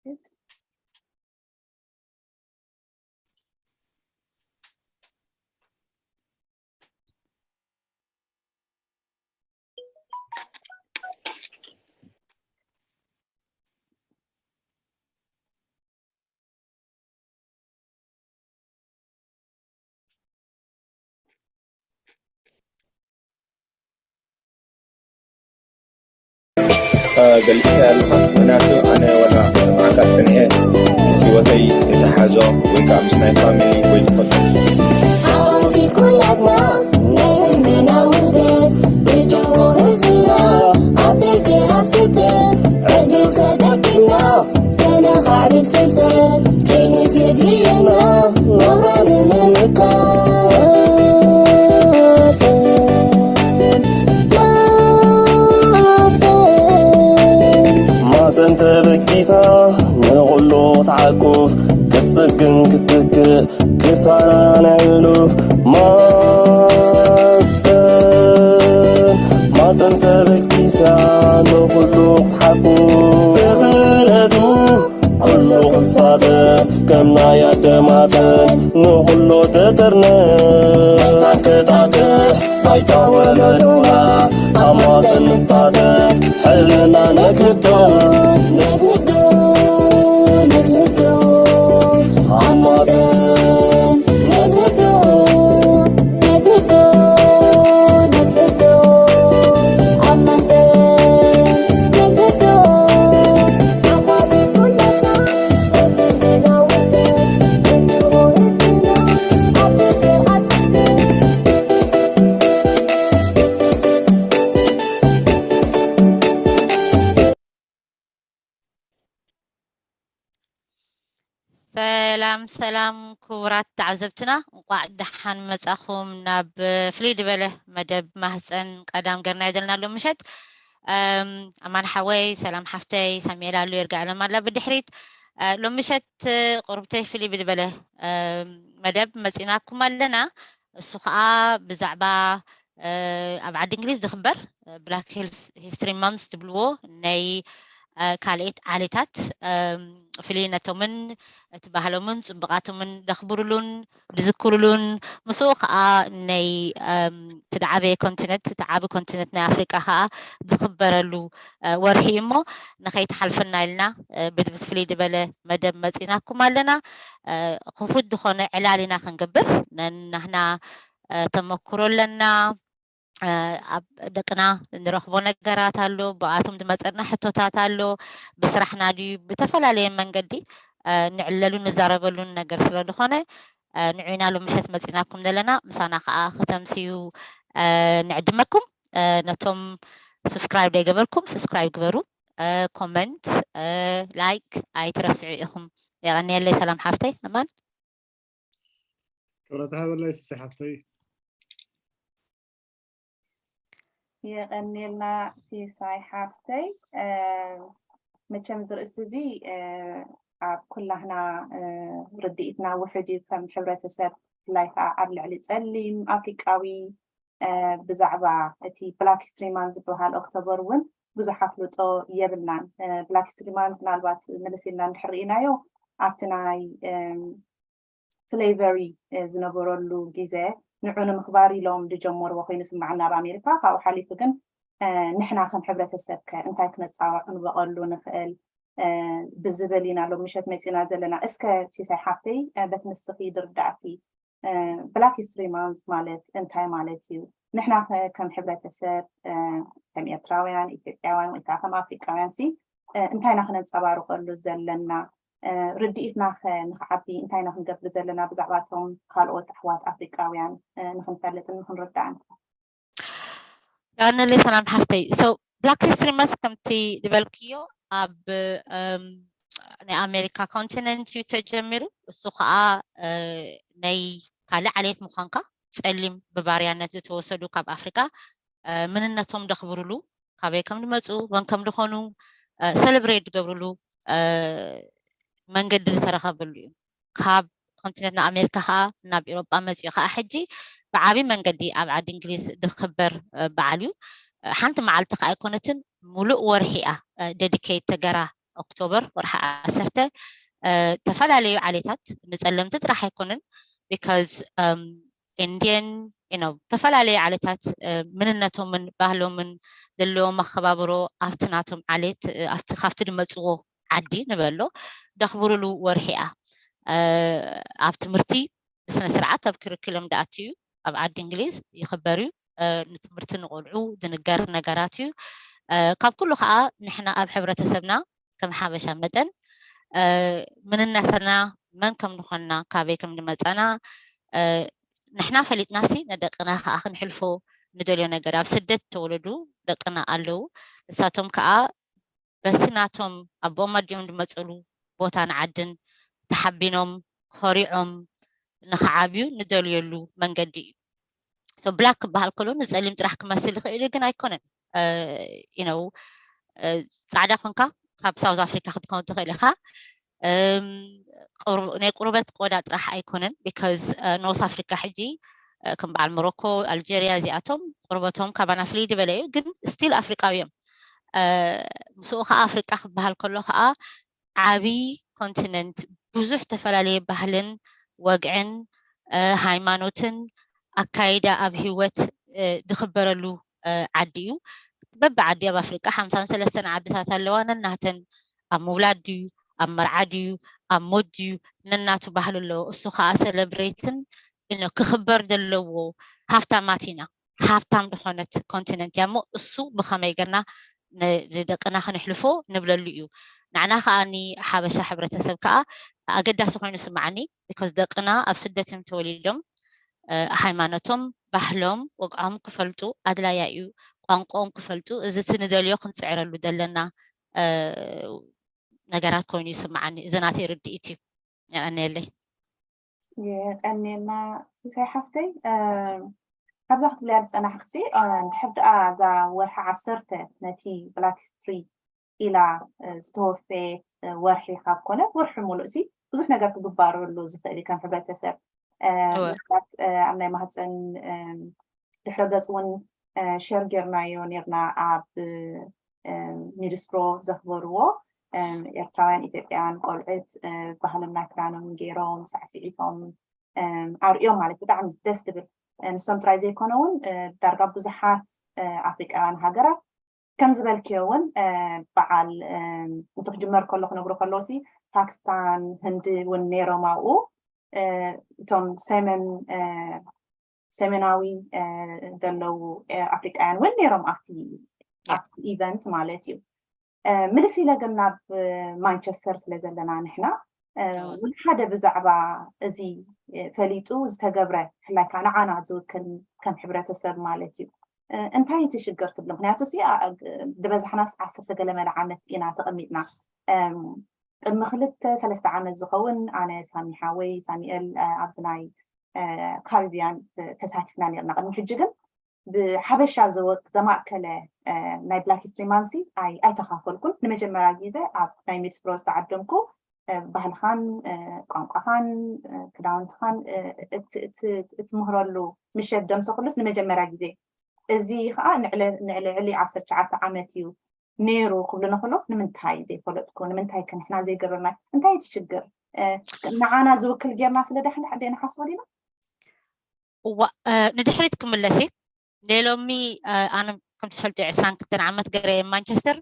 it. ገሊፅካዮ ኣለኻ። ምክንያቱ ኣነ ዋላ ብዓካ ፀኒሐ ምስ ህይወተይ የተሓዞ ወይ ከዓ ምስ ናይ ፋሚሊ ወይ ተፈጥሮ ሓፊት ኩላትና ናይ ህልምና ውህደት ብጅሆ ህዝብና ኣብ ደገ ኣብ ስደት ዕድል ተጠቂምና ከነኻዕብት ፍልጠት ክኢልት የድልየና ናብራ ንምምካት ማፀን ተበጊሳ ንኹሉ ክትዓቁፍ ክትፅግን ክትክእ ክሳራ ናይ ሕሉፍ ማፀን ማፀን ተበጊሳ ንኹሉ ክትሓቁፍ ብኽእለቱ ኩሉ ክሳተፍ ከም ናይ ኣደማተን ንኹሉ ተጠርነፍ መታን ክጣጥሕ ባይታ ወለዶና ኣብ ማፀን ንሳተፍ ሕልምና ነክቶ ነግህዶ ነግህዶ ኣብ ማፀን ነግህዶ ነግህዶ ነግህዶ ኣብ ማፀን ነግህዶ ኣባቢ ኩላትና ሰላም ሰላም ክቡራት ተዓዘብትና፣ እንቋዕ ደሓን መጻኹም ናብ ፍልይ ዝበለ መደብ ማህፀን ቀዳም ገርናዮ ዘለና ሎም ምሸት። ኣማን ሓወይ፣ ሰላም ሓፍተይ፣ ሳሙኤል ኣሎ፣ ይርጋኣለም ኣላ ብድሕሪት። ሎም ምሸት ቁርብተይ ፍልይ ብዝበለ መደብ መፂናኩም ኣለና። እሱ ከዓ ብዛዕባ ኣብ ዓዲ እንግሊዝ ዝኽበር ብላክ ሂስትሪ ማንስ ዝብልዎ ናይ ካልኤት ዓሌታት ፍልይነቶምን እቲ ባህሎምን ፅቡቓቶምን ዘኽብሩሉን ዝዝክሩሉን ምስኡ ከዓ ናይ እቲ ዝዓበየ ኮንቲነንት እቲ ዓቢ ኮንቲነንት ናይ ኣፍሪቃ ከዓ ዝኽበረሉ ወርሒ እዩ እሞ ንኸይትሓልፈና ኢልና ብፍልይ ዝበለ መደብ መፂናኩም ኣለና። ክፉት ዝኾነ ዕላል ኢና ክንገብር ነናህና ተመክሮ ኣለና። ኣብ ደቅና እንረኽቦ ነገራት ኣሎ፣ ብኣቶም ዝመፀና ሕቶታት ኣሎ፣ ብስራሕና ድዩ ብተፈላለየ መንገዲ ንዕለሉ ንዛረበሉን ነገር ስለ ዝኾነ ንዑና ሎም ምሸት መፂናኩም ዘለና ምሳና ከዓ ክተምስዩ ንዕድመኩም። ነቶም ሱብስክራይብ ዘይገበርኩም ሱብስክራይብ ግበሩ፣ ኮመንት፣ ላይክ ኣይትረስዑ ኢኹም። የቐንየለይ ሰላም ሓፍተይ ኣማን። ክብረት ሃበለይ ሲሳይ ሓፍተይ። የቐንየልና ሲሳይ ሓፍተይ። መቸም ዝርእስቲ እዚ ኣብ ኩላህና ርድኢትና ውሕድ እዩ ከም ሕብረተሰብ ብፍላይ ከዓ ኣብ ልዕሊ ፀሊም ኣፍሪቃዊ ብዛዕባ እቲ ብላክ ሂስትሪ ማንዝ ዝበሃል ኦክቶበር እውን ብዙሕ ኣፍልጦ የብልናን። ብላክ ሂስትሪ ማንዝ ምናልባት ምልስ ኢልና እንድሕር ርኢናዮ ኣብቲ ናይ ስሌቨሪ ዝነበረሉ ግዜ ንዑ ንምኽባር ኢሎም ዝጀመርዎ ኮይኑ ስማዓና ኣብ ኣሜሪካ። ካብኡ ሓሊፉ ግን ንሕና ከም ሕብረተሰብ ከ እንታይ ክነፃወዕ ክንበቐሉ ንኽእል ብዝብል ኢና ሎም ምሸት መፂና ዘለና። እስከ ሲሳይ ሓፍተይ በቲ ንስኺ ዝርዳእኪ ብላክ ሂስትሪ ማንዝ ማለት እንታይ ማለት እዩ? ንሕና ከ ከም ሕብረተሰብ ከም ኤርትራውያን፣ ኢትዮጵያውያን ወይ ከዓ ከም ኣፍሪቃውያን ሲ እንታይ ኢና ክነንፀባርቀሉ ዘለና? ርድኢትና ከ ንክዓቢ እንታይ ኢና ክንገብር ዘለና ብዛዕባ እቶም ካልኦት ኣሕዋት ኣፍሪቃውያን ንክንፈልጥን ንክንርዳእን? የቐንየለይ ሰላም ሓፍተይ። So ብላክ ሂስትሪ ማንዝ ከምቲ ዝበልክዮ ኣብ ናይ ኣሜሪካ ኮንቲነንት እዩ ተጀሚሩ። እሱ ከዓ ናይ ካልእ ዓሌት ምዃንካ ፀሊም ብባርያነት ዝተወሰዱ ካብ ኣፍሪቃ መንነቶም ደኽብርሉ ካበይ ከም ዝመፁ መን ከም ዝኾኑ ሰለብሬት ዝገብርሉ መንገዲ ዝተረኸበሉ እዩ። ካብ ኮንቲነንት ኣሜሪካ ከዓ ናብ ኤሮጳ መፂኡ ከዓ ሕጂ ብዓብዪ መንገዲ ኣብ ዓዲ እንግሊዝ ዝኽበር በዓል እዩ። ሓንቲ መዓልቲ ከዓ ኣይኮነትን፣ ሙሉእ ወርሒ እያ ደዲኬት ተገራ ኦክቶበር ወርሒ ዓሰርተ፣ እ፣ ዝተፈላለዩ ዓሌታት፣ ንጸለምቲ ጥራሕ ኣይኮነን፣ because፣ እም፣ ኢንድየን፣ you know፣ ዝተፈላለዩ ዓሌታት፣ እ፣ ምንነቶምን ባህሎምን ዘለዎም ኣከባብሮ ኣብቲ ናቶም ዓሌት፣ እ፣ ኣብቲ፣ ካብቲ ዝመጽዎ ዓዲ ንበሎ፣ ደኽብሩሉ ወርሒ እያ። እ፣ ኣብ ትምህርቲ ብስነ ስርዓት ኣብ ክሪኩለም ዝኣቱ እዩ። ኣብ ዓዲ እንግሊዝ ይኽበር እዩ። እ፣ ንትምህርቲ ንቆልዑ ዝንገር ነገራት እዩ። እ፣ ካብ ኩሉ ከዓ ንሕና ኣብ ሕብረተሰብና ከም ሓበሻ መጠን፣ እ፣ ምንነትና፣ መን ከም ንኾንና፣ ካበይ ከም ንመጻና፣ እ፣ ንሕና ፈሊጥናሲ ንደቅና ከዓ ክንሕልፎ ንደልዮ ነገር። ኣብ ስደት ተወለዱ ደቅና ኣለዉ። ንሳቶም ከዓ በቲ ናቶም ኣቦኦም ኣዲኦም ዝመጽሉ ቦታን ዓድን ተሓቢኖም፣ ኮሪዖም ንኽዓብዩ ንደልየሉ መንገዲ እዩ። So ብላክ ክበሃል ከሎ ንጸሊም ጥራሕ ክመስል ይኽእል እዩ፣ ግን ኣይኮነን። እ፣ you know፣ እ፣ ጻዕዳ ኮንካ ካብ ሳውዝ ኣፍሪካ ክትከውን ትኽእል ኢኻ። እም፣ ቁር-፣ ናይ ቁርበት ቆዳ ጥራሕ ኣይኮነን፣ because፣ እ፣ ኖርት ኣፍሪካ ሕጂ፣ እ፣ ከም በዓል ሞሮኮ፣ ኣልጀርያ፣ እዚኣቶም ቁርበቶም ካባና ፍልይ ዝበለ እዩ፣ ግን ስቲል ኣፍሪቃዊ እዮም። እ፣ ምስኡ ከዓ ኣፍሪቃ ክበሃል ከሎ ከዓ ዓቢ ኮንቲነንት፣ ብዙሕ ተፈላለየ ባህልን ወግዕን፣ እ፣ ሃይማኖትን ኣካይዳ ኣብ ህይወት፣ እ፣ ዝኽበረሉ፣ እ፣ ዓዲ እዩ። በብዓዲ ኣብ ኣፍሪቃ ሓምሳን ሰለስተን ዓድታት ኣለዋ። ነናተን ኣብ ምውላድ ድዩ፣ ኣብ መርዓ ድዩ፣ ኣብ ሞት ድዩ፣ ነናቱ ባህሊ ኣለዎ። እሱ ከዓ ሰለብሬትን፣ you know፣ ክኽበር ዘለዎ ሃብታማት ኢና። ሃብታም ዝኾነት ኮንቲነንት እያ እሞ፣ እሱ ብኸመይ ገርና ን-፣ ንደቅና ክንሕልፎ ንብለሉ እዩ። ንዓና ከዓ፣ ንሓበሻ ሕብረተሰብ ከዓ ኣገዳሲ ኮይኑ ስምዓኒ፣ because ደቅና ኣብ ስደት እዮም ተወሊዶም። እ፣ ሃይማኖቶም፣ ባህሎም፣ ወግዖም ክፈልጡ ኣድላያ እዩ። ቋንቋኦም ክፈልጡ፣ እዚ እቲ ንደልዮ ክንጽዕረሉ ዘለና፣ እ፣ ነገራት ኮይኑ ይስምዓኒ። እዚ ናተይ ርድኢት እዩ። የቐንየለይ። የቐንየልና ሲሳይ ሓፍተይ። እ፣ ካብዛ ክትብልያ ዝጸናሕክሲ፣ እ፣ እንድሕር ደኣ እዛ ወርሒ ዓሰርተ ነቲ ብላክ ሂስትሪ ኢላ፣ እ፣ ዝተወፈየት፣ እ፣ ወርሒ ካብ ኮነት፣ ወርሒ ሙሉእ ሲ ብዙሕ ነገር ክግባረሉ ዝኽእል እዩ ከም ሕብረተሰብ። እ፣ እወ። ምናልባት፣ እ፣ ኣብ ናይ ማህፀን፣ እ፣ ድሕረ ገጽ እውን፣ እ፣ ሸር ጌርናዮ ኔርና ኣብ፣ እ፣ ሚድስብሮ ዘኽበርዎ፣ እ፣ ኤርትራውያን ኢትዮጵያውያን ቆልዑት፣ እ፣ ባህልና ክዳኖም ገይሮም ሳዕስዒቶም፣ እ፣ ኣርእዮም ማለት ብጣዕሚ ደስ ትብል። እ፣ ንሶም ጥራይ ዘይኮነ እውን፣ እ፣ ዳርጋ ብዙሓት፣ እ፣ ኣፍሪቃውያን ሃገራት ከም ዝበልክዮ እውን፣ እ፣ በዓል፣ እ፣ እቲ ክጅመር ከሎ ክነግሮ ከለዎ ሲ ፓኪስታን፣ ህንዲ እውን ነይሮም ኣብኡ። እ፣ እቶም ሰሜን፣ እ፣ ሰሜናዊ፣ እ፣ ዘለዉ፣ እ፣ ኣፍሪቃውያን እውን ነይሮም ኣብቲ፣ ያ። ኣብቲ ኢቨንት ማለት እዩ። እ፣ ምልስ ኢለ ግን ናብ፣ እ፣ ማንቸስተር ስለ ዘለና ንሕና፣ እ፣ እወ። እውን ሓደ ብዛዕባ እዚ፣ እ፣ ፈሊጡ ዝተገብረ፣ ብፍላይ ከዓ ንዓና ዝውክል ከም ሕብረተሰብ ማለት እዩ። እ፣ እንታይ እቲ ሽግር ትብሉ? ምክንያቱ ሲ፣ ኣ-፣ ግ-፣ ዝበዛሕናስ ዓሰርተ ገለ መለ ዓመት ኢና ተቐሚጥና። እም፣ ቅድሚ ክልተ ሰለስተ ዓመት ዝኸውን ኣነ፣ ሳሚ ሓወይ፣ ሳሚኤል፣ እ፣ ኣብዚ ናይ፣ እ፣ ካሪቢያን ተ-፣ ተሳቲፍና ነርና። ቅድሚ ሕጂ ግን ብሓበሻ ዘወ-፣ ዘማእከለ፣ እ፣ ናይ ብላክ ሂስትሪ ማንሲ ኣይ-፣ ኣይተኻፈልኩን። ንመጀመርያ ግዜ ኣብ ናይ ሚድስብሮ ዝተዓደምኩ፣ እ፣ ባህልኻን፣ እ፣ ቋንቋኻን፣ እ፣ ክዳውንትኻን፣ እ፣ እት-፣ እት-፣ እትምህረሉ ምሸት ደምሰ ኩሉስ ንመጀመርያ ግዜ። እዚ ኸኣ ንዕለ-፣ ንዕሊ ዓሰርተ ትሽዓተ ዓመት እዩ ነይሩ ክብሉና ከለውስ ንምንታይ ዘይፈለጥኩ? ንምንታይ ከ ንሕና ዘይገበርና? እንታይ እቲ ሽግር? እ፣ ንዓና ዝውክል ጌርና ስለ ዳሕና ደይንሓስቦ ዲና? እዋ፣ እ፣ ንድሕሪት ክምለስ እየ። ናይ ሎሚ፣ እ፣ ኣነ ከም ትፈልጢ ዕስራን ክልተን ዓመት ገይረ እየ ኣብ ማንቸስተር።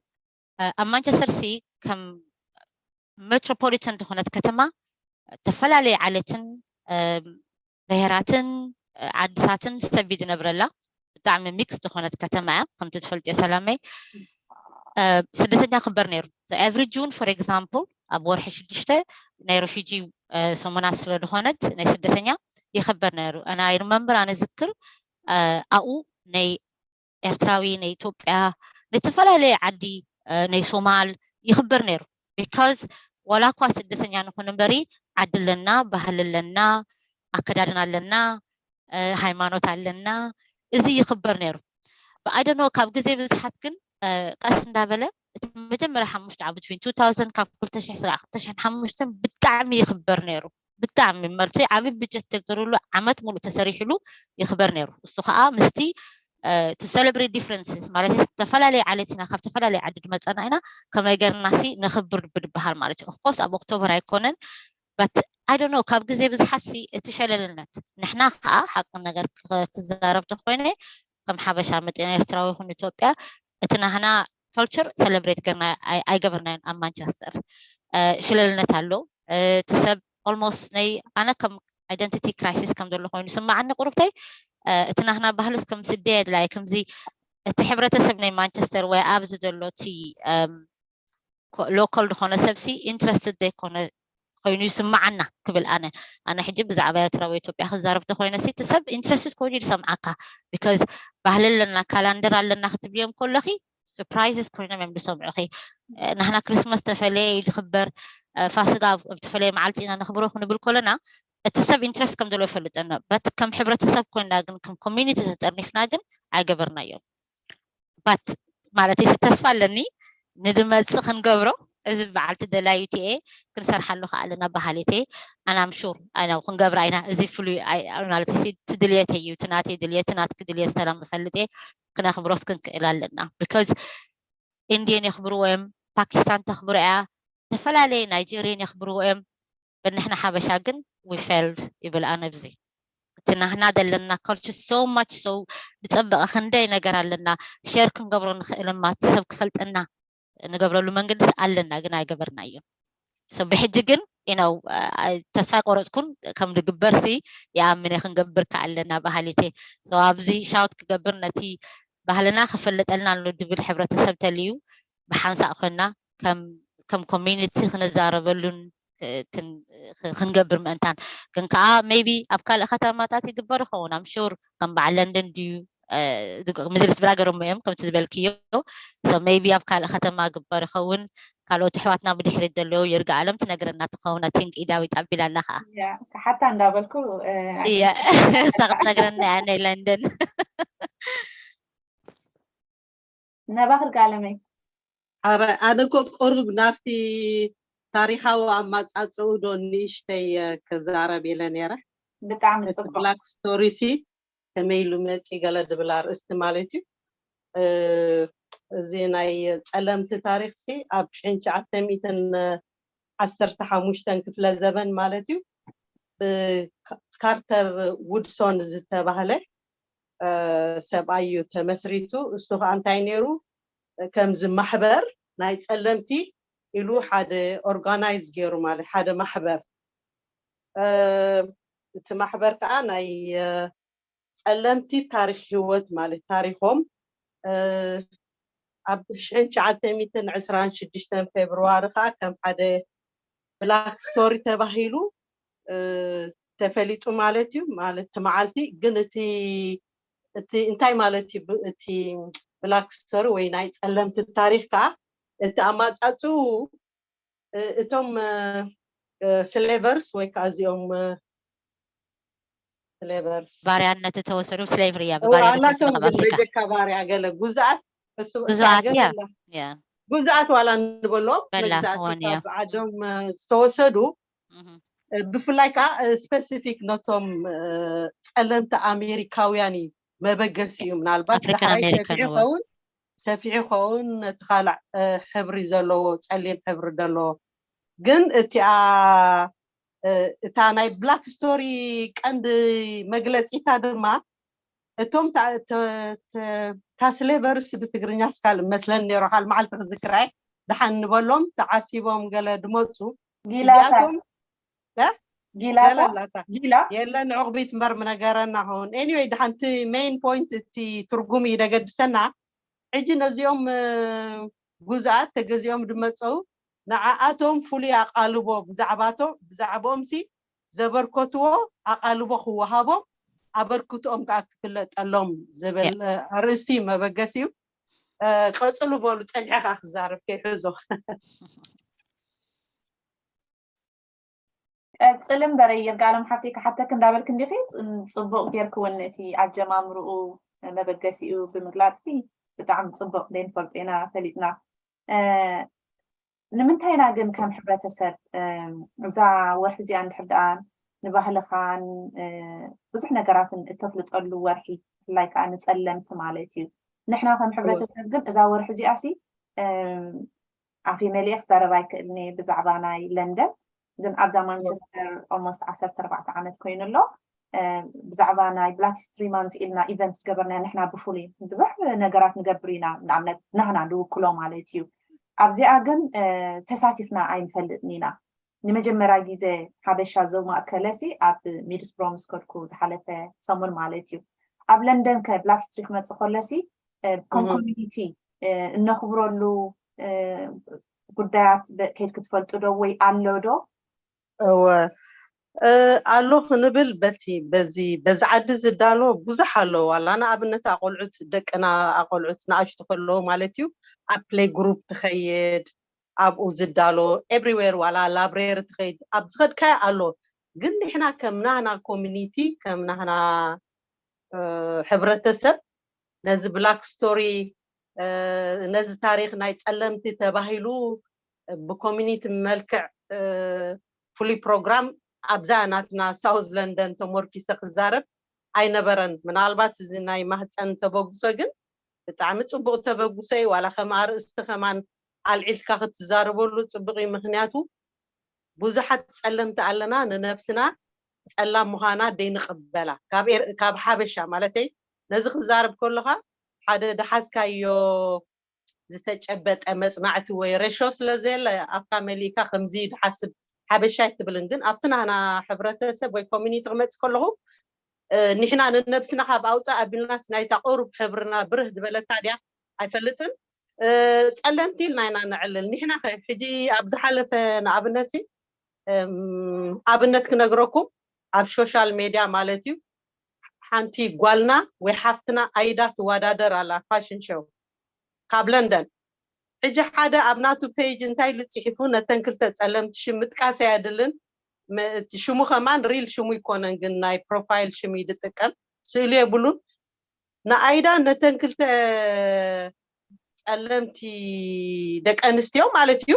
እ፣ ኣብ ማንቸስተር ሲ ከም ሜትሮፖሊተን ዝኾነት ከተማ፣ ዝተፈላለየ ዓሌትን፣ እ፣ ብሄራትን፣ እ፣ ዓድታትን ሰብ እዩ ዝነብረላ። ብጣዕሚ ሚክስ ዝኾነት ከተማ እያ፣ ከምቲ ትፈልጥዮ ሰላመይ። እ፣ ስደተኛ ክበር ነይሩ። ኤቭሪ ጁን፣ ፎር ኤግዛምፕል፣ ኣብ ወርሒ ሽዱሽተ ናይ ሬፊጂ፣ እ፣ ሰሙናት ስለ ዝኾነት፣ ናይ ስደተኛ ይኽበር ነይሩ። And I remember፣ ኣነ ዝክር፣ እ፣ ኣብኡ ናይ ኤርትራዊ፣ ናይ ኢትዮጵያ፣ ናይ ዝተፈላለየ ዓዲ፣ እ፣ ናይ ሶማል ይኽበር ነይሩ። ቢካዝ ዋላ እኳ ስደተኛ ንኹን እምበሪ፣ ዓዲ ኣለና፣ ባህሊ ኣለና፣ ኣከዳድና ኣለና፣ እ፣ ሃይማኖት ኣለና፣ እዚ ይኽበር ነይሩ። But I don't know፣ ካብ ግዜ ብዝሓት ግን፣ እ፣ ቀስ እንዳበለ፣ እቲ መጀመርያ ሓሙሽተ ዓመት፣ between two thousand፣ ካብ ክልተ ሽሕ ስጋዕ ክልተ ሽሕን ሓሙሽተን ብጣዕሚ ይኽበር ነይሩ። ብጣዕሚ፣ ማለት፣ ዓቢ ብጀት ተገይሩሉ፣ ዓመት ሙሉእ ተሰሪሕሉ ይኽበር ነይሩ። እሱ ኸኣ ምስቲ፣ to celebrate differences ማለት እዩ። ዝተፈላለየ ዓሌት ኢና፣ ካብ ዝተፈላለየ ዓዲ ዝመፀና ኢና። ከመይ ገርና ሲ ንኽብር ብድበሃል ማለት እዩ። Of course ኣብ ኦክቶበር ኣይኮነን፣ but I don't know፣ ካብ ግዜ ብዙሓት ሲ እቲ ሸለልነት፣ ንሕና ከዓ ሓቂ ነገር ክዛረብ ተኮይነ፣ ከም ሓበሻ መጤና ኤርትራዊ ይኹን ኢትዮጵያ፣ እቲ ናህና culture celebrate ገርና ኣይገበርናዮን። ኣብ ማንቸስተር ሽለልነት ኣሎ። እቲ ሰብ almost ናይ ኣነ ከም identity crisis ከም ዘሎ ኮይኑ ስማዓኒ ቁሩብተይ። እቲ ናህና ባህልስ ከም ስደት ላይ ከምዚ እቲ ሕብረተሰብ ናይ ማንቸስተር ወይ ኣብዚ ዘሎ እቲ local ዝኾነ ሰብሲ interested ዘይኮነ ኮይኑ ይስማዓና ክብል ኣነ። ኣነ ሕጂ ብዛዕባ ኤርትራ ወይ ኢትዮጵያ ክዛረብ ተኮይነ ሲ እቲ ሰብ interested ኮይኑ ይሰምዓካ። Because ባህሊ ኣለና፣ ካላንደር ኣለና ክትብልዮም ከለኺ surprises ኮይኖም እዮም ዝሰምዑኺ። ናህና ክርስመስ ተፈለየ እዩ ዝኽበር፣ ፋስጋ ኣብ ተፈለየ መዓልቲ ኢና ነኽብሮ ክንብል ከለና እቲ ሰብ interest ከም ዘሎ ይፈልጠና። But ከም ሕብረተሰብ ኮይና ግን ከም community ተጠርኒፍና ግን ኣይገበርናዮም። But ማለት ተስፋ ኣለኒ ንድመፅእ ክንገብሮ። እዚ በዓልቲ ደላዩ እየ፣ ክንሰርሓሉ ከዓ ኣለና በሃሊት እየ። ኣናም ሹር ኣይናው ክንገብራ ኢና። እዚ ፍሉይ ማለት ትድልየት እዩ፣ ትናት ድልየት፣ ትናት ክድልየት ሰላም እፈልጥ እየ። ክነኽብሮስ ክንክእል ኣለና። Because ኢንዲየን የኽብርዎ እዮም፣ ፓኪስታን ተኽብሮ እያ፣ ዝተፈላለየ ናይጀሪየን የኽብርዎ እዮም። ብንሕና ሓበሻ ግን we failed ይብል ኣነ ብዚ። እቲ ናህና ዘለና culture so much so ዝፀበቐ ክንደይ ነገር ኣለና። ሸር ክንገብሮ ንኽእል እማ እቲ ሰብ ክፈልጠና ንገብረሉ መንገዲ ኣለና፣ ግን ኣይገበርናዮ። So ብሕጂ ግን you know ተስፋ ቆረፅኩን ከም ዝግበር ሲ ይኣምን እየ። ክንገብር ከ ኣለና በሃሊት እየ። So ኣብዚ ሻውት ክገብር ነቲ ባህልና ክፈልጠልና ኣሎ ድብል ሕብረተሰብ ተልዩ ብሓንሳእ ኮይና ከም community ክንዛረበሉን ክንገብር ምእንታን። ግን ከዓ maybe ኣብ ካልእ ከተማታት ይግበር ይኸውን፣ I'm sure ከም በዓል ለንደን ድዩ ምድሪ ስብራ ገረሞ እዮም ከምቲ ዝበልክዮ። So maybe ኣብ ካልእ ከተማ ግበር ይኸውን። ካልኦት ኣሕዋትና ብድሕሪት ዘለዉ ይርጋ ኣለም ትነግረና ትኸውን። I think ኢዳዊት ኣቢላ ኣላ ከዓ። ሓታ እንዳበልኩ እያ እሳ ክትነግረና እያ ናይ ለንደን። ነባኽር ጋለመይ ኣረ ኣነ እኮ ቁሩብ ናብቲ ታሪኻዊ ኣማፃፅኡ ዶ ንእሽተይ ክዛረብ ኢለ ነይረ። ብጣዕሚ ፅቡቅ። ብላክ ስቶሪ ሲ ከመይ ኢሉ መፂ ገለ ድብል ኣርእስቲ ማለት እዩ። እዚ ናይ ፀለምቲ ታሪክ ሲ ኣብ ሽሕን ትሽዓተ ሚእትን ዓሰርተ ሓሙሽተን ክፍለ ዘበን ማለት እዩ ብካርተር ውድሶን ዝተባህለ ሰብኣይ እዩ ተመስሪቱ። እሱ ከዓ እንታይ ነይሩ፣ ከምዚ ማሕበር ናይ ፀለምቲ ኢሉ ሓደ ኦርጋናይዝ ገይሩ ማለት ሓደ ማሕበር። እቲ ማሕበር ከዓ ናይ ፀለምቲ ታሪክ ህይወት ማለት ታሪኮም ኣብ ሽሕን ትሽዓተ ሚእትን ዕስራን ሽዱሽተን ፌብርዋሪ ከዓ ከም ሓደ ብላክ ስቶሪ ተባሂሉ ተፈሊጡ ማለት እዩ። ማለት እቲ መዓልቲ ግን እቲ እቲ እንታይ ማለት እዩ እቲ ብላክ ስቶሪ ወይ ናይ ፀለምቲ ታሪክ ከዓ እቲ ኣማፃፅኡ እቶም ስሌቨርስ ወይ ከዓ እዚኦም ስሌቨርስ ባርያነት ተወሰዱ። ስሌቨሪ እያ ብባርያነት ተወሰዱ። በጀካ ባርያ ገለ ጉዛኣት ጉዛኣት እያ ጉዛኣት ዋላ ንበሎም መግዛእቲ ዓዶም ዝተወሰዱ ብፍላይ ከዓ ስፔሲፊክ ነቶም ፀለምቲ ኣሜሪካውያን እዩ መበገሲ እዩ። ምናልባት ዳሕራይ ሰፊሑ ይኸውን ሰፊሑ ይኸውን ነቲ ካልዕ ሕብሪ ዘለዎ ፀሊም ሕብሪ ዘለዎ ግን እቲኣ እታ ናይ ብላክ ስቶሪ ቀንዲ መግለፂታ ድማ እቶም ታስሌቨርስ ብትግርኛ ስካል መስለን ነይሩ ሓል መዓልቲ ክዝክራይ ደሓን ንበሎም ተዓሲቦም ገለ ድመፁ ጊላታት ጊላታት ጊላ የለን ዕቑቢት እምበር ምነገረና ኸውን anyway ደሓንቲ main point እቲ ትርጉም እዩ ደገድሰና ሕጂ ነዚኦም ጉዛኣት ተገዚኦም ድመፀው ንዓኣቶም ፍሉይ ኣቓልቦ ብዛዕባቶም ብዛዕባኦም ሲ ዘበርከትዎ ኣቓልቦ ክወሃቦም ኣበርክትኦም ከዓ ክፍለጠሎም ዝብል ኣርእስቲ እዩ መበገሲ እዩ። ቀፅሉ በሉ ፀኒሐ ከዓ ክዛረብ ከይሕዞ። ቀፅሊ እምበረ ይርጋለም ሓፍተይ ክሓተክ እንዳበልክ እንዲኺ ፅቡቅ ጌርክ እውን እቲ ኣጀማምርኡ መበገሲኡ ብምግላፅኪ ብጣዕሚ ፅቡቅ ደይንፈልጦ ኢና ፈሊጥና። ንምንታይ ኢና ግን ከም ሕብረተሰብ እዛ ወርሒ እዚኣ እንድሕር ደኣ ንባህልኻን ብዙሕ ነገራትን እተፍልጠሉ ወርሒ፣ ብፍላይ ከዓ ንፀለምቲ ማለት እዩ። ንሕና ከም ሕብረተሰብ ግን እዛ ወርሒ እዚኣ ሲ ኣኺ መሊኤ ክዛረብ ኣይክእልን እየ ብዛዕባ ናይ ለንደን፣ ግን ኣብዛ ማንቸስተር ኦልሞስት ዓሰርተ ኣርባዕተ ዓመት ኮይኑ ኣሎ። ብዛዕባ ናይ ብላክ ሂስትሪ ማንስ ኢልና ኢቨንት ገበርና ንሕና ብፍሉይ ብዙሕ ነገራት ንገብር ኢና፣ ንኣብነት ናህና ንውክሎ ማለት እዩ። ኣብዚኣ ግን ተሳቲፍና ኣይንፈልጥን ኢና። ንመጀመርያ ግዜ ሓበሻ ዘማእከለ ሲ ኣብ ሚድስብሮ ምስ ከድኩ ዝሓለፈ ሰሙን ማለት እዩ። ኣብ ለንደን ከ ብላክ ሂስትሪ ክመፅእ ከሎ ሲ ከም ኮሚኒቲ እነኽብረሉ ጉዳያት ከይድ ክትፈልጡ ዶ ወይ ኣሎ ዶ? እወ ኣሎ ክንብል በቲ በዚ በዚ ዓዲ ዝዳሎ ብዙሕ ኣሎ። ዋላ ንኣብነት ኣቆልዑት ደቅና ኣቆልዑት ንኣሽቱ ከለዉ ማለት እዩ ኣብ ፕሌይ ግሩፕ ትኸይድ ኣብኡ ዝዳሎ ኤቭሪዌር ዋላ ላብሬሪ ትኸይድ ኣብ ዝኸድካዮ ኣሎ። ግን ንሕና ከም ናህና ኮሚኒቲ ከም ናህና ሕብረተሰብ ነዚ ብላክ ስቶሪ ነዚ ታሪክ ናይ ፀለምቲ ተባሂሉ ብኮሚኒቲ መልክዕ ፍሉይ ፕሮግራም ኣብዛ ናትና ሳውዝ ለንደን ተሞርኪሰ ክዛረብ ኣይነበረን። ምናልባት እዚ ናይ ማህፀን ተበግሶ ግን ብጣዕሚ ፅቡቅ ተበግሶ እዩ። ዋላ ከም ኣርእስቲ ከማን ኣልዒልካ ክትዛረበሉ ፅቡቅ እዩ። ምክንያቱ ብዙሓት ፀለምቲ ኣለና ንነብስና ፀላም ምዃና ደይንቕበላ ካብ ሓበሻ ማለተይ ነዚ ክዛረብ ከለኻ ሓደ ደሓዝካዮ ዝተጨበጠ መፅናዕቲ ወይ ሬሾ ስለ ዘየለ ኣብካ መሊእካ ከምዚ ድሓስብ ሓበሻ ኣይትብልን። ግን ኣብቲ ናህና ሕብረተሰብ ወይ ኮሚኒቲ ክመፅእ ከለኹ ንሕና ንነብስና ካብ ኣውፃእ ኣቢልናስ ናይታ ቁሩብ ሕብርና ብርህ ዝበለታ ድያ ኣይፈልጥን። ፀለምቲ ኢልና ኢና ነዕልል። ንሕና ከ ሕጂ ኣብ ዝሓለፈ ንኣብነት ኣብነት ክነግረኩም ኣብ ሶሻል ሜድያ ማለት እዩ ሓንቲ ጓልና ወይ ሓፍትና ኣይዳ ትወዳደር ኣላ ፋሽን ሾው ካብ ለንደን። ሕጂ ሓደ ኣብ ናቱ ፔጅ እንታይ ኢሉ ፅሒፉ ነተን ክልተ ፀለምቲ ሽም ምጥቃስ ኣየድልን። ሽሙ ከማን ሪል ሽሙ ይኮነን ግን ናይ ፕሮፋይል ሽም ይጥቀም ስእሉ የብሉን። ንኣይዳ ነተን ክልተ ፀለምቲ ደቂ ኣንስትዮ ማለት እዩ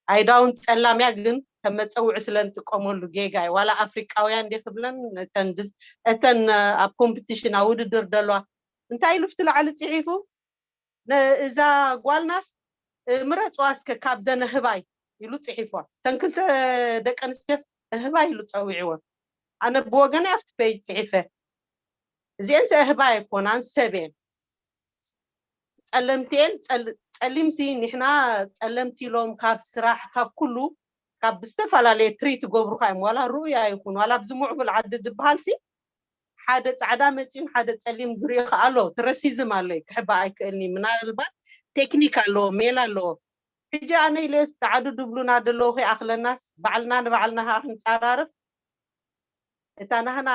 ኣይዳውን ፀላምያ ግን ከም መፀውዒ ስለ ንጥቀመሉ ጌጋ እዩ። ዋላ ኣፍሪቃውያን እንዲ ክብለን እተን ኣብ ኮምፒቲሽን ኣብ ውድድር ደለዋ እንታይ ኢሉ ፍቲ ላዕሊ ፅሒፉ እዛ ጓልናስ ምረፅዋ እስከ ካብዘን ኣህባይ ኢሉ ፅሒፍዋ። እተን ክልተ ደቂ ኣንስትዮስ ኣህባይ ኢሉ ፀዊዕወን። ኣነ ብወገነይ ኣብቲ ፔጅ ፅሒፈ እዚአን ኣህባይ ኣይኮናን ሰብ እየን። ፀለምቲ እየን። ፀሊምሲ ንሕና ፀለምቲ ኢሎም ካብ ስራሕ ካብ ኩሉ ካብ ዝተፈላለየ ትሪት ይገብሩካ እዮም። ዋላ ርኡያ ይኹን ዋላ ኣብዚ ምዕቡል ዓዲ ዝበሃል ሲ ሓደ ፃዕዳ መፂኡ ሓደ ፀሊም ዝሪኦ ከዓ ኣሎ። እቲ ረሲዝም ኣሎ ክሕባእ ኣይክእልኒ። ምናልባት ቴክኒክ ኣለዎ ሜላ ኣለዎ። ሕጂ ኣነ ኢለስ ፃዕዱ ድብሉና ደለዉ ከይኣኽለናስ ባዕልና ንባዕልና ከዓ ክንፃራርፍ እታ ናህና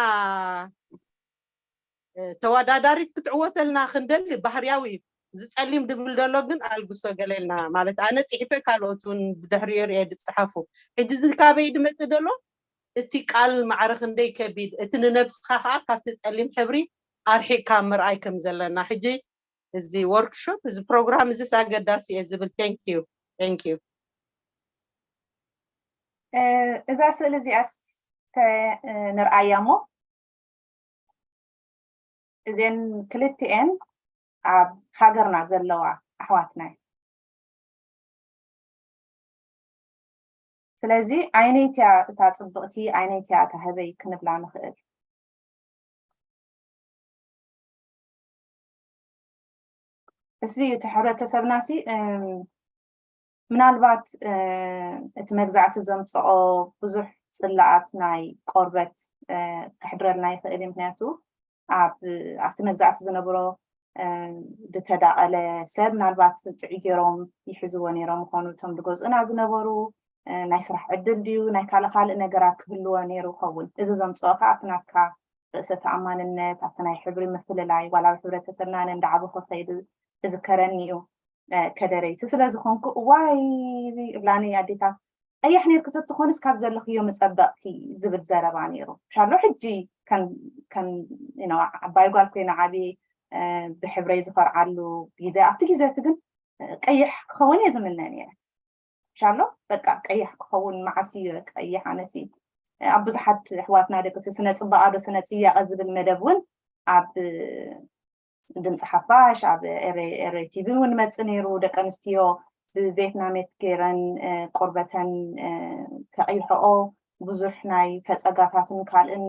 ተወዳዳሪት ክትዕወተልና ክንደሊ ባህርያዊ እዩ። ዝፀሊም ድብል ደሎ ግን ኣልግሶ ገለልና ማለት ኣነ ፅሒፈ ካልኦት እውን ብድሕሪኦ ርየ ዝፅሓፉ ሕጂ ዝልካበይ ድመፅእ ደሎ እቲ ቃል ማዕረ ክንደይ ከቢድ እቲ ንነብስካ ከዓ ካብቲ ፀሊም ሕብሪ ኣርሒቅካ ምርኣይ ከም ዘለና ሕጂ እዚ ወርክሾፕ እዚ ፕሮግራም እዚስ ኣገዳሲ እየ ዝብል thank you thank you እዛ ስእሊ እዚኣስ ንርኣያ እሞ እዘን ክልቲኤን ኣብ ሃገርና ዘለዋ ኣሕዋትና እዩ። ስለዚ ኣይነይትያ እታ ፅብቕቲ ኣይነይትያ እታ ህበይ ክንብላ ንኽእል። እዚ እዩ እቲ ሕብረተሰብና ሲ ምናልባት እቲ መግዛእቲ ዘምፅኦ ብዙሕ ፅላኣት ናይ ቆርበት ክሕድረልና ይኽእል እዩ። ምክንያቱ ኣብቲ መግዛእቲ ዝነብሮ ዝተዳቐለ ሰብ ምናልባት ጥዑይ ገይሮም ይሕዝዎ ነይሮም ምኾኑ እቶም ዝገዝኡና ዝነበሩ ናይ ስራሕ ዕድል ድዩ ናይ ካልእ ካልእ ነገራት ክህልዎ ነይሩ ይኸውን። እዚ ዘምፅኦ ከዓ ኣብቲ ናትካ ርእሰ ተኣማንነት ኣብቲ ናይ ሕብሪ ምፍልላይ ዋላ ኣብ ሕብረተሰብና ኣነ እንዳዓበኹ ከይድ እዝከረኒ እዩ። ከደረይቲ ስለ ዝኾንኩ እዋይ እብላኒ ኣዴታት ቀያሕ ነርኪ ተትኾንስ ካብ ዘለኽዮ ምፀበቕኪ ዝብል ዘረባ ነይሩ። ሻሎ ሕጂ ከም ዓባይ ጓል ኮይነ ዓብየ ብሕብረይ ዝኮርዓሉ ግዜ ኣብቲ ግዜ እቲ ግን ቀይሕ ክኸውን እየ ዝምነ ነይረ። ሻሎ በቃ ቀይሕ ክኸውን መዓስ እዩ ቀይሕ ኣነሲ ኣብ ብዙሓት ኣሕዋትና ደቂ ስነ ፅባቐ ዶ ስነ ፅያቐ ዝብል መደብ እውን ኣብ ድምፂ ሓፋሽ ኣብ ኤሬ ቲቪ እውን መፅእ ነይሩ። ደቂ ኣንስትዮ ብቤት ናሜት ገይረን ቆርበተን ከቕይሕኦ ብዙሕ ናይ ፈፀጋታትን ካልእን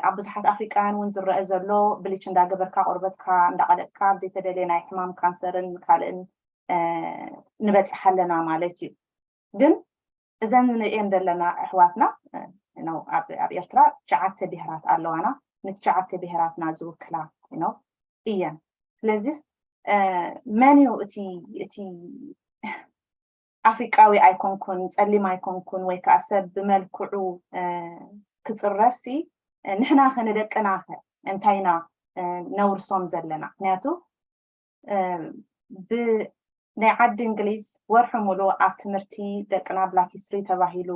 ኣብ ብዙሓት ኣፍሪቃውያን እውን ዝረአ ዘሎ ብሊች እንዳገበርካ ቆርበትካ እንዳቐለጥካ ዘይተደለየ ናይ ሕማም ካንሰርን ካልእን ንበፅሕ ኣለና ማለት እዩ። ግን እዘን ንርእየን ዘለና ኣሕዋትና ኣብ ኤርትራ ትሽዓተ ብሄራት ኣለዋና። ንትሽዓተ ብሄራትና ዝውክላ እየን። ስለዚስ መን እዩ እቲ እቲ ኣፍሪቃዊ ኣይኮንኩን፣ ጸሊም ኣይኮንኩን ወይ ከዓ ሰብ ብመልክዑ ክፅረፍሲ ንሕና ከ ንደቅና ከ እንታይና ነውርሶም ዘለና? ምክንያቱ ብናይ ዓዲ እንግሊዝ ወርሒ ሙሉእ ኣብ ትምህርቲ ደቅና ብላክ ሂስትሪ ተባሂሉ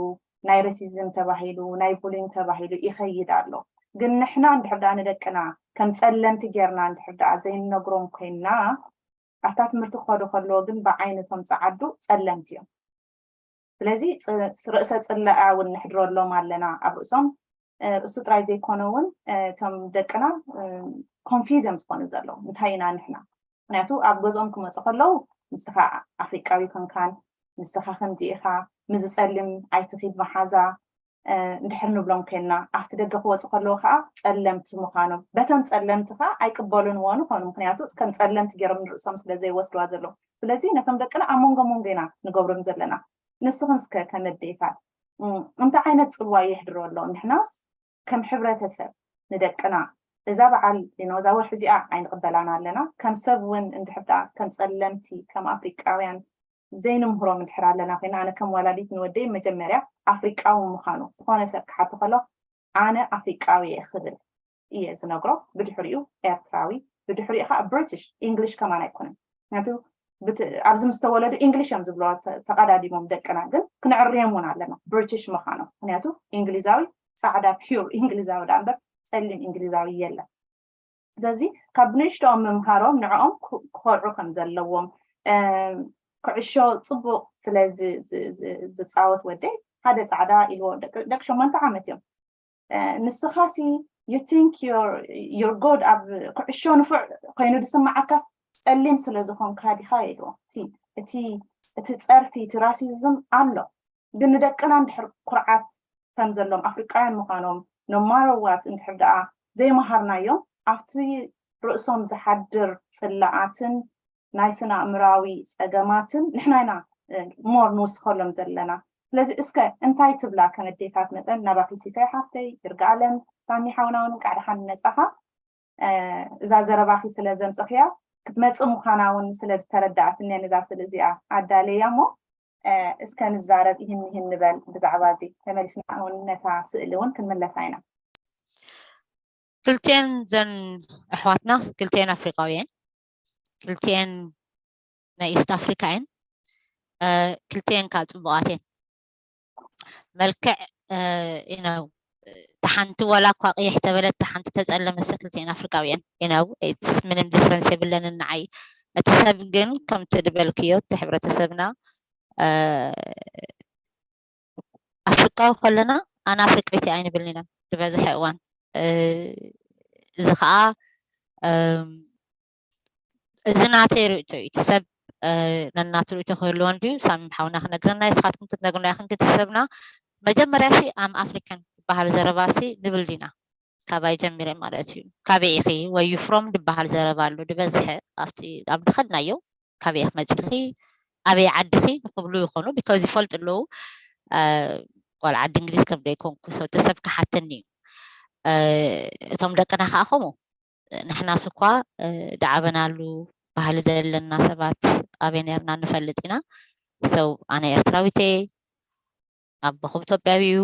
ናይ ሬሲዝም ተባሂሉ ናይ ቡሊንግ ተባሂሉ ይኸይድ ኣሎ። ግን ንሕና እንድሕር ደኣ ንደቅና ከም ጸለምቲ ጌርና እንድሕር ደኣ ዘይንነግሮም ኮይንና ኣብታ ትምህርቲ ክኸዱ ከለዎ ግን ብዓይነቶም ጸዓዱ ጸለምቲ እዮም። ስለዚ ርእሰ ጽላኣ እውን ንሕድረሎም ኣለና ኣብ ርእሶም። እሱ ጥራይ ዘይኮነ እውን እቶም ደቅና ኮንፊዝ እዮም ዝኾኑ ዘለዉ እንታይ ኢና ንሕና። ምክንያቱ ኣብ ገዝኦም ክመፁ ከለዉ ንስኻ ኣፍሪቃዊ ኮንካን ንስኻ ከምዚ ኢኻ፣ ምዝጸልም ኣይትኺድ መሓዛ እንድሕር ንብሎም ኮይንና ኣብቲ ደገ ክወፁ ከለዉ ከዓ ጸለምቲ ምዃኖም በቶም ጸለምቲ ከዓ ኣይቅበሉንዎን ይኾኑ። ምክንያቱ ከም ጸለምቲ ገይሮም ንርእሶም ስለ ዘይወስድዋ ዘለዉ። ስለዚ ነቶም ደቅና ኣብ መንጎ መንጎ ኢና ንገብሮም ዘለና። ንስኽን እስከ ከም ኣዴታት እንታይ ዓይነት ጽልዋ የሕድሮ ኣሎ? ንሕናስ ከም ሕብረተሰብ ንደቅና እዛ በዓል እዛ ወርሒ እዚኣ ኣይንቕበላን ኣለና። ከም ሰብ እውን እንድሕር ደኣ ከም ጸለምቲ ከም ኣፍሪቃውያን ዘይንምህሮም እንድሕር ኣለና ኮይና ኣነ ከም ወላዲት ንወደይ መጀመርያ ኣፍሪቃዊ ምዃኑ ዝኾነ ሰብ ክሓቶ ከሎ ኣነ ኣፍሪቃዊ እየ ክብል እየ ዝነግሮ። ብድሕሪኡ ኤርትራዊ፣ ብድሕሪኡ ከዓ ብሪቲሽ፣ ኢንግሊሽ ከማን ኣይኮነን። ምክንያቱ ኣብዚ ምስ ተወለዱ ኢንግሊሽ እዮም ዝብለዋ ተቐዳዲሞም ደቅና፣ ግን ክነዕርዮም እውን ኣለና ብሪቲሽ ምዃኖም። ምክንያቱ እንግሊዛዊ ፃዕዳ ፒር እንግሊዛዊ ደኣ እምበር ፀሊም እንግሊዛዊ የለን። ስለዚ ካብ ንእሽቶኦም ምምሃሮም ንዕኦም ክኮርዑ ከም ዘለዎም። ኩዕሾ ፅቡቅ ስለ ዝፃወት ወደይ ሓደ ፃዕዳ ኢልዎ ደቂ ሸሞንተ ዓመት እዮም። ንስኻሲ you think you're good ኣብ ኩዕሾ ንፉዕ ኮይኑ ዝስምዓካስ ፀሊም ስለ ዝኾንካ ዲኻ ኢልዎ። እቲ እቲ ፀርፊ እቲ ራሲዝም ኣሎ። ግን ንደቅና እንድሕር ኩርዓት ከም ዘሎም ኣፍሪቃውያን ምዃኖም no matter what እንድሕር ደኣ ዘይመሃርናዮም ኣብቲ ርእሶም ዝሓድር ፅላኣትን ናይ ስነ ኣእምራዊ ፀገማትን ንሕና ኢና more ንውስኸሎም ዘለና። ስለዚ እስከ እንታይ ትብላ ከም ኣዴታት መጠን ናባኺ ሲሳይ ሓፍተይ፣ ይርጋኣለም፣ ሳሚ ሓውና እውን እንቃዕ ደሓን መጻኻ። እዛ ዘረባኺ ስለ ዘምጽኽያ ክትመጽእ ምዃና እውን ስለ ዝተረዳኣትኒ ነዛ ስእሊ እዚኣ ኣዳለያ እሞ እስከ ንዛረብ ይህን ይህን ንበል ብዛዕባ እዚ ተመሊስና እውን ነታ ስእሊ እውን ክንምለሳ ኢና። ክልቲኤን ዘን ኣሕዋትና ክልቲኤን ኣፍሪቃውያን ክልቲኤን ናይ ኢስት ኣፍሪካ እየን። ክልቲኤን ከዓ ፅቡቃት እየን። መልክዕ you know እታ ሓንቲ ዋላ እኳ ቅይሕ ተበለት እታ ሓንቲ ተፀለመሰ ክልቲኤን ኣፍሪቃውያን you know ምንም ዲፍረንስ የብለንን ንዓይ። እቲ ሰብ ግን ከምቲ ዝበልክዮ እቲ ሕብረተሰብና ኣፍሪቃዊ ከለና ኣነ ኣፍሪቃዊት እየ ኣይንብልን ኢና ዝበዝሐ እዋን። እዚ ከዓ እዚ ናተይ ርእቶ እዩ። እቲ ሰብ ነናቱ ርእቶ ክህልዎ እንድዩ። ሳሚ ሓውና ክነግረና እዩ። ንስኻትኩም ክትነግሩና ኢኽን። እቲ ሰብና መጀመርያ ሲ ኣም ኣፍሪካን ዝበሃል ዘረባ ሲ ንብል ዲና? ካባይ ጀሚረ ማለት እዩ። ካበይ ኢኺ ወይ you from ዝበሃል ዘረባ ኣሎ ዝበዝሐ ኣብቲ ኣብ ዝኸድናዮ ካበይ ኢኺ መፂኺ ኣበይ ዓድኺ ንክብሉ ይኾኑ because ይፈልጡ ኣለዉ ጓል ዓዲ እንግሊዝ ከም ዘይኮንኩ so እቲ ሰብ ክሓተኒ እዩ። እቶም ደቅና ከዓ ከምኡ ንሕናስ እኳ ዝዓበናሉ ባህሊ ዘለና ሰባት ኣበይ ነርና ንፈልጥ ኢና። So ኣነ ኤርትራዊት እየ፣ ኣቦኹም ኢትዮጵያዊ እዩ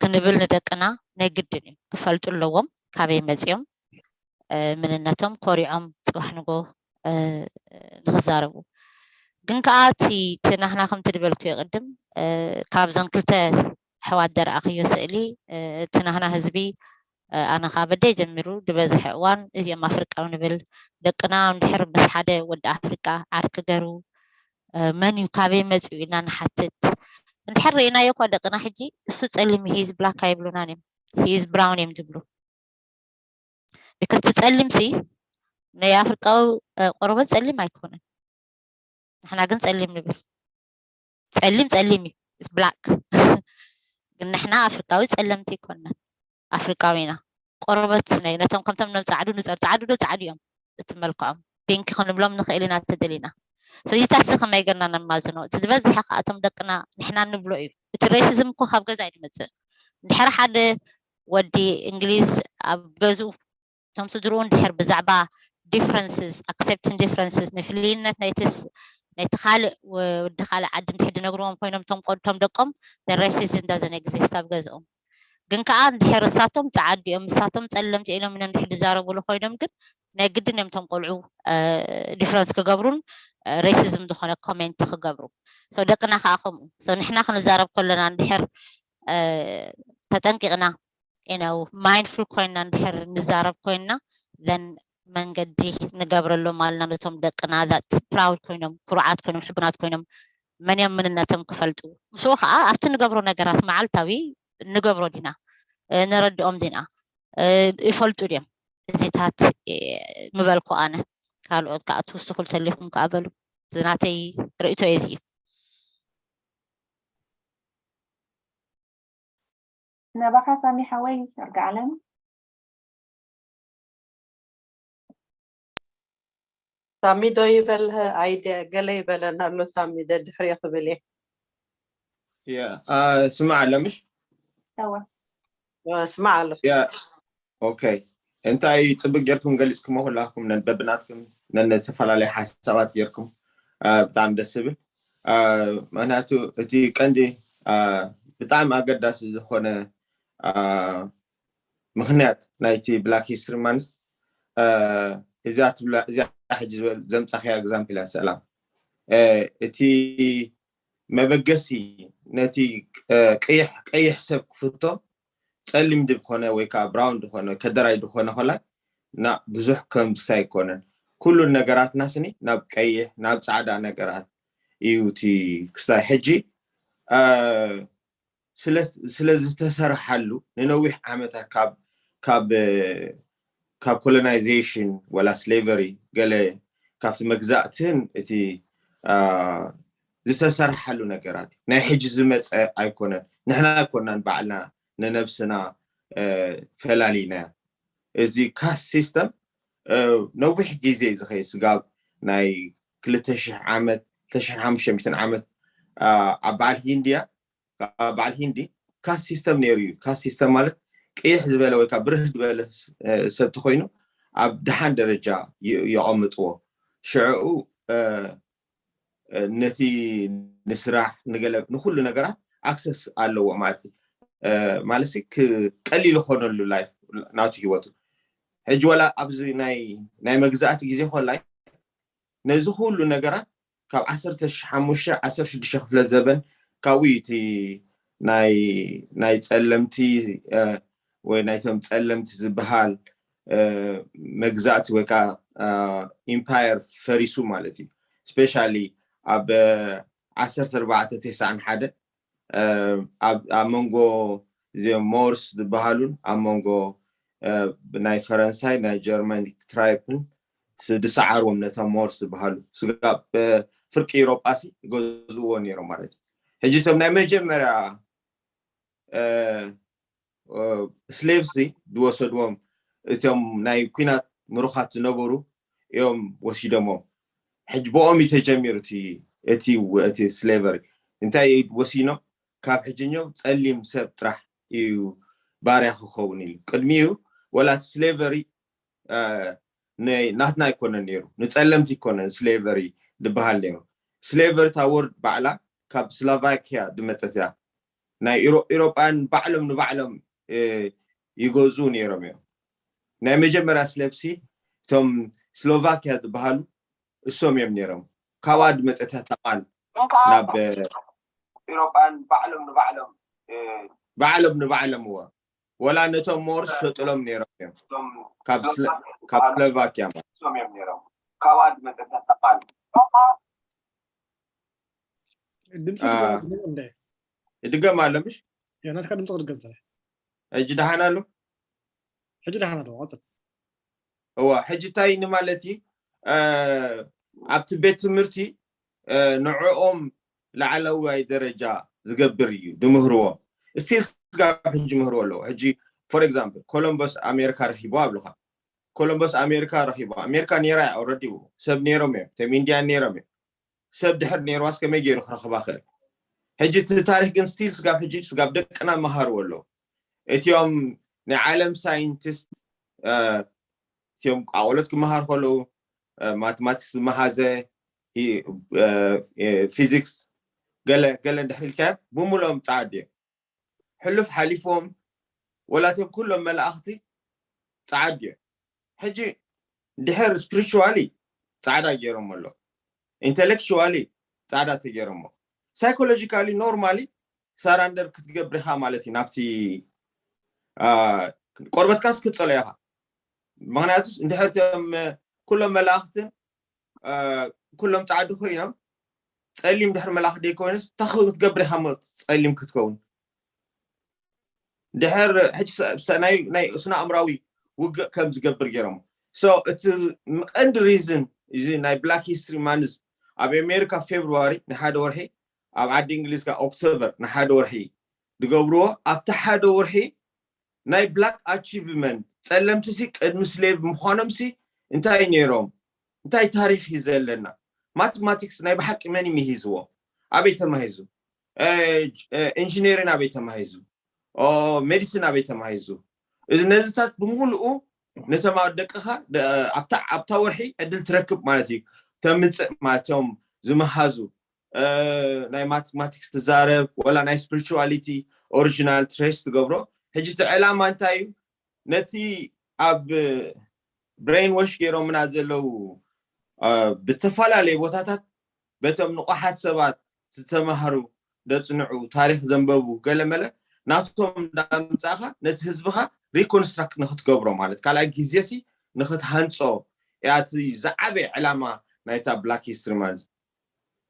ክንብል ንደቅና ናይ ግድን እዩ ክፈልጡ ኣለዎም ካበይ መፂኦም መንነቶም ኮሪዖም ፅባሕ ንጎ ንክዛረቡ። ግን ከዓ እቲ ናህና ከምቲ ዝበልኩዮ ቅድም ካብዘን ክልተ ኣሕዋት ዘርኣኽዮ ስእሊ እቲ ናህና ህዝቢ ኣነ ካብ ኣደይ ጀሚሩ ዝበዝሐ እዋን እዚኦም ኣፍሪቃዊ ንብል ደቅና እንድሕር ምስ ሓደ ወዲ ኣፍሪቃ ዓርኪ ገሩ መን እዩ ካበይ መፂኡ ኢልና ንሓትት። እንድሕር ርኢናዮ እኳ ደቅና ሕጂ እሱ ጸሊም ሂዝ ብላክ ኣይብሉናን እዮም፣ ሂዝ ብራውን እዮም ዝብሉ። ቢካዝ እቲ ጸሊም ሲ ናይ ኣፍሪቃዊ ቆርበት ጸሊም ኣይኮነን። ንሕና ግን ጸሊም ንብል። ጸሊም ጸሊም እዩ፣ ብላክ። ግን ንሕና ኣፍሪቃዊ ጸለምቲ ኣይኮነን፣ ኣፍሪቃዊ ኢና። ቆርበት ናይ ነቶም ከምቶም ኖም ጻዕዱ ንጸር ጻዕዱ ዶ ጻዕዱ እዮም፣ እቲ መልክዖም ፒንክ ክንብሎም ንኽእል ኢና ተደሊና። ስለዚታት ሲ ከመይ ገርና ነማዝኖ? እቲ ዝበዝሐ ከኣቶም ደቅና ንሕና ንብሎ እዩ። እቲ ሬሲዝም እኮ ካብ ገዛ እዩ ዝመጽእ። እንድሕር ሓደ ወዲ እንግሊዝ ኣብ ገዝኡ እቶም ስድርኡ እንድሕር ብዛዕባ differences, accepting differences, ንፍልይነት ናይቲ ካልእ ወዲ ካልእ ዓዲ እንድሕር ድነግርዎም ኮይኖም እቶም ቆድቶም ደቆም፣ the racism doesn't exist ኣብ ገዝኦም። ግን ከዓ እንድሕር እሳቶም ጸዓዱ እዮም፣ እሳቶም ጸለምቲ እዮም ኢሎም እንድሕር ድዛረብሉ ኮይኖም ግን ናይ ግድን እዮም እቶም ቆልዑ ዲፍረንስ ክገብሩን ሬሲዝም ዝኾነ ኮሜንት ክገብሩ። ደቅና ከዓ ከምኡ። ንሕና ክንዛረብ ከለና እንድሕር ተጠንቂቕና፣ ማይንድፉል ኮይንና እንድሕር ንዛረብ ኮይንና፣ ዘን መንገዲ ንገብረሎም ኣልና ነቶም ደቅና ዛት ፕራውድ ኮይኖም፣ ኩሩዓት ኮይኖም፣ ሕቡናት ኮይኖም፣ መን እዮም ምንነቶም ክፈልጡ። ምስኡ ከዓ ኣብቲ ንገብሮ ነገራት መዓልታዊ ንገብሮ ዲና፣ ነረድኦም ዲና፣ ይፈልጡ ድዮም? እዚታት ምበልኩ ኣነ። ካልኦት ከዓ ትውስኹ ተሊኹም ከዓ በሉ። ዝናተይ ርእቶ እዚ እዩ። ናባኻ ሳሚ ሓወይ። እርግዓለም። ሳሚ ዶ ይበል? ኣይደ ገለ ይበለና ኣሎ። ሳሚ ደድሕሪ ክብል እየ። ስማዕ ኣለምሽ? እወ። ስማዕ ኣሎ። ኦኬ፣ እንታይ ጽቡቅ ጌርኩም ገሊጽኩሞ ኩላኩም፣ በብናትኩም ነነ ዝተፈላለዩ ሓሳባት ጌርኩም፣ ብጣዕሚ ደስ ዝብል። ምክንያቱ እቲ ቀንዲ ብጣዕሚ ኣገዳሲ ዝኾነ ምክንያት ናይቲ ብላክ ሂስትሪ ማንት እዚኣ ሕጂ ዘምጻኽያ ኤግዛምፕል እያ። ሰላም፣ እቲ መበገሲ ነቲ ቀይሕ ቀይሕ ሰብ ክፍቶ ጸሊም ድብ ኮነ ወይ ከዓ ብራውን ድኾነ ከደራይ ድኾነ ኮላይ ና ብዙሕ ከምሳ ኣይኮነን። ኩሉን ነገራትና ስኒ ናብ ቀይሕ ናብ ጻዕዳ ነገራት እዩ እቲ ክሳይ ሕጂ ስለ ዝተሰርሓሉ ንነዊሕ ዓመታት ካብ ካብ ካብ ኮሎናይዜሽን ወላ ስሌቨሪ ገለ ካብቲ መግዛእትን እቲ ዝተሰርሓሉ ነገራት ናይ ሕጂ ዝመፀ ኣይኮነን። ንሕና ኣይኮናን ባዕልና ንነብስና ፈላሊና። እዚ ካስት ሲስተም ነዊሕ ግዜ እዩ ዝኸይድ። ስጋብ ናይ ክልተ ሽሕ ዓመት፣ ክልተ ሽሕን ሓሙሽተ ሚእትን ዓመት ኣብ በዓል ሂንድያ፣ ኣብ በዓል ሂንዲ ካስት ሲስተም ነይሩ እዩ። ካስት ሲስተም ማለት ቅይሕ ዝበለ ወይ ከዓ ብርህ ዝበለ ሰብ ተኮይኑ ኣብ ደሓን ደረጃ የቐምጥዎ። ሽዕኡ ነቲ ንስራሕ ንገለ ንኩሉ ነገራት ኣክሰስ ኣለዎ ማለት እዩ። ማለት ቀሊል ይኾነሉ ላይፍ ናቱ ህይወቱ። ሕጂ ወላ ኣብዚ ናይ ናይ መግዛእቲ ግዜ ኮላይ ነዚ ኩሉ ነገራት ካብ ዓሰርተ ሓሙሽተ ዓሰርተ ሽዱሽተ ክፍለ ዘበን ካብኡ እዩ እቲ ናይ ናይ ጸለምቲ ወይ ናይቶም ጸለምቲ ዝበሃል መግዛእቲ ወይ ከዓ ኢምፓየር ፈሪሱ ማለት እዩ። ስፔሻሊ ኣብ ዓሰርተ ኣርባዕተ ተስዓን ሓደ ኣብ መንጎ እዚኦም ሞርስ ዝበሃሉን ኣብ መንጎ ናይ ፈረንሳይ ናይ ጀርመን ትራይፕን ዝሰዓርዎም ነቶም ሞርስ ዝበሃሉ ስጋብ ፍርቂ ኤሮጳ ሲ ይገዝእዎ ነይሮም ማለት እዩ። ሕጂ እቶም ናይ መጀመርያ ስሌቭስ ዝወሰድዎም እቶም ናይ ኲናት ምሩኻት ዝነበሩ እዮም ወሲዶሞም። ሕጂ ብኦም እዩ ተጀሚሩ እቲ እቲ እቲ ስሌቨሪ። እንታይ ወሲኖም? ካብ ሕጅኛው ጸሊም ሰብ ጥራሕ እዩ ባርያ ክኸውን ኢሉ። ቅድሚኡ ወላ እቲ ስሌቨሪ ናትና ኣይኮነን ነይሩ፣ ንጸለምቲ ኣይኮነን ስሌቨሪ ዝበሃል ነይሩ። ስሌቨሪ እታ ወርድ ባዕላ ካብ ስሎቫኪያ ዝመጸት እያ። ናይ ኤሮጳውያን ባዕሎም ንባዕሎም ይገዝኡ ነይሮም እዮም። ናይ መጀመርያ ስለብሲ እቶም ስሎቫኪያ ዝበሃሉ እሶም እዮም ነይሮም። ካብኣ ዝመጸት እያ እታ ቃል ናብ ኤሮጳውያን ባዕሎም ንባዕሎም ባዕሎም ንባዕሎም እዎ ወላ ነቶም ሞርስ ሸጥሎም ነይሮም እዮም ካብ ስሎቫኪያ ማለት። ካብኣ ዝመጸት እያ እታ ቃል ድምፂ ትጓየት እንደ ይድገም ኣሎ ምሽ? ያ ናትካ ድምፂ ክድገም ጸኒሑ። ሕጂ ደሓን ኣሎ? ሕጂ ደሓን ኣለዎ፣ ቀጽል። እዋ፣ ሕጂ እንታይ ንማለት እዩ? እ፣ ኣብቲ ቤት ትምህርቲ፣ እ፣ ንዕኦም ላዕለዋይ ደረጃ ዝገብር እዩ ዝምህርዎም። ስቲል ስጋብ ሕጂ ምህርዎ ኣለዎ። ሕጂ for example ኮሎምበስ ኣሜሪካ ረኪብዋ ኣብልካ። ኮሎምበስ ኣሜሪካ ረኪብዋ። ኣሜሪካ ነይራ እያ ኦልረዲ፣ ሰብ ነይሮም እዮም፣ እቶም ኢንድያን ነይሮም እዮም። ሰብ ድሕር ነይርዋስ ከመይ ገይሩ ክረክባ ክእል? ሕጂ እቲ ታሪክ ግን ስቲል ስጋብ ሕጂ ስጋብ ደቅና መሃርዎ ኣለዉ። እቲኦም ናይ ዓለም ሳይንቲስት፣ እ፣ እቲኦም ኣቆሎት ክመሃር ከለዉ፣ እ፣ ማቴማቲክስ ዝመሃዘ፣ ሂ-፣ እ፣ እ፣ ፊዚክስ፣ ገለ ገለ እንድሕር ኢልካዮ ብምሎም ጻዓድ እዮም። ሕሉፍ ሓሊፎም፣ ወላ እቲኦም ኩሎም መላእኽቲ ጻዓድ እዮም። ሕጂ ድሕር ስፒሪቹዋሊ ጻዕዳ ገይሮም ኣሎ፣ ኢንቴሌክቹዋሊ ጻዕዳ ተገይሮሞ፣ ሳይኮሎጂካሊ ኖርማሊ ሳራንደር ክትገብር ኢኻ ማለት እዩ ናብቲ፣ አ፣ ቆርበትካስ ክትጸሎ ኢኻ። ምክንያቱስ እንድሕር እቶም ኩሎም መላእኽትን፣ አ፣ ኩሎም ጻዕዲ ኮይኖም ጸሊም ድሕር መላእኽቲ ደይኮይኑስ እንታይ ክትገብር ኢኻ እሞ ጸሊም ክትከውን? ድሕር ሕጂ ሰ-፣ ሰ-፣ ናይ፣ ናይ ስነ ኣእምራዊ ውግእ ከም ዝገብር ገይሮም። So እቲ ቀንዲ ሪዝን እዚ ናይ ብላክ ሂስትሪ ማንዝ ኣብ ኣሜሪካ ፌብሩዋሪ ንሓደ ወርሒ፣ ኣብ ዓዲ እንግሊዝ ከኣ ኦክቶበር ንሓደ ወርሒ ዝገብርዎ፣ ኣብቲ ሓደ ወርሒ ናይ ብላክ ኣቺቭመንት ጸለምቲ ሲ ቅድሚ ስሌቭ ምዃኖም ሲ እንታይ ነይሮም? እንታይ ታሪክ እዩ ዘለና? ማቴማቲክስ ናይ ብሓቂ መን እዩ ምሂዝዎ? ኣበይ ተማሂዙ? እ፣ እ፣ ኢንጂነሪን ኣበይ ተማሂዙ? ኦ፣ ሜዲሲን ኣበይ ተማሂዙ? እዚ ነዚታት ብምሉኡ ነቶም ኣብ ደቅኻ ደ-፣ ኣብታ፣ ኣብታ ወርሒ ዕድል ትረክብ ማለት እዩ። ተምጽእ ማለት እዮም ዝመሃዙ። እ፣ ናይ ማቴማቲክስ ትዛረብ፣ ወላ ናይ ስፒሪቹዋሊቲ ኦሪጂናል ትሬስ ትገብሮ። ሕጂ እቲ ዕላማ እንታይ እዩ? ነቲ ኣብ ብሬን ዎሽ ገይሮምና ዘለዉ፣ እ፣ ብተፈላለዩ ቦታታት በቶም ንቑሓት ሰባት ዝተማህሩ፣ ደጽንዑ፣ ታሪክ ዘንበቡ፣ ገለመለ ናቶም እንዳምጻእኻ ነቲ ህዝብኻ ሪኮንስትራክት ንክትገብሮ ማለት ካልኣይ ግዜሲ ንክትሃንጾ እያ እቲ ዝዓበየ ዕላማ ናይታ ብላክ ሂስትሪ ማንዝ።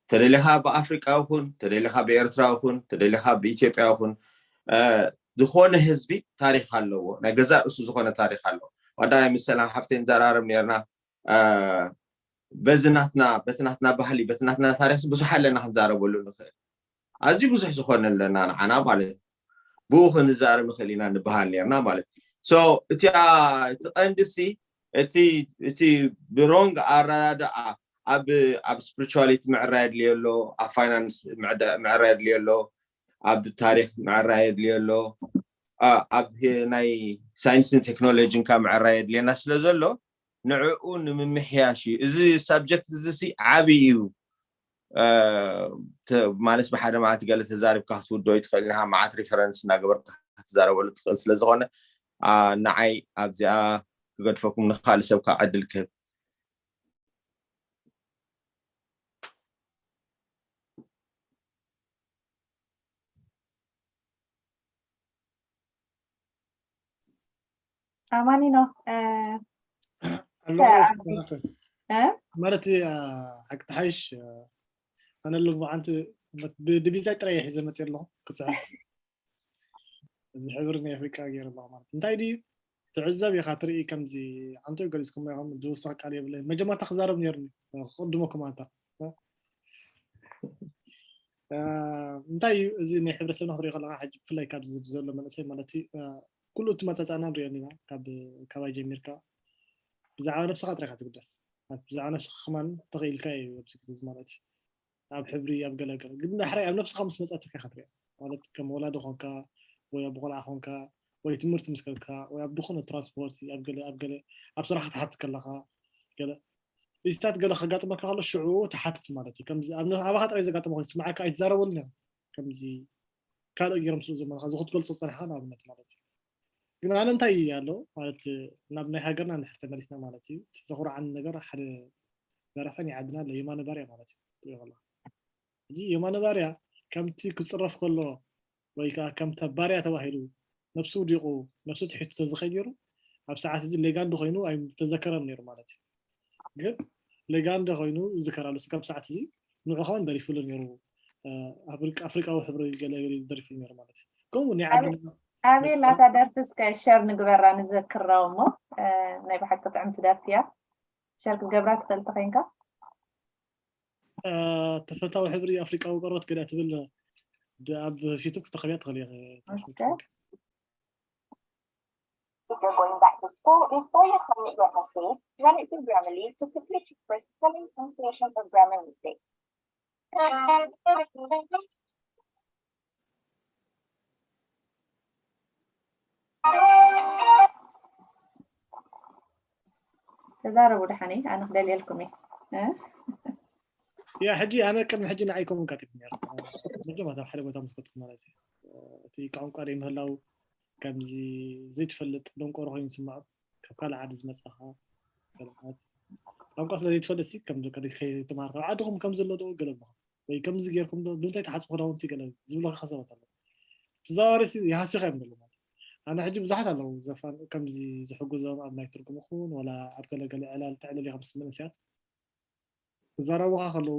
ተደሊኻ ብኣፍሪቃ ይኹን፣ ተደሊኻ ብኤርትራ ይኹን፣ ተደሊኻ ብኢትዮጵያ ይኹን፣ እ፣ ዝኾነ ህዝቢ ታሪክ ኣለዎ። ናይ ገዛእ ርእሱ ዝኾነ ታሪክ ኣለዎ። ቀዳማይ ምስ ሰላም ሓፍተይ ንዘራረብ ነርና፣ እ፣ በዚ ናትና፣ በቲ ናትና ባህሊ፣ በቲ ናትና ታሪክ ብዙሕ ኣለና ክንዛረበሉ ንኽእል። ኣዝዩ ብዙሕ ዝኾነ ኣለና ንዓና ማለት እዩ። ብኡ ክንዛረብ ንኽእል ኢና ንበሃል ነርና ማለት እዩ። So እቲ፣ እቲ ቀንዲ ሲ፣ እቲ፣ እቲ ብሮንግ ኣረዳድኣ ኣብ፣ ኣብ ስፒሪቹዋሊቲ ምዕራይ ኣድልዮ ኣሎ፣ ኣብ ፋይናንስ ምዕደ-፣ ምዕራይ ኣድልዮ ኣሎ፣ ኣብ ታሪክ ምዕራይ ኣድልዮ ኣሎ፣ ኣ-፣ ኣብ ህ-፣ ናይ ሳይንስን ቴክኖሎጂን ከኣ ምዕራይ ኣድልየና ስለ ዘሎ ንዕኡ ንምምሕያሽ እዩ። እዚ ሳብጀክት እዚ ሲ ዓቢ እዩ። እ፣ ተ-፣ ማለት ብሓደ መዓልቲ ገለ ተዛሪብካ ክትውድኦ ይትኽእል ኢኻ። መዓት ሪፈረንስ እናገበርካ ክትዛረበሉ ትኽእል ስለ ዝኾነ፣ ኣ፣ ንዓይ ኣብዚኣ ክገድፈኩም ንኻልእ ሰብ ከዓ ዕድል ክህብ። ኣማኒኖ፣ እ፣ ኣሎ ከ-፣ ኣብዚ፣ እ? ማለት፣ እ፣ ሓቂ ተሓይሽ፣ እ፣ ኣነ ኣለኹ ብሓንቲ ብ-፣ ብቪዛይ ጥራይ እየ ሒዘ መፅእ ኣለኹ ክፅሕፍ። እዚ ሕብሪ ናይ ኣፍሪቃ ገይረ ኣለኹ ማለት እንታይ ድዩ? ትዕዘብ ኢኻ ትርኢ፣ ከምዚ ዓንቶ ገሊጽኩም ኢኹም፣ ዝውስኽ ቃል የብለይን። መጀመርታ ክዛረብ ነይሩኒ፣ ክቕድመኩም ኣንታ። እ፣ እንታይ እዩ እዚ ናይ ሕብረተሰብና ክትሪኦ ከለኻ፣ ሕጂ ብፍላይ ካብዚ ዘሎ መንእሰይ ማለት እዩ፣ እ፣ ኩሉ እቲ መጻጻእና ንሪኦ ኣለና፣ ካብ፣ ካባይ ጀሚርካ ብዛዕባ ነብስኻ ጥራይ ኢኻ ትግደስ። ብዛዕባ ነብስኻ ከማን ተኽኢልካ እዩ ኣብዚ ግዜ እዚ ማለት እዩ። ኣብ ሕብሪ፣ ኣብ ገለ ገለ። ግን ዳሕራይ ኣብ ነብስኻ ምስ መጻትካ ኢኻ ትሪኣ። ማለት ከም ወላዲ ኾንካ፣ ወይ ኣብ ቆልዓ ኾንካ፣ ወይ ትምህርቲ ምስ ከድካ፣ ወይ ኣብ ዝኾነ ትራንስፖርት፣ ኣብ ገለ፣ ኣብ ገለ፣ ኣብ ስራሕ ክትሓትት ከለኻ፣ ገለ። እዚታት ገለ ከጋጥመካ ከሎ ሽዑ ትሓትት ማለት እዩ። ከምዚ ኣብ ነ-፣ ኣባኻ ጥራይ ዘጋጥመ ኮይኑ ዝስምዓካ ኣይትዛረበሉን ኢኻ። ከምዚ ካልእ ገይሮም ስለ ዘመልኻ፣ እዚ ክትገልጾ ዝጸናሕካ ንኣብነት ማለት እዩ። ግን ኣነ እንታይ ኣሎ ማለት ናብ ናይ ሃገርና እንድሕር ተመሊስና ማለት እዩ። እቲ ዘኹርዓኒ ነገር ሓደ ደራፋይ ናይ ዓድና ኣሎ፣ የማነ ባርያ ማለት እዩ። ትሪኦ ከለኻ። ሕጂ የማነ ባርያ ከምቲ ክጽረፍ ከሎ ወይ ከዓ ከምታ ባርያ ተባሂሉ ነብሱ ውዲቑ፣ ነብሱ ትሒቱ ተዝኸይድ ነይሩ፣ ኣብ ሰዓት እዚ ሌጋንድ ኮይኑ ኣይምተዘከረን ነይሩ ማለት እዩ። ግን ሌጋንድ ኮይኑ ይዝከር ኣሎ። እስካብ ሰዓት እዚ ንዑ ከማን ደሪፉሉ ነይሩ። ኣፍሪቃዊ ሕብሪ ገለ ገለ ደሪፉ ነይሩ ማለት እዩ። ከምኡ ናይ ዓድና ኣቤል ናታ ደርፊ እስከ ሸር ንግበራ ንዘክራ እሞ ናይ ብሓቂ ጥዕምቲ ደርፊ እያ። ሸር ክትገብራ ትኽእል ተኸይንካ ተፈታዊ ሕብሪ ኣፍሪቃዊ ቆርበት ገዳ ትብል ኣብ ፊቱብ ክተኸብያ ትኽእል If you're going back to school, before you submit your essays, run it through Grammarly to quickly check for spelling, punctuation, or grammar mistakes. ተዛረቡ ደሓኒ ኣነ ክደልየልኩም እየ ያ ሕጂ ኣነ ቅድሚ ሕጂ ንዓይ ከምኡ ካቲብ ነር መጀመርታ ሓደ ቦታ ምስ ከትኩ ማለት እዩ እቲ ቋንቋ ደይ ምህላው ከምዚ ዘይትፈልጥ ደንቆሮ ኮይኑ ስምዖ ካብ ካልእ ዓዲ ዝመፃኻ ቋንቋ ስለ ዘይትፈልጥ ሲ ከም ከይተማር ካብ ዓድኹም ከም ዘሎ ዶ ገለ ኣለኹም ወይ ከምዚ ጌርኩም ዶ ብምንታይ ተሓፅቡ ክዳውንቲ ገለ ዝብለካ ሰባት ኣለዉ ተዛዋሪ ሲ ይሃስኻ እዮም ዘለዉ ማለት ኣነ ሕጂ ብዙሓት ኣለዉ ዘፋን ከምዚ ዝሕግዞም ኣብ ናይ ትርጉም ይኹን ወላ ኣብ ገለገለ ዕላል ተዕልል ኢኻ ምስ መንእስያት ክዛረቡኻ ከለዉ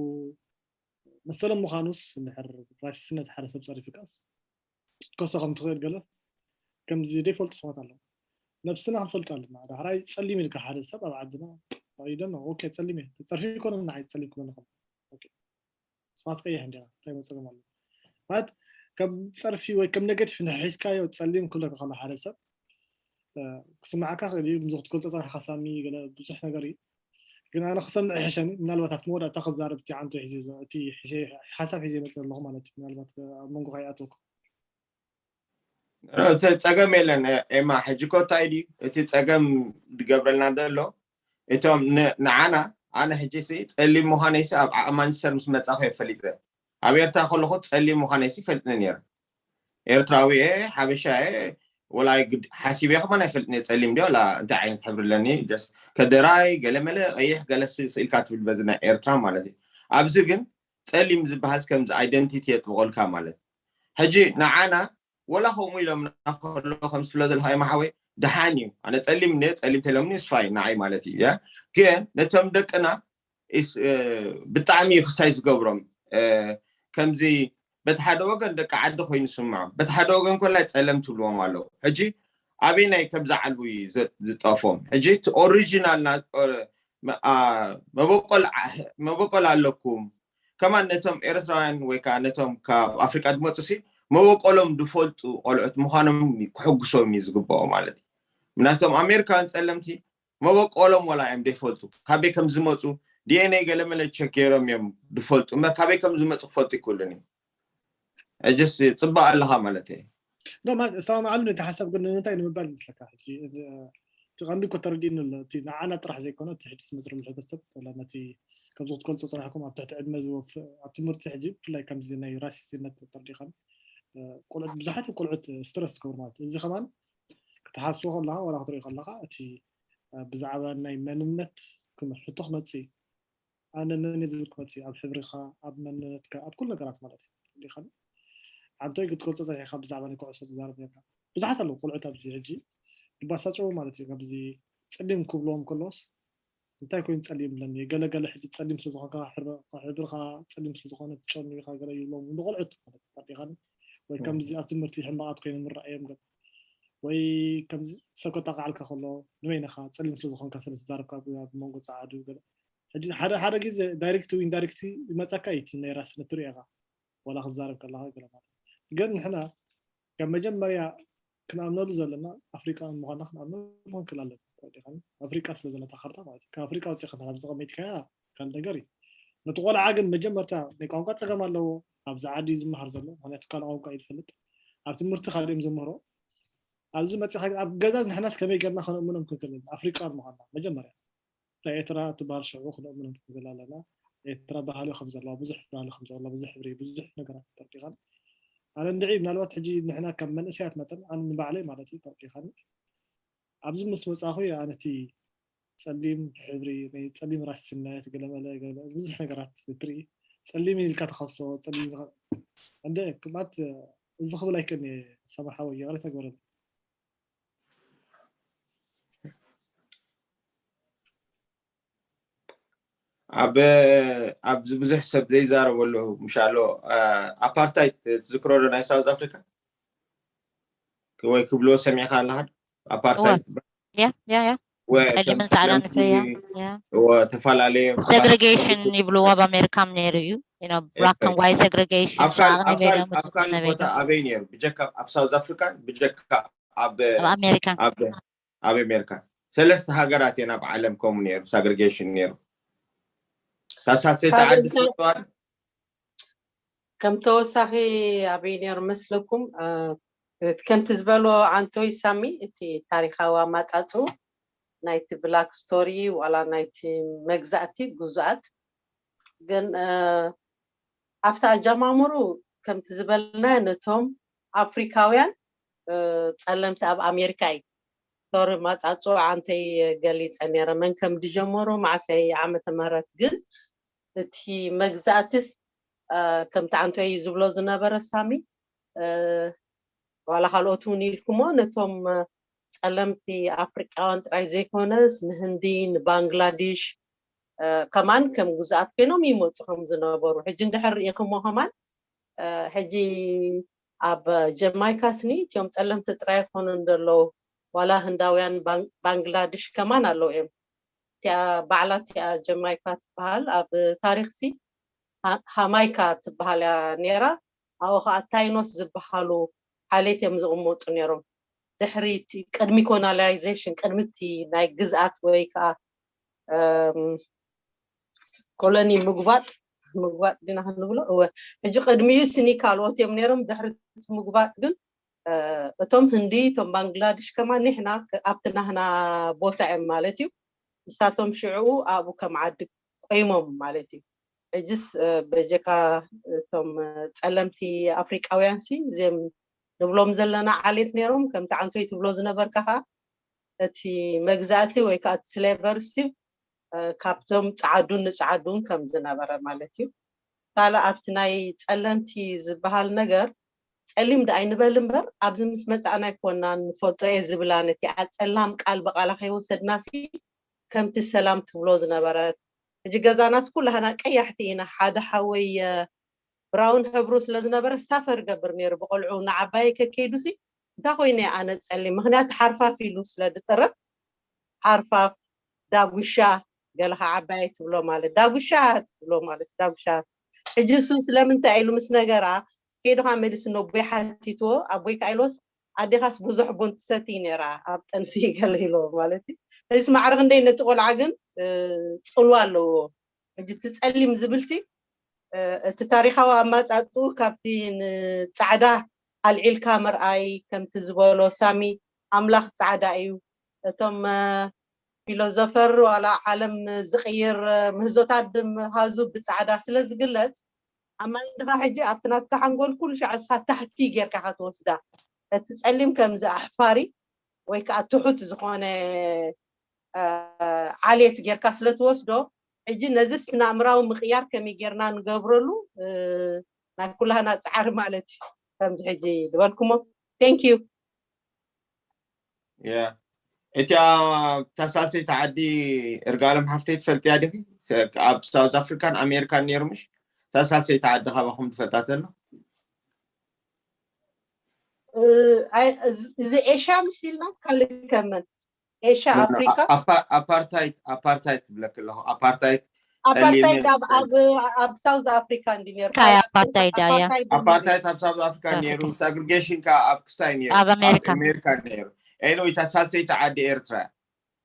መሰሎም ምዃኑስ እንድሕር ራሲስነት ሓደ ሰብ ፀሪፉካስ ከሶ ከም ትኽእል ገለ ከምዚ ደይፈልጡ ሰባት ኣለዉ ነብስና ክንፈልጥ ኣለና ዳሕራይ ፀሊም ኢልካ ሓደ ሰብ ኣብ ዓድና ይደን ኦኬ ፀሊም እየ ተፀርፊ ይኮነ ንዓይ ፀሊም ክበኒ ከሎ ሰባት ቀይሕ እንዲና እንታይ መፀገም ኣሎ ማለት ከም ፀርፊ ወይ ከም ነገቲቭ ንሒዝካዮ ፀሊም ክብለካ ከሎ ሓደ ሰብ ክስማዓካ ክእል እዩ ምዚ ክትገልፆ ፀናሕካ ሳሚ ገለ ብዙሕ ነገር እዩ ግን ኣነ ክሰምዕ ይሕሸኒ ምናልባት ኣብቲ መወዳእታ ክዛረብ እቲ ዓንቶ ሒዘ እቲ ሓሳብ ሒዘ ይመፅእ ኣለኹ ማለት እዩ ምናልባት ኣብ መንጎ ከይኣትወኩም እቲ ፀገም የለን ኤማ ሕጂ ኮ እንታይ ድዩ እቲ ፀገም ዝገብረልና ዘሎ እቶም ንዓና ኣነ ሕጂ ሲ ፀሊም ምዃነይ ሲ ኣብ ዓቐብ ማንቸስተር ምስ መፃኹ የፈሊጠ ኣብ ኤርትራ ከለኹ ፀሊም ምዃነይ ሲ ይፈልጥኒ ነይረ ኤርትራዊ እየ ሓበሻ እየ ወላ ግድ ሓሲበ ከማን ኣይፈልጥን እየ ፀሊም ድዮ ላ እንታይ ዓይነት ሕብሪ ኣለኒ ጀስት ከደራይ ገለመለ ቀይሕ ገለ ስእልካ ትብል በዚ ናይ ኤርትራ ማለት እዩ ኣብዚ ግን ፀሊም ዝበሃል ከምዚ ኣይደንቲቲ የጥብቐልካ ማለት ሕጂ ንዓና ወላ ከምኡ ኢሎምና ከሎ ከም ስለ ዘለካ ማሓወይ ደሓን እዩ ኣነ ፀሊም ነ ፀሊም ተሎምኒ ስፋይ ንዓይ ማለት እዩ ግን ነቶም ደቅና ብጣዕሚ ክስታይ ዝገብሮም ከምዚ በቲ ሓደ ወገን ደቂ ዓዲ ኮይኑ ስምዖም በቲ ሓደ ወገን ኮላይ ፀለም ትብልዎም ኣለዉ ሕጂ ኣበይ ናይ ከምዚ ዓልቡ እዩ ዝጠፎም ሕጂ እቲ ኦሪጂናል መበቆል ኣለኩም ከማን ነቶም ኤርትራውያን ወይ ከዓ ነቶም ካብ ኣፍሪቃ ዝመፁ ሲ መበቆሎም ዝፈልጡ ቆልዑት ምዃኖም ክሕጉሶም እዩ ዝግብኦ ማለት እዩ ምናቶም ኣሜሪካውያን ፀለምቲ መበቆሎም ወላ እዮም ዘይፈልጡ ካበይ ከም ዝመፁ ዲኤንኤ ገለመለ ቸክ ገይሮም እዮም ዝፈልጡ እምበር ካበይ ከም ዝመፁ ክፈልጡ ይክእሉን እዩ እጅስ ፅባቅ ኣለካ ማለት እዩ እሰማማዓሉ ነቲ ሓሳብ ግን ንምንታይ ንምባል ይመስለካ እቲ ቀንዲ እኮ ተረዲእኒ ኣሎ እቲ ንዓና ጥራሕ ዘይኮነ እቲ ሕጂ ዝመፅረሉ ሕብረተሰብ ነቲ ከምዚ ክትገልፆ ፀናሕኩም ኣብ ትሕቲ ዕድመ ዝወፍእ ኣብ ትምህርቲ ሕጂ ብፍላይ ከምዚ ናይ ራሲስነት ተረዲእካኒ ቆልዑት ብዙሓት ቆልዑት ስትረስ ትገብሩ ማለት እዚ ከማን ክትሓስቦ ከለካ ዋላ ክትሪኦ ከለካ እቲ ብዛዕባ ናይ መንነት ሕቶ ክመፅእ ኣነ መን ዝብል ክመፅእ ኣብ ሕብሪካ ኣብ መንነትካ ኣብ ኩሉ ነገራት ማለት እዩ ዲካ ዓንቶይ ክትገልፆ ፀኒሕካ ብዛዕባ ናይ ኩዕሶ ትዛረብ ነርካ ብዙሓት ኣለዉ ቆልዑት ኣብዚ ሕጂ ይባሳጨው ማለት እዩ ካብዚ ፀሊም ክብልዎም ከለዎስ እንታይ ኮይኑ ፀሊም ብለኒ ገለገለ ሕጂ ፀሊም ስለዝኮንካ ሕብርካ ፀሊም ስለዝኮነ ትጨኑ ኢካ ገለ ይብሎም ንቆልዑት ማለት እዩ ዲካ ወይ ከምዚ ኣብ ትምህርቲ ሕማቃት ኮይኖም ንረኣዮም ገለ ወይ ከምዚ ሰብ ከጣቃዓልካ ከሎ ንበይንኻ ፀሊም ስለዝኾንካ ስለዝዛረብካ ኣብ መንጎ ፀዓዱ ገለ ሕጂ ሓደ ሓደ ግዜ ዳይሬክት ወይ ኢንዳይሬክት ይመፀካ እዩ እቲ ናይ ራስነት ትሪኦ ኢኻ ዋላ ክትዛረብ ከለኻ ገለ ማለት ግን ንሕና ካብ መጀመርያ ክንኣምነሉ ዘለና ኣፍሪቃውያን ምዃንና ክንኣምነሉ ክንክእል ኣለና ተረዲኻኒ ኣፍሪቃ ስለ ዘለታ ካርታ ማለት እዩ ካብ ኣፍሪቃ ውፅኢኻ ናብ ዝቐመጥካያ ካልእ ነገር እዩ ነቲ ቆልዓ ግን መጀመርታ ናይ ቋንቋ ፀገም ኣለዎ ኣብዚ ዓዲ እዩ ዝመሃር ዘሎ ምክንያቱ ካልእ ቋንቋ እዩ ዝፈልጥ ኣብ ትምህርቲ ካልእ እዮም ዘምህሮ ኣብዚ መፂኻ ኣብ ገዛ ንሕናስ ከመይ ጌርና ከነእምኖም ክንክእል ኣፍሪቃውያን ምዃንና መጀመርያ እታ ኤርትራ ትበሃል ሽዑ ክነእምኖም ክንክእል ኣለና ኤርትራ ባህሊ ከም ዘለዋ ብዙሕ ባህሊ ከም ዘለዋ ብዙሕ ሕብሪ ብዙሕ ነገራት ተረዲኻን ኣነ እንድዒ ምናልባት ሕጂ ንሕና ከም መንእሰያት መጠን ኣነ ንባዕለይ ማለት እዩ ተረዲኻኒ ኣብዚ ምስ መፃኹ ኣነ እቲ ፀሊም ሕብሪ ናይ ፀሊም ራስነት ገለመለ ብዙሕ ነገራት ትርኢ ፀሊም ኢልካ ተኸሶ ፀሊም እንደ ክማት እዚ ክብል ኣይክእልን እየ ሰማር ሓወይ ይቕሬታ ግበረልኝ ኣብ ኣብዚ ብዙሕ ሰብ ዘይዛረበሉ ምሻሎ ኣፓርታይድ ትዝክሮ ዶ ናይ ሳውዝ ኣፍሪካ ወይ ክብልዎ ሰሚዕካ ኣለካ? ኣፓርታይድ ያ ያ ያ ወ- ጸሊምን ከም ጻዕዳን ከምቲ ፍርያ ያ ወ- ተፈላለየ segregation ይብልዎ ኣብ ኣሜሪካ ነይሩ እዩ you know black and white segregation ኣብ ካል- ኣብ ካል- ኣብ ካልእ ቦታ ኣበይ ነይሩ? ብጀካ ኣብ ሳውዝ ኣፍሪካን ብጀካ ኣብ ኣብ ኣሜሪካ ኣብ ኣብ ኣሜሪካ ሰለስተ ሃገራት እየን ኣብ ዓለም ከምኡ ነይሩ፣ ሳግሪጌሽን ነይሩ። ሳሳት ካብ ዓዲ እንተ- ከም ተወሳኺ ኣበይ ነይሩ መስለኩም? እ፣ እቲ ከምቲ ዝበሎ ኣንቶይ ሳሚ፣ እቲ ታሪኻዊ ኣማጻጽኡ ናይቲ ብላክ ስቶሪ ዋላ ናይቲ መግዛእቲ ግዙኣት ግን እ፣ ኣብቲ ኣጀማምሩ ከምቲ ዝበልና ነቶም ኣፍሪካውያን እ፣ ጸለምቲ ኣብ ኣሜሪካ እዩ። ሶሪ ማጻጽኡ ኣንተይ ገሊጸ ነይረ መን ከም ዝጀመሩ ማዕሰይ ዓመተ ምህረት ግን እቲ መግዛእትስ እ፣ ከምቲ ኣንቶይ ዝብሎ ዝነበረ ሳሚ እ፣ ዋላ ካልኦት እውን ኢልኩሞ ነቶም እ፣ ጸለምቲ ኣፍሪቃውያን ጥራይ ዘይኮነስ ንህንዲ ንባንግላዲሽ እ፣ ከማን ከም ግዙኣት ኮይኖም ይመፁ ከም ዝነበሩ ሕጂ እንድሕር ርኢኽሞ ከማን እ፣ ሕጂ ኣብ ጀማይካ ስኒ እቲኦም ጸለምቲ ጥራይ ይኾኑ እንደለዉ ዋላ ህንዳውያን ባን- ባንግላድሽ ከማን ኣለዉ እዮም። እቲኣ ባዕላ እቲኣ ጀማይካ ትበሃል ኣብ ታሪኽሲ ሃ- ሃማይካ ትበሃል እያ ነይራ። ኣብኡ ከዓ ታይኖስ ዝበሃሉ ዓሌት እዮም ዝቕመጡ ነይሮም። ድሕሪ እቲ ቅድሚ ኮሎናይዜሽን ቅድሚ እቲ ናይ ግዝኣት ወይ ከዓ እም፣ ኮሎኒ ምግባጥ ምግባጥ ዲና ክንብሎ እወ ሕጂ ቅድሚኡ ስኒ ካልኦት እዮም ነይሮም ድሕሪ እቲ ምግባጥ ግን እ፣ እቶም ህንዲ እቶም ባንግላድሽ ከማ ንሕና ክ- ኣብቲ ናህና ቦታ እዮም ማለት እዩ ንሳቶም ሽዕኡ ኣብኡ ከም ዓዲ ቆይሞም ማለት እዩ ሕጅስ እ፣ በጀካ እቶም እ፣ ጸለምቲ ኣፍሪቃውያን ሲ እዚም ንብሎም ዘለና ዓሌት ነይሮም ከምቲ ዓንቶይ ትብሎ ዝነበርካ ከዓ እቲ መግዛእቲ ወይ ከዓ እቲ ስሌቨሪ ስቲል ካብቶም ጸዓዱን ንጸዓዱን ከም ዝነበረ ማለት እዩ ካልእ ኣብቲ ናይ ጸለምቲ ዝበሃል ነገር ጸሊም ዳ ኣይንበል እምበር ኣብዚ ምስ መጻእና ኣይኮና ንፈልጦ እየ ዝብላ ነቲ ኣጸላም ቃል ብቃላ ከይወሰድናሲ ከምቲ ሰላም ትብሎ ዝነበረት ሕጂ ገዛናስ ኩላህና ቀያሕቲ ኢና ሓደ ሓወይ ብራውን ሕብሩ ስለ ዝነበረ ሳፈር ገብር ነይሩ ብቆልዑ ንዓባይ ከከይዱሲ እንታይ ኮይነ ኣነ ጸሊም ምክንያቱ ሓርፋፍ ኢሉ ስለ ዝፅረብ ሓርፋፍ ዳጉሻ ገለካ ዓባይ ትብሎ ማለት ዳጉሻ ትብሎ ማለት ዳጉሻ ሕጂ እሱ ስለምንታይ ኢሉ ምስ ነገራ ከይድካ መሊሱ ነቦይ ሓቲትዎ ኣቦይ ከ ኢልዎስ ኣዴኻስ ብዙሕ ቡን ትሰቲ ነራ ኣብ ጠንሲ ገለ ኢልዎ ማለት እዩ ሕጂስ ማዕረ ክንደይ ነቲ ቆልዓ ግን ፅልዋ ኣለዎ ሕጂ እቲ ጸሊም ዝብል ሲ እቲ ታሪኻዊ ኣማጻጽኡ ካብቲ ንጻዕዳ ኣልዒልካ ምርኣይ ከምቲ ዝበሎ ሳሚ ኣምላኽ ጻዕዳ እዩ እቶም ፊሎዞፈር ዋላ ዓለም ዝቕይር ምህዞታት ድምሃዙ ብጻዕዳ ስለ ዝግለጽ ኣማን ድኻ ሕጂ ኣብቲ ናትካ ሓንጎል ኩሉ ሻዕ እስኻ ታሕቲ ጌርካ ኢኻ ትወስዳ እቲ ጸሊም ከምዚ ኣሕፋሪ ወይ ከዓ ትሑት ዝኾነ ዓሌት ጌርካ ስለ ትወስዶ ሕጂ ነዚ ስነ ኣእምራዊ ምቕያር ከመይ ጌርና ንገብረሉ ናይ ኩላህና ፃዕሪ ማለት እዩ ከምዚ ሕጂ ዝበልኩሞ thank you እቲኣ ተሳልሰይቲ ዓዲ እርጋለም ሓፍተይ ትፈልጥያ ዲኺ ኣብ ሳውዝ ኣፍሪካን ኣሜሪካን ነይሩ ምሽ ተሳልሰይቲ ዓዲ ካባኹም ትፈልጣ ተሎ እዚ ኤሽያ ምስ ኢልና ካልእ ከመን ኤሽያ ኣፍሪካ ኣፓርታይት ኣፓርታይት ትብለክ ኣለኹ ኣፓርታይት ኣፓርታይድ ኣብ ሳውዝ ኣፍሪካ እንዲ ነሩ ኣፓርታይድ ኣያ ኣፓርታይት ኣብ ሳውዝ ኣፍሪካ ነይሩ ሳግሪጌሽን ካ ኣብ ክስታይ ነይሩ ኣብ ኣሜሪካ ኣሜሪካ ነይሩ ኤሎ እታ ሳልሰይቲ ዓዲ ኤርትራ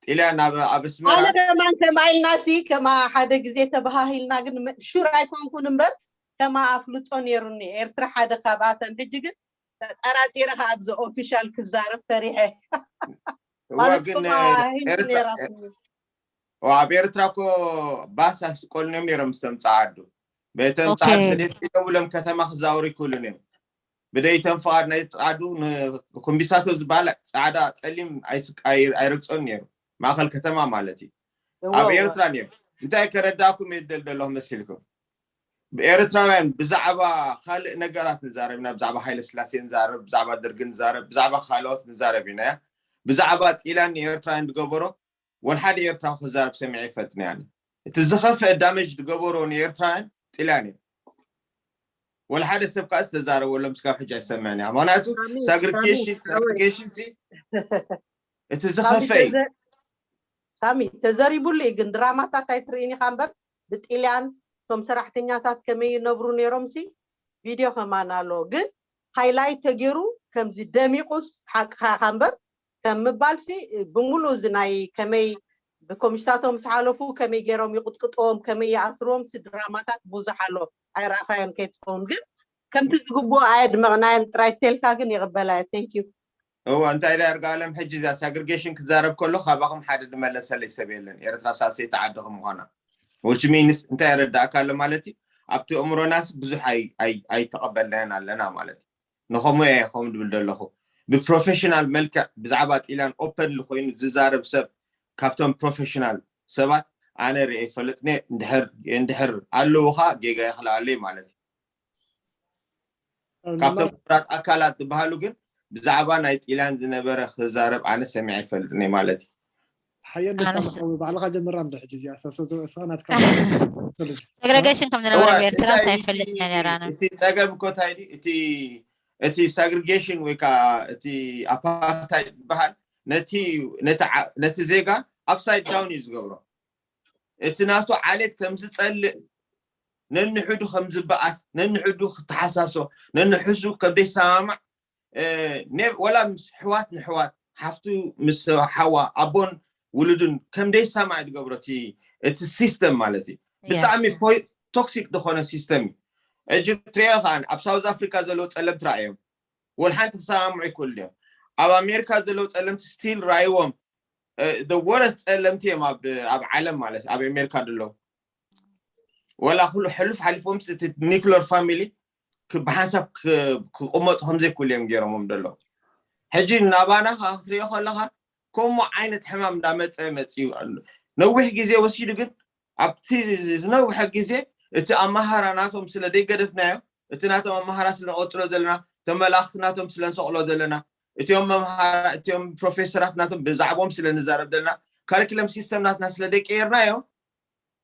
ጥልያን ኣብ ኣስመራ ኣነ ከማን ከማ ኢልና ሲ ከማ ሓደ ግዜ ተባሃሂልና ግን ሹር ኣይኮንኩን እምበር ከማ ኣፍልጦ ነይሩኒ ኤርትራ ሓደ ካብኣተን ሕጂ ግን ተጠራጢረ ከ ኣብዚ ኦፊሻል ክዛረብ ፈሪሐ እዋ ግን ኣብ ኤርትራ እኮ ባስ ኣስቆልንዮም ነይሮም ዝተምፃዓዱ በተምፃዓዱ ተደፊሎም ኢሎም ከተማ ክዛወሩ ይክእሉን እዮም ብደይቶም ፍቓድ ናይ ፃዕዱ ንኩምቢሳቶ ዝበሃል ፃዕዳ ፀሊም ኣይረግፆን ነይሩ ማእኸል ከተማ ማለት እዩ ኣብ ኤርትራ ነይሩ እንታይ ከረዳእኩም የደል ዘለኹ መሲልኩም ብኤርትራውያን ብዛዕባ ካልእ ነገራት ንዛረብ ኢና ብዛዕባ ሃይለ ስላሴ ንዛረብ ብዛዕባ ደርጊ ንዛረብ ብዛዕባ ካልኦት ንዛረብ ኢና ብዛዕባ ጢላን ንኤርትራውያን ዝገበሮ ወልሓደ ኤርትራዊ ክዛረብ ሰሚዐ ይፈልጥን ያለ እቲ ዝኸፍአ damage ዝገበሮ ንኤርትራውያን ጥልያን እዮም። ወላ ሓደ ሰብ ከዓ ዝተዛረበሎም ስካብ ሕጂ ኣይሰምዕን እያ። ምክንያቱ ሳሚ ሳግሪጌሽን ሳግሪጌሽን ሲ እቲ ዝኸፈ እዩ። ሳሚ ተዘሪቡሉ እዩ። ግን ድራማታት ኣይትርእን ኢኻ እምበር ብጥልያን እቶም ሰራሕተኛታት ከመይ ይነብሩ ነይሮም ሲ ቪድዮ ከማን ኣሎ። ግን ሃይላይት ተገይሩ ከምዚ ደሚቑስ ሓቅኻ ኢኻ እምበር ከም ምባል ሲ ብምሉእ እዚ ናይ ከመይ ብኮሚሽታቶም ምስ ሓለፉ ከመይ ገይሮም ይቕጥቅጥዎም ከመይ ይኣስርዎም ሲ ድራማታት ብዙሕ ኣሎ። ኣይረኣኻዮን ከይትኸውን ግን ከምቲ ዝግብኦ ኣየድመቕናዮን ጥራይ ተልካ ግን ይቕበላ እየ። Thank you። እዋ እንታይ ኢላ ይርጋለም ሕጂ እዚኣ ሳግሪጌሽን ክዛረብ ከሎ ካባኹም ሓደ ዝመለሰለይ ሰብ የለን። ኤርትራ ሳሰይቲ ዓዲ ከምዃና which means እንታይ የረዳእካ ኣሎ ማለት እዩ። ኣብቲ እምሮናስ ብዙሕ ኣይ- ኣይ- ኣይተቐበልናዮን ኣለና ማለት እዩ። ንኸምኡ እየ ከምኡ ዝብል ዘለኹ። ብፕሮፌሽናል መልክዕ ብዛዕባ ጥልያን ኦፐንሊ ኮይኑ ዝዛረብ ሰብ ካብቶም ፕሮፌሽናል ሰባት ኣነ ርኤ ይፈልጥኒ። እንድሕር ኣለውኻ ጌጋ ይኽልኣለይ ማለት እዩ። ካብቶም ክቡራት ኣካላት ዝበሃሉ ግን ብዛዕባ ናይ ጥልያን ዝነበረ ክዛረብ ኣነ ሰሚዐ ይፈልጥኒ ማለት እዩ። ሓየን ደሳለ ሓዊ ባዕልኻ ጀምራ እንዶ ሕጂ እዚኣ እሳ ሰ- እሳ ናትካ ሰግረገሽን ከም ዝነበረ ብኤርትራ ሳይፈልጥ ነራና እቲ ፀገም እኮ እንታይ ድዩ? እቲ እቲ ሳግሪጌሽን ወይ ከዓ እቲ ኣፓርታይድ ዝበሃል ነቲ ነቲ ዓ- ነቲ ዜጋ ኣፕሳይድ ዳውን እዩ ዝገብሮ። እቲ ናቱ ዓሌት ከም ዝፀልእ፣ ነንሕዱ ከም ዝበኣስ፣ ነንሕዱ ክተሓሳሶ፣ ነንሕሱ ከም ዘይሰማማዕ፣ እ፣ ኔ- ወላ ምስ ሕዋት ንሕዋት፣ ሓፍቱ ምስ ሓዋ፣ ኣቦን ውሉድን ከም ዘይሰማዕ ዝገብሮ እቲ እቲ ሲስተም ማለት እዩ። ብጣዕሚ ቶክሲክ ዝኾነ ሲስተም እዩ። ሕጂ ትሪኦ ከዓ ኣብ ሳውዝ ኣፍሪካ ዘለዉ ፀለምቲ ረኣዮም፣ ወላ ሓንቲ ክሰማምዑ ይክእሉ እዮም። ኣብ ኣሜሪካ ዘለዉ ፀለምቲ ስቲል ረኣይዎም፣ ወረስ ፀለምቲ እዮም ኣብ ኣብ ዓለም ማለት ኣብ ኣሜሪካ ዘለዉ። ወላ ኩሉ ሕሉፍ ሓሊፎም እቲ ኒክለር ፋሚሊ ብሓንሳብ ክቕመጡ ከምዘይክእሉ እዮም ገይሮሞም ዘለዉ። ሕጂ ናባና ከዓ ክትሪኦ ከለካ ከምኡ ዓይነት ሕማም እንዳመፀ መፅዩ ኣሎ። ነዊሕ ግዜ ወሲዱ ግን ኣብቲ ዝነውሐ ግዜ እቲ ኣመሃራ ናቶም ስለ ዘይገደፍናዮ፣ እቲ ናቶም ኣመሃራ ስለ ንቐፅሎ ዘለና፣ እቶም መላእኽቲ ናቶም ስለ ንሰቕሎ ዘለና፣ እቲኦም መምሃራ እቲኦም ፕሮፌሰራት ናቶም ብዛዕባኦም ስለ ንዛረብ ዘለና፣ ካሪክለም ሲስተም ናትና ስለ ዘይቀየርናዮ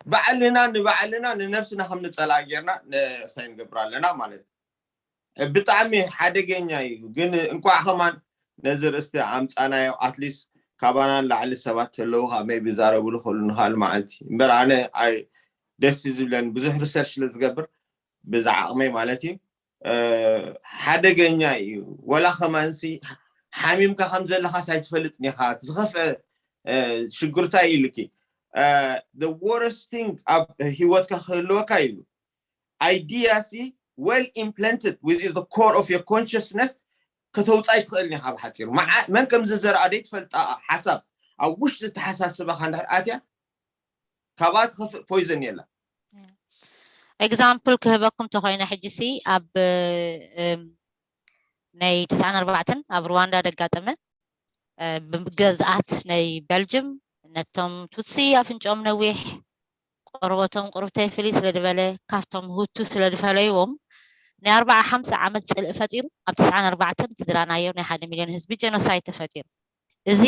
ባዕልና ንባዕልና ንነብስና ከም ንፀልኣ ጌርና ንሳይ ንገብር ኣለና ማለት እዩ። ብጣዕሚ ሓደገኛ እዩ። ግን እንኳዕ ከማን ነዚ ርእስቲ ኣምፃናዮ ኣትሊስት ካባና ላዕሊ ሰባት ተለዉ ካብ መይ ብዛረብሉ ክእሉ ንካል መዓልቲ እምበር ኣነ ኣይ ደስ ዝብለኒ ብዙሕ ሪሰርች ስለ ዝገብር ብዛ ዓቕመይ ማለት እዩ። ሓደገኛ እዩ። ወላ ከማንሲ ሓሚምካ ከም ዘለካ ሳይትፈልጥ ኒካ ዝኸፍአ ሽጉርታ እዩ ኢልኪ። ወረስቲንግ ኣብ ሂወትካ ክህልወካ ኢሉ ኣይዲያ ሲ well implanted within the core of your consciousness ከተውፃእ ትኽእል ኒካ ብሓፂሩ። መን ከም ዝዘርኣ ደይትፈልጣ ሓሳብ ኣብ ውሽጢ ተሓሳስባካ እንድሕር ኣትያ ካብኣ ትኸፍእ ፖይዘን የላ። ኤግዛምፕል ክህበኩም ተኮይነ ሕጂ ሲ ኣብ ናይ ተስዓን ኣርባዕተን ኣብ ሩዋንዳ ደጋጠመ። ብገዝኣት ናይ በልጅም ነቶም ቱትሲ ኣፍንጭኦም ነዊሕ ቆርበቶም ቁርብተይ ፍልይ ስለ ዝበለ ካብቶም ሁቱ ስለ ዝፈለይዎም ናይ ኣርባዓ ሓምሳ ዓመት ፅልኢ ፈጢሩ ኣብ ተስዓን ኣርባዕተን ትድራናዮ ናይ ሓደ ሚልዮን ህዝቢ ጀኖሳይድ ተፈጢሩ። እዚ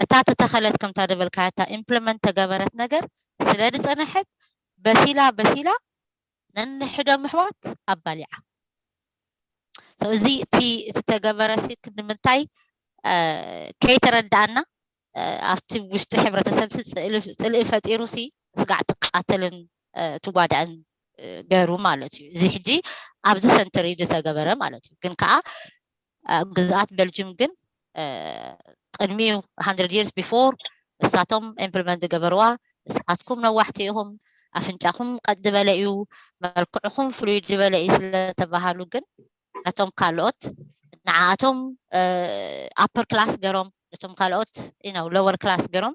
እታ ተተኸለት ከምታ ደበልካያታ ኢምፕሊመንት ተገበረት ነገር ስለ ዝፀነሐት በሲላ በሲላ ነንሕዶም ኣሕዋት ኣባሊዓ። እዚ እቲ ዝተገበረ ሲ ክንምንታይ ከይተረዳእና ኣብቲ ውሽጢ ሕብረተሰብ ሲ ፅልኢ ፈጢሩ ሲ ስጋዕ ትቃተልን ትጓዳእን ገሩ ማለት እዩ። እዚ ሕጂ ኣብዚ ሰንትሪ ዝተገበረ ማለት እዩ። ግን ከዓ ኣብ ግዝኣት በልጅም ግን ቅድሚኡ hundred years before እሳቶም ኢምፕሊመንት ዝገበርዋ ንስኻትኩም ነዋሕቲ ኢኹም፣ ኣፍንጫኹም ቀጥ ዝበለ እዩ፣ መልክዕኹም ፍሉይ ዝበለ እዩ ስለተባሃሉ ግን ነቶም ካልኦት ንዓኣቶም ኣፐር ክላስ ገሮም ነቶም ካልኦት ነው ሎወር ክላስ ገሮም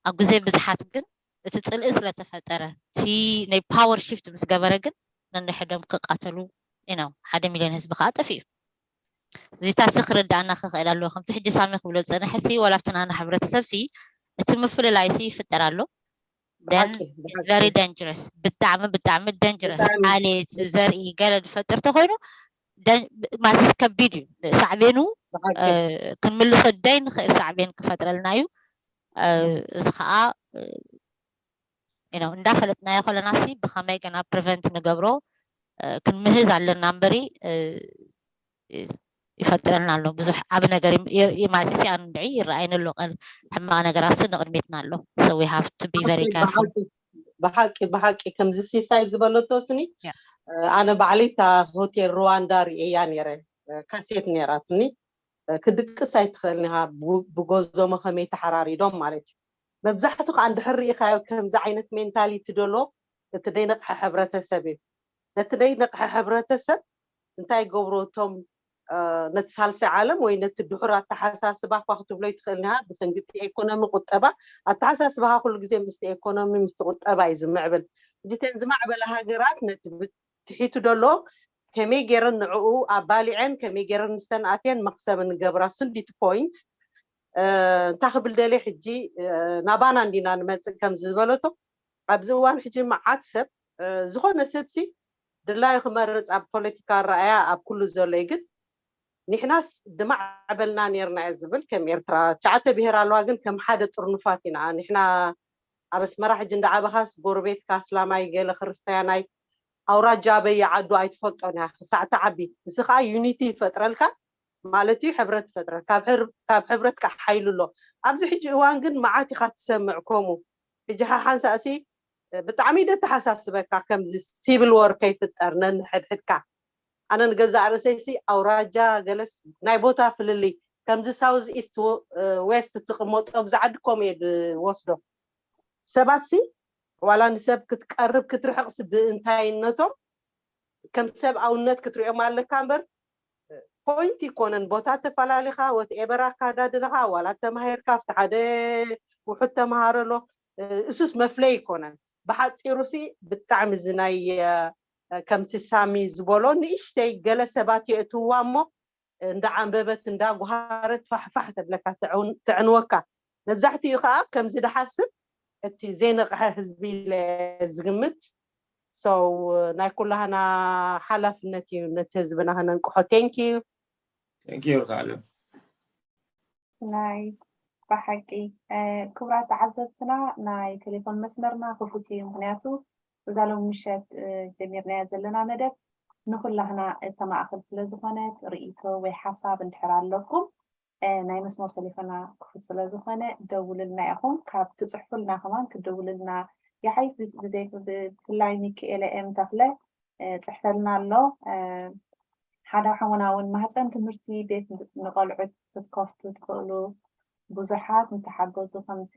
ኣብ ግዜ ብዝሓት ግን እቲ ፅልኢ ስለተፈጠረ እቲ ናይ ፓወር ሽፍት ምስ ገበረ ግን ነንሕዶም ክቃተሉ ነው ሓደ ሚልዮን ህዝቢ ከዓ ጠፊኡ። እዚታሲ ክርዳእና ክኽእል ኣለዎ ከምቲ ሕጂ ሳሚ ክብሎ ዝፀንሐ ሲ ዋላ ኣብቲ ናና ሕብረተሰብ ሲ እቲ ምፍልላይ ሲ ይፍጠር ኣሎ። Then very dangerous ብጣዕሚ ብጣዕሚ dangerous ዓሌት ዘርኢ ገለ ዝፈጥር ተኮይኑ ማለትስ ከቢድ እዩ። ሳዕቤኑ ክንምልሶ ደይ ንኽእል ሳዕቤን ክፈጥረልና እዩ። እዚ ከዓ እንዳፈለጥናዮ ከለና ሲ ብኸመይ ገና ፕሪቨንት ንገብሮ ክንምህዝ ኣለና እምበሪ ይፈጥረልና ኣሎ ብዙሕ ዓብ ነገር ማለት ሲ ኣንድዒ ይረኣይን ኣሎ። ሕማቕ ነገራት ሲ ንቕድሜትና ኣሎ። So we have to be very careful። ብሓቂ ብሓቂ ከምዚ ሲሳይ ዝበለቶ ስኒ ኣነ ባዕለይ እታ ሆቴል ሩዋንዳ ርእያ ነይረ። ካሴት ነይራትኒ። ክድቅስ ኣይትኽእልን ኢኻ። ብጎዞሞ ከመይ ተሓራሪዶም ማለት እዩ። መብዛሕቱ ከዓ እንድሕር ርኢኻዮ ከምዚ ዓይነት ሜንታሊቲ ደሎ እቲ ደይነቕሐ ሕብረተሰብ እዩ። ነቲ ደይነቕሐ ሕብረተሰብ እንታይ ገብሮ እቶም ነቲ ሳልሳይ ዓለም ወይ ነቲ ድሑር ኣተሓሳስባ እኳ ክትብሎ ይትኽእል ኒሃ ብሰንግቲ ኤኮኖሚ ቁጠባ ኣተሓሳስባኻ ኩሉ ግዜ ምስቲ ኤኮኖሚ ምስቲ ቁጠባ እዩ ዝምዕብል። እጅተን ዝማዕበለ ሃገራት ነቲ ትሒቱ ደሎ ከመይ ገይረን ንዕኡ ኣባሊዐን ከመይ ገይረን ንሰን ኣትየን መክሰብ ንገብራ ስንዲቲ ፖይንት እንታይ ክብል ደልየ ሕጂ ናባና እንዲና ንመፅእ ከም ዝበለቶ ኣብዚ እዋን ሕጂ መዓት ሰብ ዝኾነ ሰብሲ ድላዩ ክመርፅ ኣብ ፖለቲካ ኣረኣያ ኣብ ኩሉ ዘሎ እዩ ግን ንሕናስ ድማዕበልና ነርና እየ ዝብል ከም ኤርትራ ትሽዓተ ብሄር ኣለዋ ግን ከም ሓደ ጥርኑፋት ኢና ንሕና ኣብ ኣስመራ ሕጂ እንዳዓበኻስ ጎረቤትካ ኣስላማይ ገለ ክርስትያናይ ኣውራጃ ኣበየ ዓዱ ኣይትፈልጦን እያ ክሳዕ ትዓቢ። እዚ ከዓ ዩኒቲ ይፈጥረልካ ማለት እዩ፣ ሕብረት ይፈጥረልካ። ካብ ሕብረት ከዓ ሓይሉ ኣሎ። ኣብዚ ሕጂ እዋን ግን መዓት ኢኻ ትሰምዕ ከምኡ። ሕጂ ሓሓንሳእሲ ብጣዕሚ ደተሓሳስበካ ከምዚ ሲቪል ወር ከይፍጠር ነንሕድሕድካ። ኣነ ንገዛእ ርእሰይሲ ኣውራጃ ገለስ ናይ ቦታ ፍልልይ ከምዚ ሳውዝ ኢስት ዌስት ትቕመጦ ኣብዚ ዓዲ ከምኡ እየ ዝወስዶ። ሰባት ሲ ዋላ ንሰብ ክትቀርብ ክትርሕቕ ሲ ብእንታይነቶም ከም ሰብ ኣውነት ክትሪኦም ኣለካ እምበር ፖይንት ይኮነን ቦታ ተፈላሊኻ ወትኤቨር ኣካዳድልኻ ዋላ ተማሂርካ ኣብቲ ሓደ ውሑድ ተምሃረሎ እሱስ መፍለይ ይኮነን ብሓፂሩ ሲ ብጣዕሚ እዚ ናይ ከምቲ ሳሚ ዝበሎ ንእሽተይ ገለ ሰባት የእትዋ እሞ እንዳዓንበበት እንዳጓሃረት ፋሕፋሕ ተብለካ ተዕንወካ። መብዛሕትኡ ከዓ ከምዚ ድሓስብ እቲ ዘይነቕሐ ህዝቢ ኢለ ዝግምት። So ናይ ኩላህና ሓላፍነት እዩ ነቲ ህዝብና ክነንቅሖ። Thank you። Thank you ካሉ ናይ ብሓቂ ክቡራት ተዓዘብትና ናይ ቴሌፎን መስመርና ክፉት እዩ። ምክንያቱ እዛ ሎም ምሸት ጀሚርናያ ዘለና መደብ ንኩላህና እተማእክል ስለዝኮነት ርእይቶ ወይ ሓሳብ እንድሕር ኣለኩም ናይ መስመር ቴሌፎና ክፉት ስለዝኮነ ደውልልና ኢኹም። ካብ ትፅሕፉልና ከማን ክደውልልና ይሓይሽ። ብዘይ ብፍላይ ሚካኤለ ኤም ተክለ ፅሕፈልና ኣሎ። ሓደ ሓሙና እውን ማህፀን ትምህርቲ ቤት ንቆልዑት ክትከፍቱ ትኽእሉ ብዙሓት ምተሓገዙ ከምዚ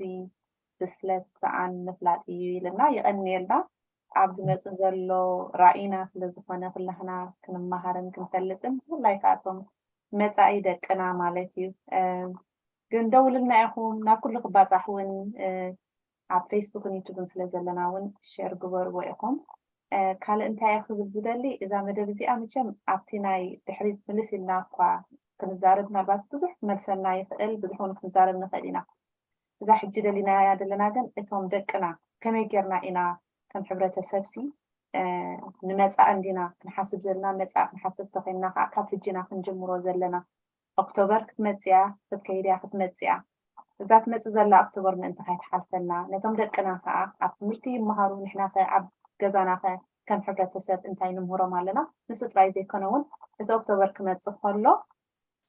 ብስለት ሰኣን ምፍላጥ እዩ ኢልና ይቐንየልና። ኣብ ዝመፅእ ዘሎ ራኢና ስለዝኾነ ኩላህና ክንመሃርን ክንፈልጥን ብፍላይ ከኣቶም መፃኢ ደቅና ማለት እዩ። ግን ደውልና ኢኹም ናብ ኩሉ ክባፃሕ እውን ኣብ ፌስቡክን ዩቱብን ስለ ዘለና እውን ሸር ግበርዎ ኢኹም። ካልእ እንታይ ክብል ዝደሊ እዛ መደብ እዚኣ መቸም ኣብቲ ናይ ድሕሪት ምልስ ኢልና እኳ ክንዛረብ ምናልባት ብዙሕ ክመልሰልና ይኽእል ብዙሕ እውን ክንዛረብ ንኽእል ኢና። እዛ ሕጂ ደሊናያ ዘለና ግን እቶም ደቅና ከመይ ጌርና ኢና ከም ሕብረተሰብ ሲ ንመጻኢ እንዲና ክንሓስብ ዘለና መጻኢ ክንሓስብ ተኾይንና ከዓ ካብ ሕጂ ኢና ክንጅምሮ ዘለና። ኦክቶበር ክትመጽእ እያ ክትከይድ እያ ክትመጽእ እያ። እዛ ትመጽእ ዘላ ኦክቶበር ምእንቲ ከይትሓልፈና ነቶም ደቅና ከዓ ኣብ ትምህርቲ ይመሃሩ ንሕና ከ ኣብ ገዛና ከ ከም ሕብረተሰብ እንታይ ንምህሮም ኣለና ንሱ ጥራይ ዘይኮነ እውን እቲ ኦክቶበር ክመጽእ ከሎ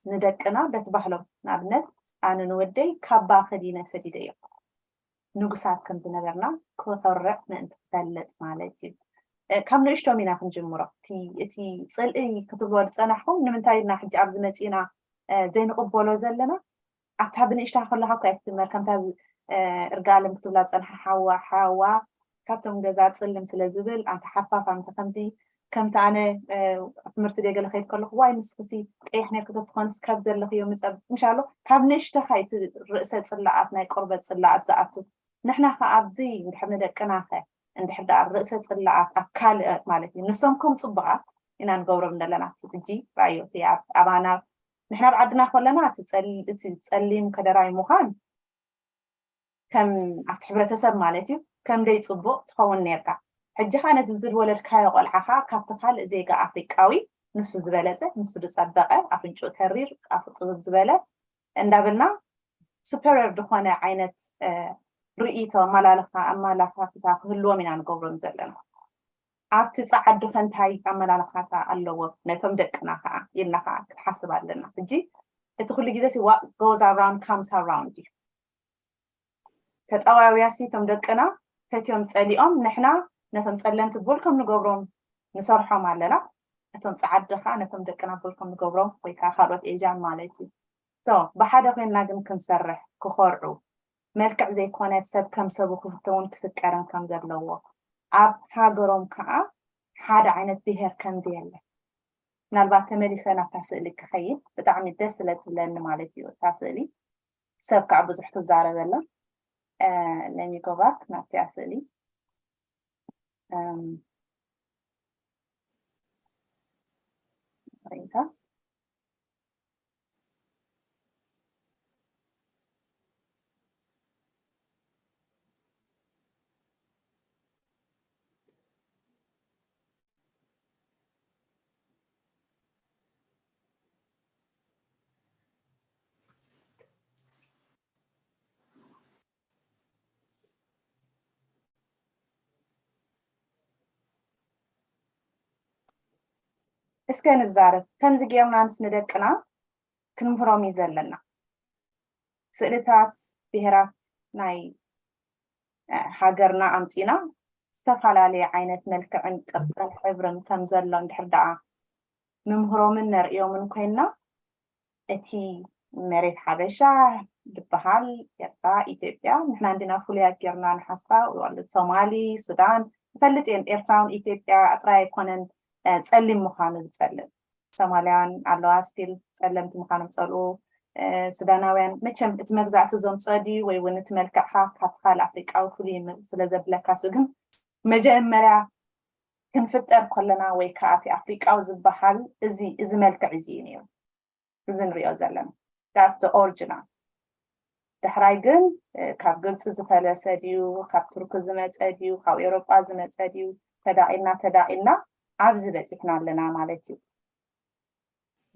ንደቅና በቲ ባህሎም ንኣብነት ኣነ ንወደይ ካባ ከዲነ ሰዲደዮ ንጉሳት ከም ዝነበርና ክኮርዕ ምእንቲ ክፈልጥ ማለት እዩ። ካብ ንእሽቶም ኢና ክንጅምሮ። እቲ ፅልኢ ክትብልዎ ዝፀናሕኩም ንምንታይ ኢና ሕጂ ኣብዚ መፂና ዘይንቕበሎ ዘለና? ኣብታ ብንእሽታ ከለካ እኳ እያ ትጅመር። ከምታ እርጋለም ክትብላ ዝፀንሓ ሓዋ ሓዋ ካብቶም ገዛ ፅልም ስለ ዝብል ኣንተ ሓፋፍ ኣንተ ከምዚ ከምቲ ኣነ ኣብ ትምህርቲ ደይ ገለ ከይድ ከለኹ ዋይ ንስክሲ ቀይሕ ነርኪ ተትኾንስ ካብ ዘለኽዮ ምፀብ ምሻሎ ካብ ንእሽተኻ እቲ ርእሰ ፅላኣት ናይ ቆርበት ፅላኣት ዝኣቱ ንሕና ከ ኣብዚ እንድሕር ንደቅና ከ እንድሕር ደኣ ርእሰ ፅላኣት ኣብ ካልእ ማለት እዩ ንሶም ከም ፅቡቃት ኢና ንገብሮም ዘለና እቲ ሕጂ ራእዮ እቲ ኣባና ንሕና ኣብ ዓድና ከለና እቲ ፀሊም ከደራይ ምዃን ከም ኣብቲ ሕብረተሰብ ማለት እዩ ከም ደይ ፅቡቕ ትኸውን ነርካ። ሕጂ ኸዓ ነዚ ዝወለድካዮ ቆልዓ ኸዓ ካብቲ ካልእ ዜጋ ኣፍሪቃዊ ንሱ ዝበለፀ ንሱ ዝፀበቐ ኣፍንጭኡ ተሪር ኣፉ ፅብብ ዝበለ እንዳበልና ሱፐረር ዝኾነ ዓይነት ርእይቶ ኣመላልኻ ኣመላኻኽታ ክህልዎም ኢና ንገብሮም ዘለና። ኣብቲ ፃዓዱ ከ እንታይ ኣመላልኻታ ኣለዎ ነቶም ደቅና ከዓ ኢልና ከዓ ክትሓስብ ኣለና። ሕጂ እቲ ኩሉ ግዜ ሲ what goes around comes around እዩ። ተጠዋውያሲ እቶም ደቅና ፈትዮም ጸሊኦም ንሕና ነቶም ጸለምቲ ብልኮም ንገብሮም ንሰርሖም ኣለና። እቶም ጸዓዱ ከዓ ነቶም ደቅና ብልኮም ንገብሮም ወይ ከዓ ካልኦት ኤጃን ማለት እዩ። So ብሓደ ኮይንና ግን ክንሰርሕ ክኾርዑ መልክዕ ዘይኮነ ሰብ ከም ሰቡ ክፍተውን ክፍቀርን ከም ዘለዎ ኣብ ሃገሮም ከዓ ሓደ ዓይነት ብሄር ከም ዘየለ ምናልባት ተመሊሰ ናብታ ስእሊ ክኸይድ ብጣዕሚ ደስ ስለ ትብለኒ ማለት እዩ እታ ስእሊ ሰብ ከዓ ብዙሕ ክዛረበላ ለሚጎባክ ናብቲያ ስእሊ ሪታ እስከ ንዛረብ ከምዚ ጌርናንስ ንደቅና ክንምህሮም እዩ ዘለና። ስእልታት ብሄራት ናይ ሃገርና ኣምፂና ዝተፈላለየ ዓይነት መልክዕን ቅርፅን ሕብርን ከም ዘሎ እንድሕር ደኣ ንምህሮምን ነርእዮምን ኮይንና እቲ መሬት ሓበሻ ዝበሃል ኤርትራ ኢትዮጵያ ንሕና እንዲና ፍሉያት ጌርና ንሓስባ ሶማሊ ሱዳን እፈልጥ እየን ኤርትራውን ኢትዮጵያ ጥራይ ኣይኮነን ጸሊም ምዃኑ ዝጸልም ሶማልያውያን ኣለዋ ስቲል ጸለምቲ ምዃኖም ጸልኡ ሱዳናውያን መቸም እቲ መግዛእቲ ዘምፀኦ ድዩ ወይ እውን እቲ መልክዕካ ካብቲ ካልእ ኣፍሪቃዊ ፍሉይ ስለ ዘብለካ ሱ ግን መጀመርያ ክንፍጠር ከለና ወይ ከዓ እቲ ኣፍሪቃዊ ዝበሃል እዚ እዚ መልክዕ እዚ እዩ ነይሩ እዚ ንሪኦ ዘለና that's the original ዳሕራይ ግን ካብ ግብፂ ዝፈለሰ ድዩ ካብ ቱርኪ ዝመፀ ድዩ ካብ ኤውሮጳ ዝመፀ ድዩ ተዳቂልና ተዳቂልና ኣብዚ በፂሕና ኣለና ማለት እዩ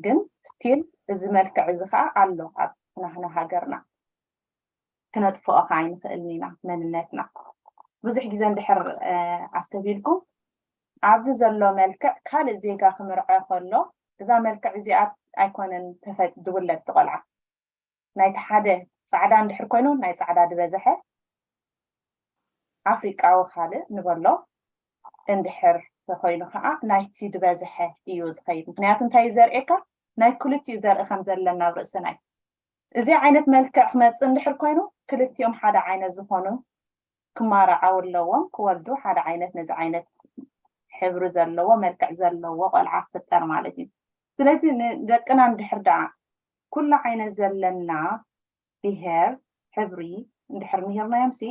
ግን still እዚ መልክዕ እዚ ከዓ ኣሎ ኣብ ናህና ሃገርና ክነጥፍኦ ከዓ ኣይንኽእልን ኢና መንነትና ብዙሕ ግዜ እንድሕር ኣስተብሂልኩም ኣብዚ ዘሎ መልክዕ ካልእ ዜጋ ክምርዖ ከሎ እዛ መልክዕ እዚኣ ኣይኮነን ተፈ ድውለድ ትቆልዓ ናይቲ ሓደ ፃዕዳ እንድሕር ኮይኑ ናይ ፃዕዳ ዝበዝሐ ኣፍሪቃዊ ካልእ ንበሎ እንድሕር ተኮይኑ ከዓ ናይቲ ዝበዝሐ እዩ ዝኸይድ ምክንያቱ እንታይ እዩ ዘርእየካ ናይ ክልቲኡ ዘርኢ ከም ዘለና ኣብ ርእስና እዩ እዚ ዓይነት መልክዕ ክመፅእ እንድሕር ኮይኑ ክልቲኦም ሓደ ዓይነት ዝኾኑ ክማራዓው ኣለዎም ክወልዱ ሓደ ዓይነት ነዚ ዓይነት ሕብሪ ዘለዎ መልክዕ ዘለዎ ቆልዓ ክፍጠር ማለት እዩ ስለዚ ንደቅና እንድሕር ደኣ ኩሉ ዓይነት ዘለና ብሄር ሕብሪ እንድሕር ምሂርናዮም ሲ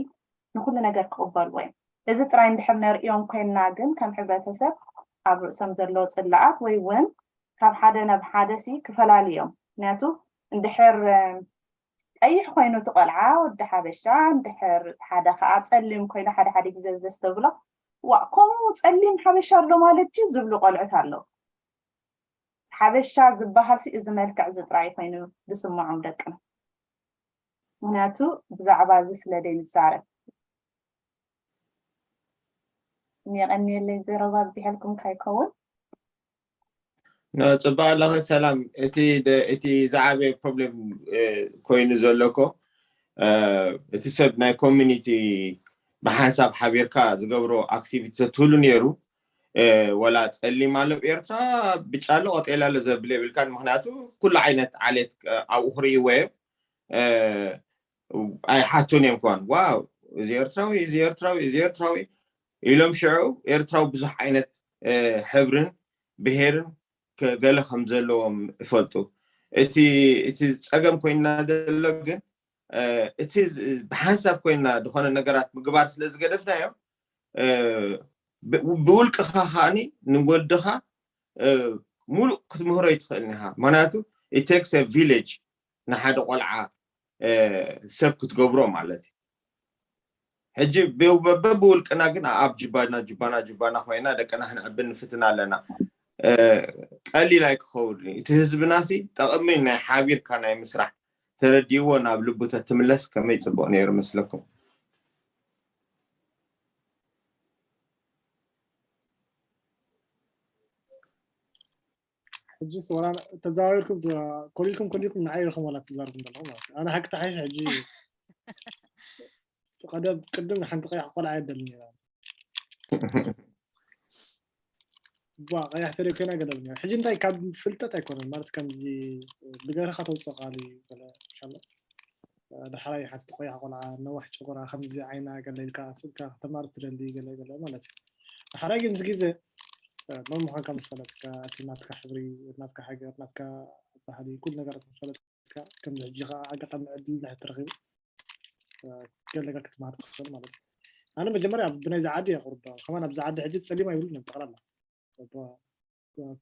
ንኩሉ ነገር ክቕበልዎ እዮም እዚ ጥራይ እንድሕር ነርእዮም ኮይንና ግን ከም ሕብረተሰብ ኣብ ርእሶም ዘለዎ ፅላኣት ወይ እውን ካብ ሓደ ናብ ሓደ ሲ ክፈላልዮም ምክንያቱ እንድሕር ቀይሕ ኮይኑ እቲ ቆልዓ ወዲ ሓበሻ እንድሕር ሓደ ከዓ ፀሊም ኮይኑ ሓደ ሓደ ግዜ ዘስተብሎ ዋ ከምኡ ፀሊም ሓበሻ ኣሎ ማለት ድዩ ዝብሉ ቆልዑት ኣለዉ ሓበሻ ዝበሃል ሲ እዚ መልክዕ እዚ ጥራይ ኮይኑ ዝስምዖም ደቅና ምክንያቱ ብዛዕባ እዚ ስለ ደይ ንዛረብ የቐንየለይ ዘረባ ኣብዚሐልኩም ካይከውን ፅባቅ ኣለኸ ሰላም እቲ እቲ ዝዓበየ ፕሮብሌም ኮይኑ ዘሎ እኮ እቲ ሰብ ናይ ኮሚኒቲ ብሓንሳብ ሓቢርካ ዝገብሮ ኣክቲቪቲ ተትህሉ ነይሩ ወላ ፀሊም ኣሎ ኤርትራ ብጫ ኣሎ ቀጤላ ኣሎ ዘብል የብልካን ምክንያቱ ኩሉ ዓይነት ዓሌት ኣብኡ ክርእይዎ እዮም ኣይሓቱን እዮም ከዋን ዋው እዚ ኤርትራዊ እዚ ኤርትራዊ እዚ ኤርትራዊ ኢሎም ሽዑ ኤርትራዊ ብዙሕ ዓይነት ሕብርን ብሄርን ገለ ከም ዘለዎም ይፈልጡ እቲ እቲ ፀገም ኮይና ዘሎ ግን እቲ ብሓንሳብ ኮይና ዝኾነ ነገራት ምግባር ስለ ዝገደፍናዮ ብውልቅኻ ከዓኒ ንወድኻ ሙሉእ ክትምህሮ ይትኽእል ኢኻ ምክንያቱ ቴክስ ቪሌጅ ንሓደ ቆልዓ ሰብ ክትገብሮ ማለት እዩ ሕጂ በብውልቅና ግን ኣብ ጅባና ጅባና ጅባና ኮይና ደቅና ክንዕብን ንፍትን ኣለና ቀሊል ኣይክኸውን እቲ ህዝብና ሲ ጠቕሚ ናይ ሓቢርካ ናይ ምስራሕ ተረዲእዎ ናብ ልቡ ተትምለስ ከመይ ፅቡቅ ነይሩ መስለኩም ሕጂስ ዋላ ተዛዋዊርኩም፣ ኮሊልኩም ኮሊልኩም ንዓይ ኢኹም ዋላ ትዛረቡ ዘለኹም ማለት እዩ። ኣነ ሓቂ ተሓይሽ ሕጂ ቀደም ቅድም ሓንቲ ቀያሕ ቆልዓ የደልን ነይራ። ቧ ቀያሕ ተደይ ኮይና ገለ ብኛ። ሕጂ እንታይ ካብ ፍልጠት ኣይኮነን ማለት ከምዚ ብገርኻ ተውፅኦ ቃል እዩ ገለ ኢንሻላ። ዳሕራይ ሓንቲ ቆያሕ ቆልዓ ነዋሕ ጨጉራ ከምዚ ዓይና ገለ ኢልካ ስልካ ከተማር ትደሊ ገለ ገለ ማለት እዩ። ዳሕራይ ግን ምስ ግዜ መን ምዃንካ ምስ ፈለጥካ እቲ ናትካ ሕብሪ ናትካ ሃገር ናትካ ባህሊ ኩሉ ነገራት ምስ ፈለጥካ ከምዚ ሕጂ ከዓ ኣጋጣሚ ዕድል ድሕር ተረኺቡ ገለ ነገር ክትመሃር ትኽእል ማለት እዩ። ኣነ መጀመርያ ብናይዚ ዓዲ እየ ክርዶ ከማን ኣብዚ ዓዲ ሕጂ ፀሊም ኣይብሉን እዮም ጠቕላላ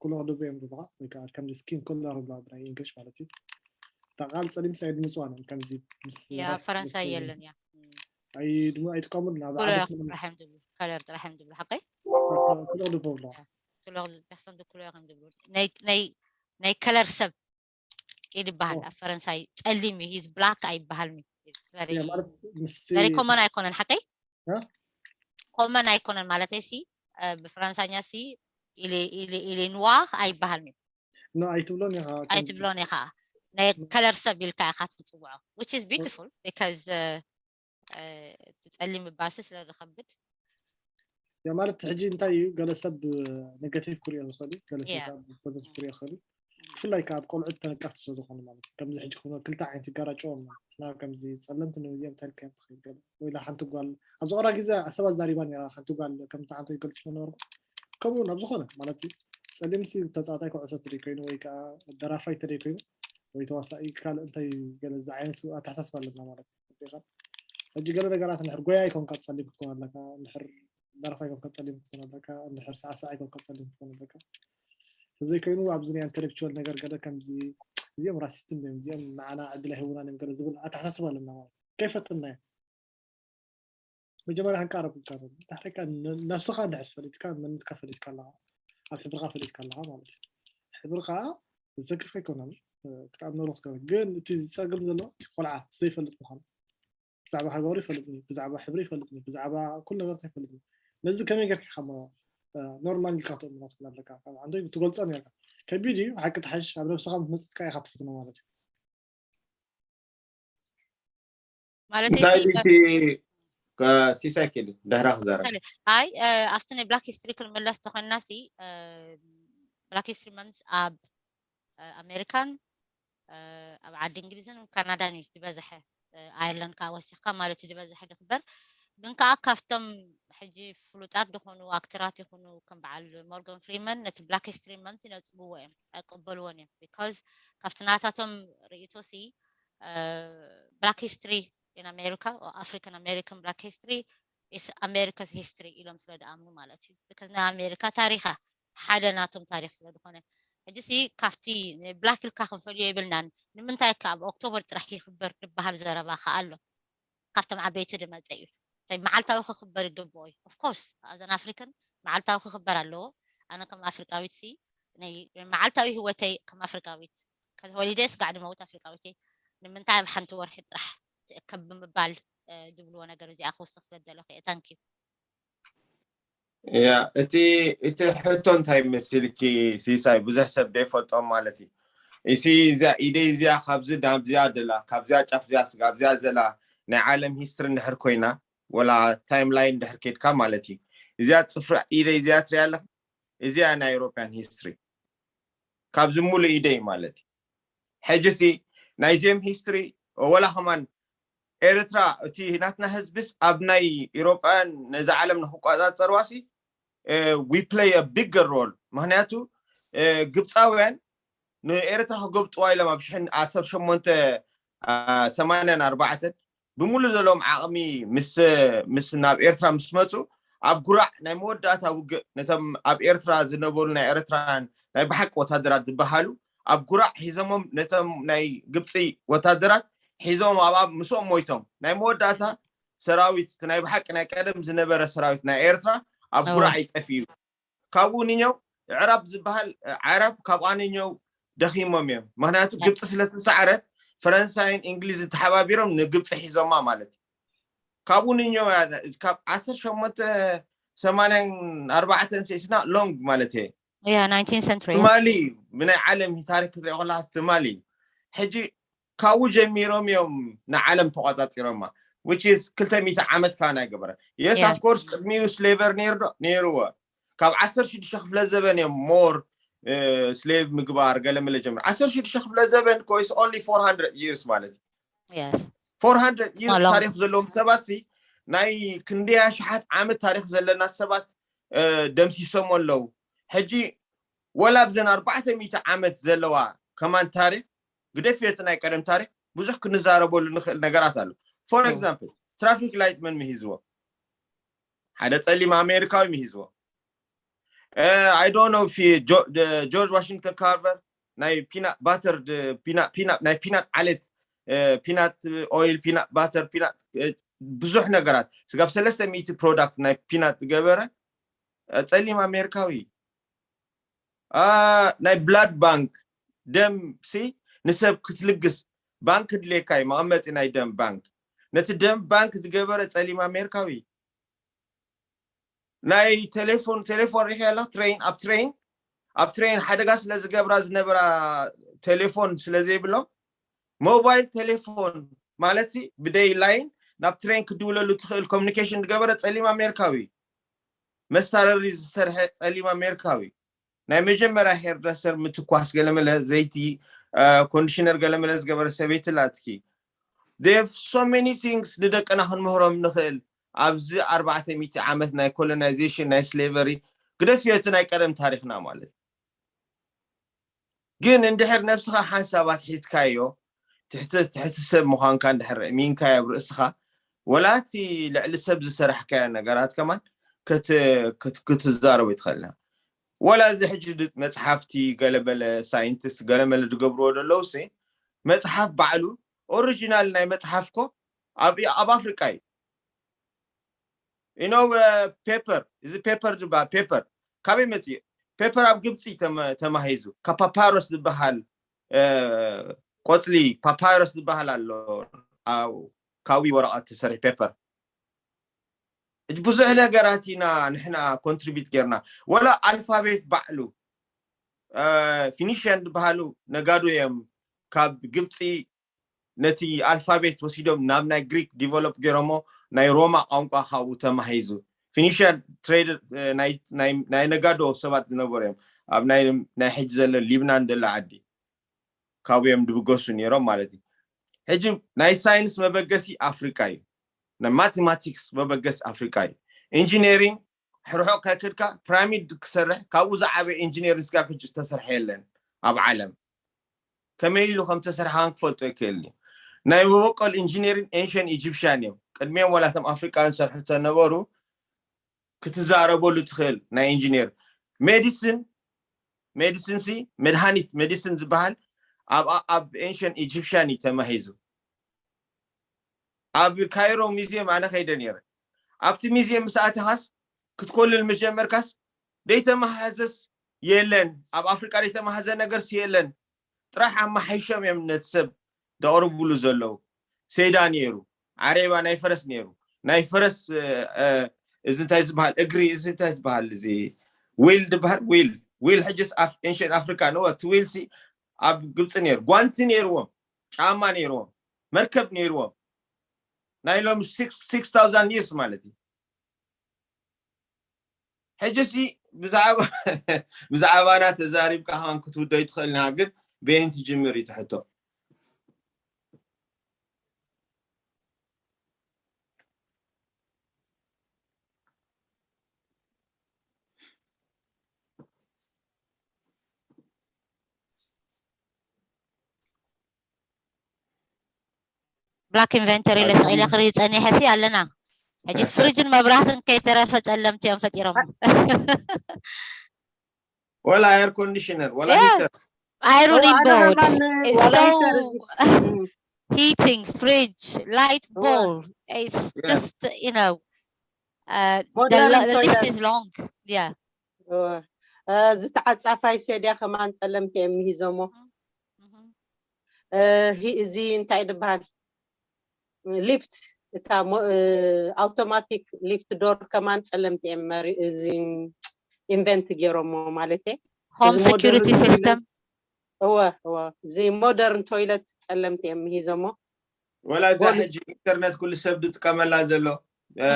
ኩሎ ክድቡ እዮም ዝብልካ ወይ ከዓ ከምዚ ስኪን ኮለር ብላ ብናይ ኢንግሊሽ ማለት እዩ። እታ ቃል ፀሊም ሳይድ ምፅዋን እዮም ከምዚ ምስ ያ ፈረንሳይ የለን ያ ኣይ ድማ ኣይጥቀሙን ናብ ኩሎ ዓዲ ጥራሕ እዮም ዝብሉ ከለር ጥራሕ እዮም ዝብሉ ሓቀይ ኩሎ ክድቡ ብላ ኩሎ ፐርሰንት ኩሎ እዮም ዝብሉ ናይ ናይ ናይ ከለር ሰብ ይበሃል ኣብ ፈረንሳይ ፀሊም እዩ ሂዝ ብላክ ኣይበሃልም ያ ማለት ምስ ቨሪ ኮመን ኣይኮነን ሓቀይ እ? ኮመን ኣይኮነን ማለት ሲ ብፈረንሳኛ ሲ ኢሌ ኑዋር ኣይበሃልም ኖ ኣይትብሎን ኢኻ ኣይትብሎን ኢኻ ናይ ከለር ሰብ ኢልካ ኢኻ ትፅውዖ which is beautiful because እቲ ፀሊም ምባልሲ ስለ ዝኸብድ ያ ማለት ሕጂ እንታይ እዩ ገለ ሰብ ኔጋቲቭ ክሪኦ ዝኽእል እዩ ገለ ሰብ ያ። ካብ ፖዘቲቭ ክሪኦ ይኽእል እዩ ብፍላይ ካብ ቆልዑት ተነቀፍቲ ስለ ዝኾኑ ማለት እዩ ከምዚ ሕጂ ክብሎ ክልተ ዓይነት ይጋራጨዎም ንሕና ከምዚ ፀለምቲ ንእዚኦም ተልከዮም ትኽእል ገለ ወይ ኢላ ሓንቲ ጓል ኣብዚ ቀራ ግዜ ሰባት ዛሪባ ነራ ሓንቲ ጓል ከምቲ ሓንቲ ይገልፅ ነበርኩ ከምኡ ናብ ዝኾነ ማለት እዩ ፀሊምሲ ተፃዋታይ ኩዕሶ ተደይ ኮይኑ ወይ ከዓ ደራፋይ ተደይ ኮይኑ ወይ ተዋሳኢ ካልእ እንታይ ገለ እዚ ዓይነት ኣተሓሳስባ ኣለና ማለት እዩ ሕጂ ገለ ነገራት እንድሕር ጎያ ኣይኮንካ ፀሊም ክትኮን ኣለካ እንድሕር ደራፋይ ኮንካ ፀሊም ክትኮን ኣለካ እንድሕር ሳዕሳዓይ ኮንካ ፀሊም ክትኮን ኣለካ ተዘይኮይኑ ኣብዚ ናይ ኢንተሌክቹዋል ነገር ገለ ከምዚ እዚኦም ራሲስትን እዮም እዚኦም ንዓና ዕድል ኣይህቡናን እዮም ገለ ዝብል ኣተሓሳስባ ኣለና ማለት እዩ ከይፈጥና እዮም መጀመርያ ክንቃረብ ክንቀርብ ድሕሪካ ነብስኻ እንድሕር ፈሊጥካ መንነትካ ፈሊጥካ ኣለኻ ኣብ ሕብርካ ፈሊጥካ ኣለኻ ማለት እዩ ሕብርካ ዘሰክፍ ኣይኮነን ክትኣምነሉ ክትከ ግን እቲ ዝፀግም ዘሎ እቲ ቆልዓ ዘይፈልጥ ምዃኑ ብዛዕባ ሃገሩ ይፈልጥኒ ብዛዕባ ሕብሪ ይፈልጥኒ ብዛዕባ ኩሉ ነገር ይፈልጥኒ ነዚ ከመይ ገርካ ኢኻ ኖርማል ኢልካ ክትእምኖ ትኽእል ኣለካ ካብ ዓንዶ ትገልፆ ነርካ ከቢድ እዩ ሓቂ ትሓሽ ኣብ ነብስኻ ምስ መፅትካ ኢኻ ትፍትኖ ማለት እዩ ማለት እንታይ ድዩ እቲ ሲሳይ ኪድ ድሕራ ክዛረብ ኣይ ኣብቲ ናይ ብላክ ሂስትሪ ክንምለስ ተኮንና ሲ ብላክ ሂስትሪ መንስ ኣብ ኣሜሪካን ኣብ ዓዲ እንግሊዝን ካናዳን እዩ ዝበዝሐ ኣየርላንድ ከዓ ወሲኽካ ማለት እዩ ዝበዝሐ ዝኽበር ግን ከዓ ካብቶም ሕጂ ፍሉጣት ዝኾኑ ኣክተራት ይኹኑ ከም በዓል ሞርጋን ፍሪመን ነቲ ብላክ ሂስትሪ መንስ ይነፅግዎ እዮም ኣይቀበልዎን እዮም because ካብቲ ናታቶም ርእቶ ሲ ብላክ ሂስትሪ in America African American Black history is America's history ኢሎም ስለ ዝኣምኑ ማለት እዩ because ናይ ኣሜሪካ ታሪኻ ሓደ ናቶም ታሪክ ስለ ዝኾነ ሕጂ ሲ ካብቲ ብላክ ኢልካ ክንፈልዮ የብልናን ንምንታይ ከ ኣብ ኦክቶበር ጥራሕ ይኽበር ዝበሃል ዘረባ ከ ኣሎ ካብቶም ዓበይቲ ዝመፀ እዩ መዓልታዊ ክኽበር ይግብኦ እዩ of course as an African መዓልታዊ ክኽበር ኣለዎ ኣነ ከም ኣፍሪቃዊት ሲ መዓልታዊ ህወተይ ከም ኣፍሪቃዊት ከወሊደ ስጋዕ ድመውት ኣፍሪቃዊት ንምንታይ ኣብ ሓንቲ ወርሒ ጥራሕ ትእከብ ብምባል ዝብልዎ ነገር እዚኣ ክውስኽ ስለ ዝደለኹ እየ thank you ያ እቲ እቲ ሕቶ እንታይ መሲልኪ ሲሳይ ብዙሕ ሰብ ዘይፈልጦም ማለት እዩ እሲ እዚኣ ኢደይ እዚኣ ካብዚ ናብዚኣ ደላ ካብዚኣ ጫፍ እዚኣ ስጋብ እዚኣ ዘላ ናይ ዓለም ሂስትሪ እንድሕር ኮይና ወላ ታይም ላይን እንድሕር ኬድካ ማለት እዩ እዚኣ ፅፍሪ ኢደይ እዚኣ ትሪያ ኣለካ እዚኣ ናይ ኤሮፓያን ሂስትሪ ካብዚ ሙሉእ ኢደይ ማለት እዩ ሕጂሲ ናይዚኦም ሂስትሪ ወላ ከማን ኤርትራ እቲ ናትና ህዝብስ ኣብ ናይ ኤሮጳውያን ነዚ ዓለም ንክቆፃፀርዋሲ we play a bigger role ምክንያቱ ግብፃውያን ንኤርትራ ክገብጥዋ ኢሎም ኣብ ሽሕን ዓሰርተ ሸሞንተ ሰማንያን ኣርባዕተን ብምሉእ ዘለዎም ዓቕሚ ምስ ምስ ናብ ኤርትራ ምስ መፁ ኣብ ጉራዕ ናይ መወዳእታ ውግእ ነቶም ኣብ ኤርትራ ዝነበሩ ናይ ኤርትራውያን ናይ ብሓቂ ወታደራት ዝበሃሉ ኣብ ጉራዕ ሒዞሞም ነቶም ናይ ግብፂ ወታደራት ሒዞም ኣብ ምስኦም ሞይቶም ናይ መወዳእታ ሰራዊት ናይ ብሓቂ ናይ ቀደም ዝነበረ ሰራዊት ናይ ኤርትራ ኣብ ጉራዕ ይጠፍኡ ካብኡ ንኛው ዕራብ ዝበሃል ዓረብ ካብኣ ንኛው ደኺሞም እዮም ምክንያቱ ግብፂ ስለተሰዓረት ፈረንሳይን እንግሊዝ ተሓባቢሮም ንግብፂ ሒዞማ ማለት እዩ ካብኡ ንኛው ካብ ዓሰርተ ሸሞንተ ሰማንያን ኣርባዕተን ሴስና ሎንግ ማለት እየ Yeah, nineteenth century. ትማሊ እዩ። ብናይ ዓለም ታሪክ ክትሪኦ ከለካ ትማሊ እዩ። ሕጂ ካብኡ ጀሚሮም እዮም ንዓለም ተቋጻጺሮማ። Which is ክልተ ሚእቲ ዓመት ካን ኣይገበረ። Yes, Yeah. Of course ቅድሚኡ slaver ነይሩ ዶ? ነይርዎ። ካብ ዓሰርተ ሽዱሽተ ክፍለ ዘበን እዮም more slave ምግባር ገለመለ ጀምሩ። ዓሰርተ ሽዱሽተ ክፍለ ዘበን እኮ is only four hundred years ማለት እዩ። Yes. Four hundred years Not long. ታሪክ ዘለዎም ሰባት ሲ ናይ ክንደይ ኣሽሓት ዓመት ታሪክ ዘለና ሰባት ደምሲሶም ኣለዉ። ሕጂ ወላ ኣብዘን ኣርባዕተ ሚእቲ ዓመት ዘለዋ ከማን ታሪክ ግደፍዮ እቲ ናይ ቀደም ታሪክ ብዙሕ ክንዛረበሉ ንኽእል ነገራት ኣሎ። For example traffic light መን ምሂዝዎ? ሓደ ጸሊም ኣሜሪካዊ ምሂዝዎ። I don't know if George Washington Carver ናይ peanut butter ናይ peanut ዓሌት peanut oil peanut butter peanut ብዙሕ ነገራት ስጋብ ሰለስተ ሚእቲ product ናይ peanut ዝገበረ ጸሊም ኣሜሪካዊ ናይ blood bank ደም ሲ ንሰብ ክትልግስ ባንክ ድሌካ እዩ መቐመጢ ናይ ደም ባንክ ነቲ ደም ባንክ ዝገበረ ጸሊም ኣሜሪካዊ ናይ ቴሌፎን ቴሌፎን ሪኺ ያላ train ኣብ train ኣብ train ሓደጋ ስለ ዝገብራ ዝነበራ ቴሌፎን ስለ ዘይብሎም ሞባይል ቴሌፎን ማለት ብደይ ላይን ናብ train ክድውለሉ ትኽእል communication ዝገበረ ጸሊም ኣሜሪካዊ መሳረሪ ዝሰርሐ ጸሊም ኣሜሪካዊ ናይ መጀመርያ hairdresser ምትኳስ ገለመለ ዘይቲ conditioner ገለመለ ዝገበረ ሰበይቲ ላትኪ they have so many things ንደቅና ክንምህሮም ንኽእል ኣብዚ ኣርባዕተ ሚእቲ ዓመት ናይ colonization ናይ slavery ግደፍዮ እቲ ናይ ቀደም ታሪክና ማለት ግን እንድሕር ነብስኻ ሓንሳብ ኣትሒዝካዮ ትሕቲ ሰብ ምዃንካ እንድሕር እሚንካዮ ኣብ ርእስኻ ወላ እቲ ልዕሊ ሰብ ዝሰራሕካዮ ነገራት ከማን ክትዛረቦ ትኽእልና ወላ እዚ ሕጂ መፅሓፍቲ ገለበለ scientist ገለመለ ዝገብርዎ ዘለውሲ መፅሓፍ ባዕሉ original ናይ መፅሓፍኮ ኣብ ኣፍሪቃ እዩ you know paper እዚ paper ዝበሃል paper ካበይ መፅእ paper ኣብ ግብፂ ተማሂዙ ካብ papyrus ዝበሃል ቆፅሊ papyrus ዝበሃል ኣሎ ካብኡ ወረቐት ተሰርሒ paper ብዙሕ ነገራት ኢና ንሕና contribute ጌርና ወላ ኣልፋቤት ባዕሉ Phoenician ዝበሃሉ ነጋዶ እዮም ካብ ግብፂ ነቲ ኣልፋቤት ወሲዶም ናብ ናይ ግሪክ develop ገይሮሞ ናይ ሮማ ቋንቋ ካብኡ ተማሂዙ Phoenician trade ናይ ነጋዶ ሰባት ዝነበሩ እዮም ኣብ ናይ ሕጂ ዘሎ ሊብናን ዘሎ ዓዲ ካብኡ እዮም ድብገሱ ነይሮም ማለት እዩ ሕጂ ናይ ሳይንስ መበገሲ ኣፍሪቃ እዩ ናይ mathematics መበገሲ ኣፍሪቃ እዩ engineering ሕርሖ ከክድካ pyramid ክሰርሕ ካብኡ ዝዓበየ engineering ስጋብ ሕጂ ዝተሰርሐ የለን ኣብ ዓለም ከመይ ኢሉ ከም ተሰርሓን ክፈልጦ ይክእል እዩ ናይ መበቆል engineering ancient Egyptian እዮም ቅድሚኦም ወላቶም ኣፍሪቃን ዝሰርሑ ተነበሩ ክትዛረበሉ ትኽእል ናይ engineer medicine medicine ሲ መድሃኒት medicine ዝበሃል ኣብ ancient Egyptian እዩ ተማሂዙ ኣብ ካይሮ ሙዚየም ኣነ ከይደ ነይረ ኣብቲ ሙዚየም ምስ ኣተኻስ ክትኮልል ምስ ጀመርካስ ደይተመሃዘስ የለን ኣብ ኣፍሪቃ ደይተመሃዘ ነገርስ የለን ጥራሕ ኣመሓይሾም እዮም ነቲ ሰብ ዘቕርብሉ ዘለዉ ሴዳ ነይሩ ዓሬባ ናይ ፈረስ ነይሩ ናይ ፈረስ እዚ እንታይ ዝበሃል እግሪ እዚ እንታይ ዝበሃል እዚ ዊል ዝበሃል ዊል ዊል ሕጅስ ancient Africa ንወ እቲ ዊል ሲ ኣብ ግብፂ ነይሩ ጓንቲ ነይርዎም ጫማ ነይርዎም መርከብ ነይርዎም ናይ ሎም six thousand years ማለት እዩ ሕጂ ሲ ብዛዕባና ተዛሪብካ ከማን ክትውደይ ትኽእል ኢና ግን በየን ትጅምር እዩ ትሕቶ black inventory ኢለ ስቕ ኢለ ክርኢ ጸኒሐ ሲ ኣለና ሕጂ ፍሪጅን መብራህትን ከይተረፈ ጸለምቲ እዮም ፈጢሮም ወላ air conditioner ወላ heater I don't need board. It's so heating, fridge, light bulb. It's just, you know, uh, the, the list is long. Yeah. ዝተዓፃፋይ ሴድያ ከማን ፀለምቲ እዮም ምሂዞሞ እዚ እንታይ ዝበሃል ሊፍት እታ automatic lift door ከማን ፀለምቲ እዮም መሪ እዚ ኢንቨንት ገይሮሞ ማለት እየ። home እዚ security ሞደርን system እወ እወ እዚ ሞደርን ቶይለት ጸለምቲ እዮም ምሂዞሞ። ወላ እዛ ቦሊ- ሕጂ ኢንተርኔት ኩሉ ሰብ ዝጥቀመላ ዘሎ እ፣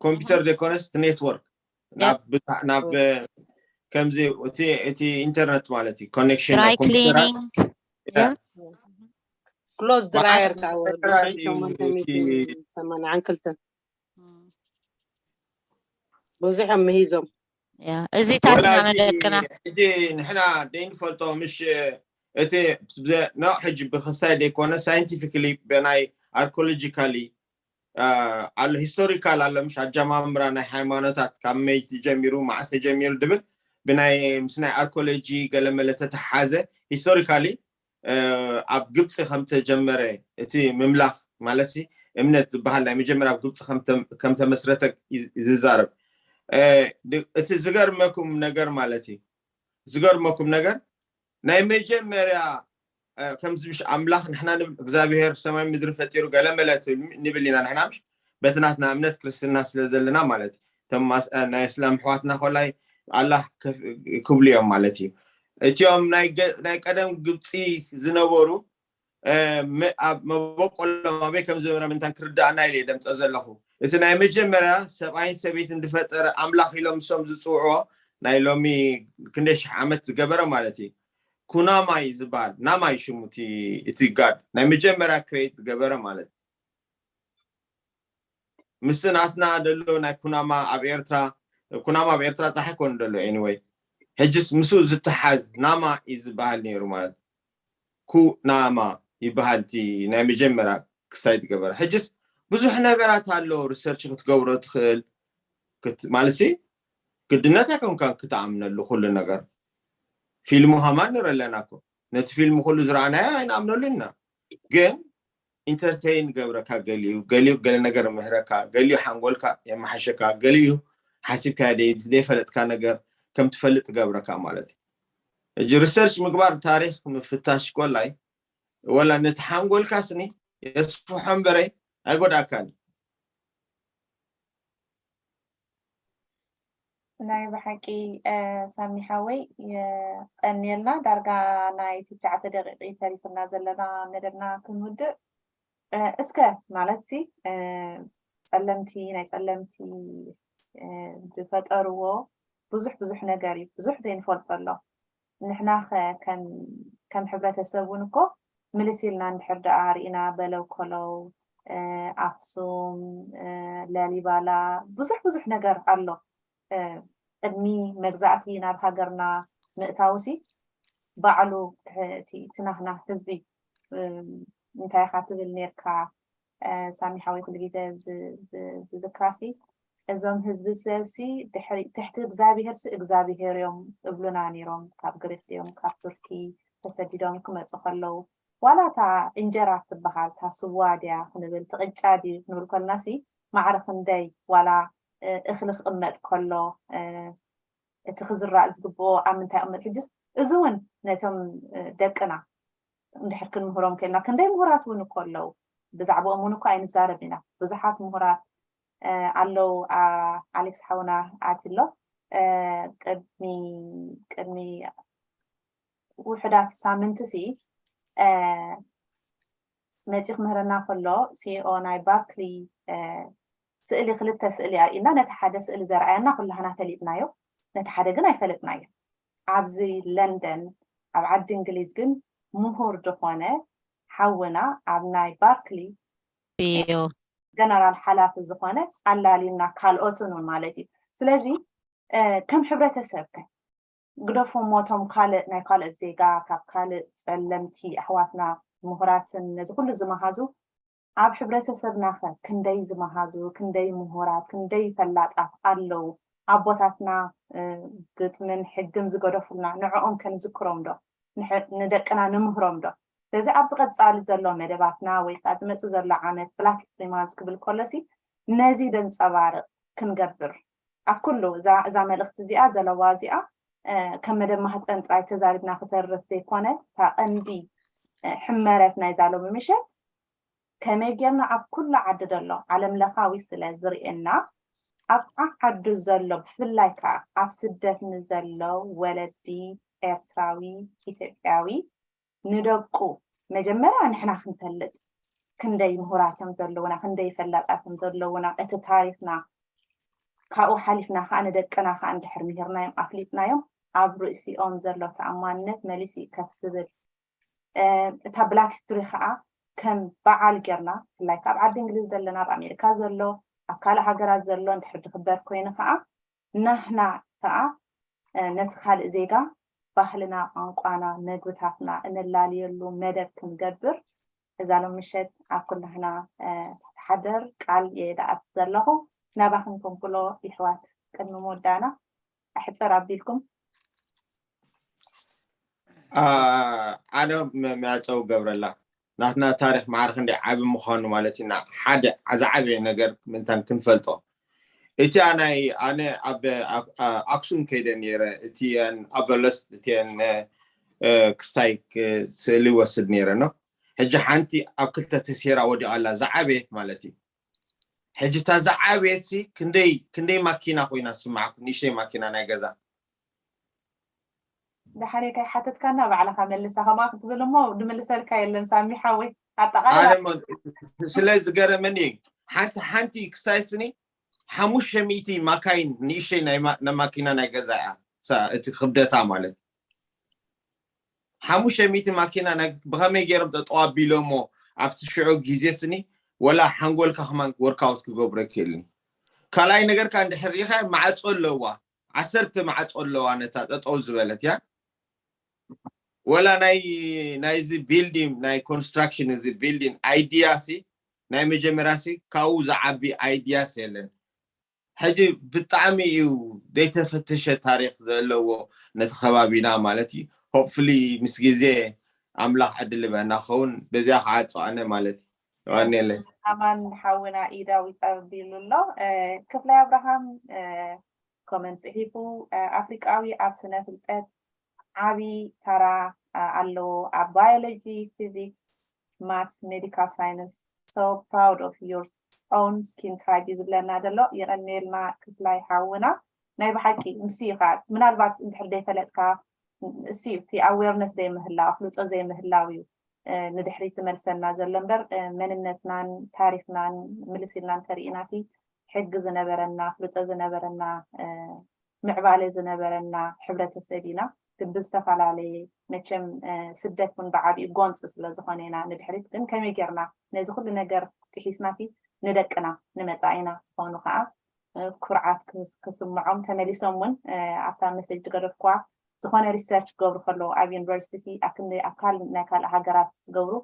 ኮምፒውተር ዘይኮነስ እቲ ኔትወርክ ናብ ብታ- ናብ እ፣ ከምዚ እቲ እቲ ኢንተርኔት ማለት እዩ ኮኔክሽን dry ናይ ኮምፒውተራት cleaning yeah ክሎዝ መዓት ድራየር ካብ ነገራት እዩ ሸሞንተ እቲ ሚእቲ ሰማንያን ክልተን ብዙሕ እዮም ምሂዞም። yeah እዚታት ኢና ወላ እዚ ንደቅና ሕጂ ንሕና ደይንፈልጦ ምሽ እቲ ብዘ- ኖ ሕጂ ብክስታይ ዘይኮነ ሳይንቲፊክሊ ብናይ ኣርኮሎጂካሊ ኣሎ ሂስቶሪካል ኣሎ ምሽ ኣጀማምራ ናይ ሃይማኖታት ካብ መይ ጀሚሩ መዓስ ተጀሚሩ ድብል ብናይ ምስ ናይ ኣርኮሎጂ ገለመለ ተተሓዘ ሂስቶሪካሊ ኣብ ግብፂ ከምተጀመረ እቲ ምምላኽ ማለት እምነት ዝበሃል ናይ መጀመርያ ኣብ ግብፂ ከምተመስረተ ይዝዛረብ። እቲ ዝገርመኩም ነገር ማለት እዩ ዝገርመኩም ነገር ናይ መጀመርያ ከምዚ ምሽ ኣምላኽ ንሕና እግዚኣብሔር ሰማይ ምድሪ ፈጢሩ ገለ መለት ንብል ኢና ንሕና ምሽ በቲ ናትና እምነት ክርስትና ስለ ዘለና ማለት እዩ። እቶም ናይ እስላም ኣሕዋትና ኮላይ ኣላህ ክብሉ እዮም ማለት እዩ። እቲኦም ናይ ቀደም ግብፂ ዝነበሩ ኣብ መበቆሎም ኣበይ ከም ዝነበረ ምንታን ክርዳእና ኢለ ደምፀ ዘለኹ። እቲ ናይ መጀመርያ ሰብኣይን ሰበይትን ዝፈጠረ ኣምላኽ ኢሎም ምሶም ዝፅውዕዎ ናይ ሎሚ ክንደይ ሽሕ ዓመት ዝገበረ ማለት እዩ። ኩናማ እዩ ዝበሃል። ናማ እዩ ሽሙ እቲ ጋድ ናይ መጀመርያ ክሬት ዝገበረ ማለት ምስ ናትና ደሎ ናይ ኩናማ ኣብ ኤርትራ ኩናማ ኣብ ኤርትራ ጣሕ ኮን ደሎ ኤኒወይ ሕጅስ ምስ ዝተሓዝ ናማ እዩ ዝበሃል ነይሩ ማለት ኩናማ ይበሃል እቲ ናይ መጀመርያ ክሳይ ትገበረ ሕጅስ ብዙሕ ነገራት ኣሎ ሪሰርች ክትገብሮ ትኽእል ማለት ግድነት ኣይኮንካ ክትኣምነሉ ኩሉ ነገር ፊልሙ ከማን ንረ ኣለና ኮ ነቲ ፊልም ኩሉ ዝረኣናዮ ኣይንኣምነሉ ኢና ግን ኢንተርቴይን ገብረካ ገሊኡ ገሊኡ ገለ ነገር ምህረካ ገሊኡ ሓንጎልካ የመሓሸካ ገሊኡ ሓሲብካ ዘይፈለጥካ ነገር ከም ትፈልጥ ገብረካ ማለት እዩ። እጂ ሪሰርች ምግባር ታሪክ ምፍታሽ ኮላይ ወላ ነቲ ሓንጎልካ ስኒ የስፍሖ እምበረ ኣይጎድኣካን። ናይ ብሓቂ ሳሚ ሓወይ የቀንየልና። ዳርጋ ናይ ትሽዓተ ደቂቂ ተሪፍና ዘለና መደብና ክንውድእ እስከ ማለት ሲ ጸለምቲ ናይ ጸለምቲ ዝፈጠርዎ ብዙሕ ብዙሕ ነገር እዩ። ብዙሕ ዘይንፈልጦ ኣሎ። ንሕና ከም ሕብረተሰብ እውን እኮ ምልስ ኢልና እንድሕር ደኣ ርኢና በለው ኮለው ኣክሱም ላሊባላ ብዙሕ ብዙሕ ነገር ኣሎ። ቅድሚ መግዛእቲ ናብ ሃገርና ምእታውሲ ባዕሉ እቲ ናህና ህዝቢ እንታይ ኢኻ ትብል ነርካ ሳሚ ሓወይ ኩሉ ግዜ ዝዝክራሲ እዞም ህዝቢ ሰብሲ ትሕቲ እግዚኣብሄር ሲ እግዚኣብሄር እዮም እብሉና ነይሮም ካብ ግሪክ ድዮም ካብ ቱርኪ ተሰዲዶም ክመፁ ከለዉ ዋላ እታ እንጀራ ትበሃል እታ ስዋ ድያ ክንብል ትቕጫ ድዩ ክንብል ከልና ሲ ማዕረ ክንደይ ዋላ እኽሊ ክቕመጥ ከሎ እቲ ክዝራእ ዝግብኦ ኣብ ምንታይ ቅመጥ ሕጅስ እዚ እውን ነቶም ደቅና እንድሕር ክንምህሮም ከልና ክንደይ ምሁራት እውን እኮ ኣለዉ ብዛዕባኦም እውን እኮ ኣይንዛረብ ኢና ብዙሓት ምሁራት ኣለዉ ኣሌክስ ሓውና ኣትሎ ቅድሚ ቅድሚ ውሕዳት ሳምንቲ ሲ መፂኡ ክምህረና ከሎ ሲኦ ናይ ባርክሊ ስእሊ ክልተ ስእሊ ኣርእና ነቲ ሓደ ስእሊ ዘርኣየና ኩላህና ፈሊጥናዮ ነቲ ሓደ ግን ኣይፈለጥናዮ ኣብዚ ለንደን ኣብ ዓዲ እንግሊዝ ግን ምሁር ዝኾነ ሓውና ኣብ ናይ ባርክሊ ጀነራል ሓላፊ ዝኾነ ኣላሊና ካልኦትን እውን ማለት እዩ ስለዚ ከም ሕብረተሰብ ከ ግደፎ ሞቶም ካልእ ናይ ካልእ ዜጋ ካብ ካልእ ጸለምቲ ኣሕዋትና ምሁራትን ነዚ ኩሉ ዝመሃዙ ኣብ ሕብረተሰብና ከ ክንደይ ዝመሃዙ ክንደይ ምሁራት ክንደይ ፈላጣት ኣለዉ ኣቦታትና ግጥምን ሕግን ዝገደፉልና ንዕኦም ከንዝክሮም ዶ ንደቅና ንምህሮም ዶ ስለዚ ኣብዚ ቀጻሊ ዘሎ መደባትና ወይ ከዓ ዝመፅእ ዘሎ ዓመት ብላክ ሂስትሪ ማንዝ ክብል ከሎሲ ነዚ ደንፀባርቕ ክንገብር ኣብ ኩሉ እዛ መልእክቲ እዚኣ ዘለዋ እዚኣ ከም መደብ ማህፀን ጥራይ ተዛሪብና ክተርፍ ዘይኮነ እታ ቀንዲ ሕመረት ናይዛ ሎሚ ምሸት ከመይ ጌርና ኣብ ኩሉ ዓዲ ዘሎ ዓለም ለኻዊ ስለ ዝርእየና ኣብ ዓዓዱ ዘሎ፣ ብፍላይ ከዓ ኣብ ስደት ንዘሎ ወለዲ ኤርትራዊ ኢትዮጵያዊ ንደቁ መጀመርያ ንሕና ክንፈልጥ፣ ክንደይ ምሁራት እዮም ዘለውና፣ ክንደይ ፈላጣት እዮም ዘለውና፣ እቲ ታሪኽና ካብኡ ሓሊፍና ከዓ ንደቅና ከዓ እንድሕር ምሂርናዮም ኣፍሊጥናዮም፣ ኣብ ርእሲኦም ዘሎ ተኣማንነት መሊሱ እዩ ከፍ ዝብል። እታ ብላክ ሂስትሪ ከዓ ከም በዓል ጌርና፣ ብፍላይ ካብ ዓዲ እንግሊዝ ዘለና፣ ኣብ ኣሜሪካ ዘሎ፣ ኣብ ካልእ ሃገራት ዘሎ እንድሕር ዝኽበር ኮይኑ ከዓ ናህና ከዓ ነቲ ካልእ ዜጋ ባህልና፣ ቋንቋና፣ መግብታትና እነላልየሉ መደብ ክንገብር እዛ ሎም ምሸት ኣብ ኩላህና ተሓደር ቃል የዳኣት ዘለኹ። ናባኹም ኮንኩሎ ይሕዋት፣ ቅድሚ ምወዳእና ኣሕፅር ኣቢልኩም። ዓለም መዕፀዊ ገብረላ ናትና ታሪክ ማዕረ ክንደይ ዓቢ ምዃኑ ማለት ኢና ሓደ ዝዓበየ ነገር ምንታን ክንፈልጦ። እቲ ናይ ኣነ ኣብ ኣክሱም ከይደ ነይረ፣ እቲ ኣበለስት እቲን ክስታይ ስእሊ ወስድ ነይረ ነው። ሕጂ ሓንቲ ኣብ ክልተ ተሴራ ወዲቓ ኣላ፣ ዝዓበየት ማለት እዩ። ሕጂ እታ ዝዓበየት ሲ ክንደይ ክንደይ ማኪና ኮይና ስማዕኩ፣ ንእሽተይ ማኪና ናይ ገዛ። ደሓን ከይሓተትካና ባዕልኻ መልሳ፣ ከምኣ ክትብል እሞ ድምልሰልካ የለን ሳሚ ሓወይ። ኣጠቓልላ ኣነ እሞ ስለ ዝገረመኒ እዩ። ሓንቲ ሓንቲ ክስታይ ስኒ ሓሙሽተ ሚእቲ ማካይን ንእሽተይ ናይ ማ- ናይ ማኪና ናይ ገዛ እያ። ሳ- እቲ ክብደታ ማለት ሓሙሽተ ሚእቲ ማኪና ናይ- ብኸመይ ገይሮም ጠጠው ኣቢሎሞ ኣብቲ ሽዑ ግዜ ስኒ ወላ ሓንጎልካ ከማን ወርካውት ክገብሮ ይክእልን። ካልኣይ ነገር ካ እንድሕር ሪኢኻ ማዕፆ ኣለዋ፣ ዓሰርተ ማዕፆ ኣለዋ ነታ ጠጠው ዝበለት እያ። ወላ ናይ ናይዚ ቢልዲንግ ናይ ኮንስትራክሽን እዚ ቢልዲንግ ኣይዲያ ሲ ናይ መጀመርያ ሲ ካብኡ ዝዓቢ ኣይዲያ ሲ የለን። ሕጂ ብጣዕሚ እዩ ዘይተፈተሸ ታሪክ ዘለዎ ነቲ ከባቢና ማለት እዩ። ሆፕፍሊ ምስ ግዜ ኣምላኽ ዕድል በና ኸውን በዚኣ ከዓ ፀዋነ ማለት እዩ። የቀንየለይ። ኣማን ሓውና ኢዳው ይፀቢሉ ኣሎ። ክፍላይ ኣብርሃም ኮመንት ፅሒፉ፣ ኣፍሪቃዊ ኣብ ስነ ፍልጠት ዓቢ ተራ ኣለዎ፣ ኣብ ባዮሎጂ፣ ፊዚክስ፣ ማትስ፣ ሜዲካል ሳይንስ። So proud of your own skin type እዩ ዝብለና ዘሎ። የቐንየልና ክፍላይ ሓውና። ናይ ብሓቂ ንሱ እዩ ከዓ ምናልባት እንድሕር ዘይፈለጥካ እሱ እቲ ኣዌርነስ ዘይምህላው ኣፍልጦ ዘይምህላው እዩ ንድሕሪት ዝመልሰና ዘሎ እምበር መንነትናን ታሪክናን ምልስ ኢልና እንተሪኢና ሲ ሕጊ ዝነበረና ኣፍልጦ ዝነበረና ምዕባለ ዝነበረና ሕብረተሰብ ኢና። ግን ብዝተፈላለየ መቸም ስደት እውን ብዓብኡ ጎንፂ ስለዝኾነ ኢና ንድሕሪት። ግን ከመይ ጌርና ነዚ ኩሉ ነገር ጥሒስና ሲ ንደቅና ንመፃኢና ዝኾኑ ከዓ ኩርዓት ክስምዖም ተመሊሶም እውን ኣብታ መሰጅ ዝገደፍኩዋ ዝኾነ ሪሰርች ክገብሩ ከለዉ ኣብ ዩኒቨርሲቲ ሲ ኣብ ክንደይ ኣካል ናይ ካልእ ሃገራት ዝገብሩ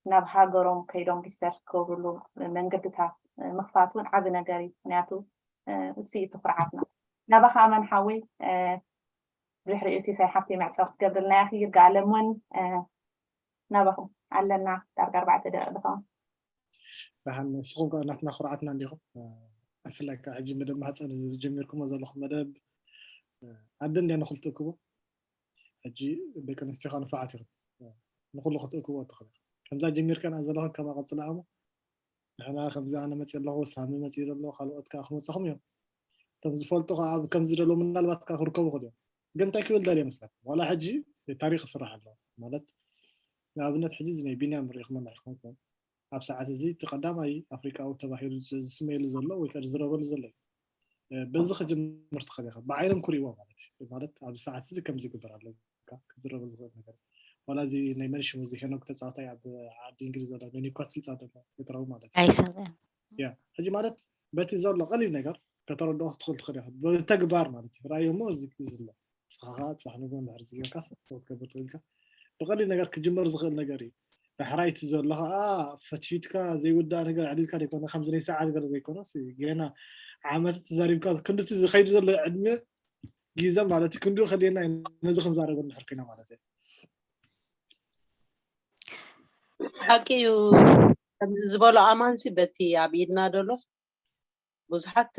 ናብ ሃገሮም ከይዶም ሪሰርች ክገብርሉ መንገድታት ምኽፋት እውን ዓቢ ነገር እዩ። ምክንያቱ እሱ እቲ ኩርዓትና። ናባኻ ኣማን ሓወይ ድሕሪኡ ሲሳይ ሓፍቲ መዕፀዊ ክትገብርልና ኢኺ። ይርጋ ኣለም እውን ናባኹም ኣለና ዳርጋ ኣርባዕተ ደቂቕ ዝኸውን። ደሓን ንስኹም ከ ናትና ኩርዓትና እንዲኹም። ብፍላይ ከዓ ሕጂ መደብ ማህፀን ዝጀሚርኩሞ ዘለኹም መደብ ኣደ እንድያ ንኹሉ ትእክቦ። ሕጂ ደቂ ኣንስትዮ ከዓ ንፉዓት ኢኹም፣ ንኹሉ ክትእክቦ ትኽእል ኢኹም። ከምዛ ጀሚርካና ዘለኹም ከማ ቀፅላ እሞ ንሕና ከምዚ ኣነ መፅእ ኣለኹ፣ ሳሚ መፅእ ዘሎ፣ ካልኦት ከዓ ክመፅኹም እዮም። እቶም ዝፈልጡ ከዓ ኣብ ከምዚ ደሎ ምናልባት ከዓ ክርከቡ ይኽእሉ እዮም። ግን እንታይ ክብል ደልየ መስለኩም? ዋላ ሕጂ ታሪክ ይስራሕ ኣሎ ማለት ንኣብነት ሕጂ እዚ ናይ ቢንያም ርኢኹም እንድሕር ኮንኩም ኣብ ሰዓት እዚ እቲ ቀዳማይ ኣፍሪቃዊ ተባሂሉ ዝስመየሉ ዘሎ ወይ ከዓ ዝዝረበሉ ዘሎ እዩ። በዚ ክጅምር ትኽእል ኢኻ። ብዓይኖም ክርእይዎ ማለት እዩ። ማለት ኣብዚ ሰዓት እዚ ከምዚ ይግበር ኣሎ ኢልካ ክዝረበሉ ዝኽእል ነገር እዩ። ዋላ እዚ ናይ መን ሽሙ እዚ ሄኖክ ተፃዋታይ ኣብ ዓዲ እንግሊዝ ዘሎ ናይ ኒውካስል ፃ ዘሎ ኤርትራዊ ማለት እዩ። ኣይሰምዕን። ያ ሕጂ ማለት በቲ ዘሎ ቀሊል ነገር ከተረድኦ ክትኽእል ትኽእል ኢኻ። ብተግባር ማለት እዩ። ርኣዮ እሞ እዚ እዚ ኣሎ። ንስኻ ከዓ ፅባሕ ንግሆ እንድሕር እዚ ጌርካስ ክትገብር ትኽእል ኢልካ። ብቐሊል ነገር ክጅመር ዝኽእል ነገር እዩ። ዳሕራይ እቲ ዘሎ ከዓ ፈትፊትካ ዘይውዳእ ነገር ኣዕሊልካ ዘይኮነ ከምዚ ናይ ሰዓት ገለ ዘይኮነስ ገና ዓመታት ተዛሪብካ ክንድቲ ዝኸይድ ዘሎ ዕድመ ግዘ ማለት እዩ ክንዲኡ ከድልየና እዩ ነዚ ክንዛረብ እንድሕር ኮይና ማለት እዩ። ሓቂ እዩ። ከምዚ ዝበሎ ኣማንሲ በቲ ኣብ ኢድና ደሎስ ብዙሓት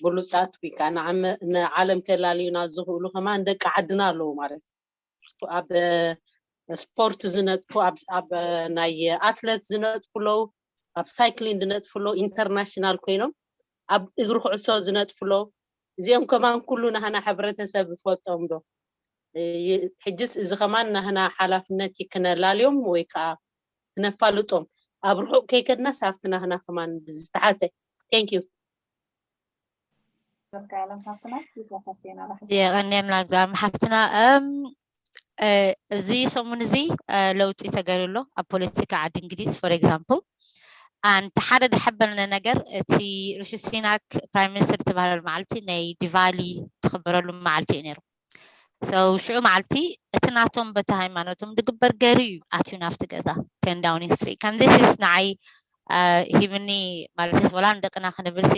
ብሉፃት ወይ ከዓ ንዓመ- ንዓለም ከላልዩና ዝኽእሉ ከማን ደቂ ዓድና ኣለዉ ማለት እዩ። ኣብ ስፖርት ዝነጥፉ ኣብ ኣብ ናይ ኣትለት ዝነጥፉ ኣለዉ፣ ኣብ ሳይክሊን ዝነጥፉ ኣለዉ ኢንተርናሽናል ኮይኖም ኣብ እግሪ ኩዕሶ ዝነጥፍሎ እዚኦም ከማን ኩሉ ናህና ሕብረተሰብ ይፈልጦም ዶ? ሕጅስ እዚ ከማን ናህና ሓላፍነት እዩ ክነላልዮም ወይ ከዓ ክነፋልጦም ኣብ ርሑቕ ከይከድናስ ኣብቲ ናህና ከማን ብዝተሓተ። Thank you። የቐንየልና ግራም ሓፍትና። እዚ ሰሙን እዚ ለውጢ ተገይሩ ኣሎ ኣብ ፖለቲካ ዓዲ እንግሊዝ። For example ኣንቲ ሓደ ደሐበልነ ነገር እቲ ሪሺ ሲናክ ፕራይም ሚኒስትር ዝተባህለሉ መዓልቲ ናይ ዲቫሊ ዝኽበረሉ መዓልቲ እዩ ነይሩ። So ሽዑ መዓልቲ እቲ ናቶም በቲ ሃይማኖቶም ዝግበር ገይሩ እዩ ኣትዩ ናብቲ ገዛ ten Downing Street። ከም this is ንዓይ ሂብኒ ማለት ወላ ንደቅና ክንብል ሲ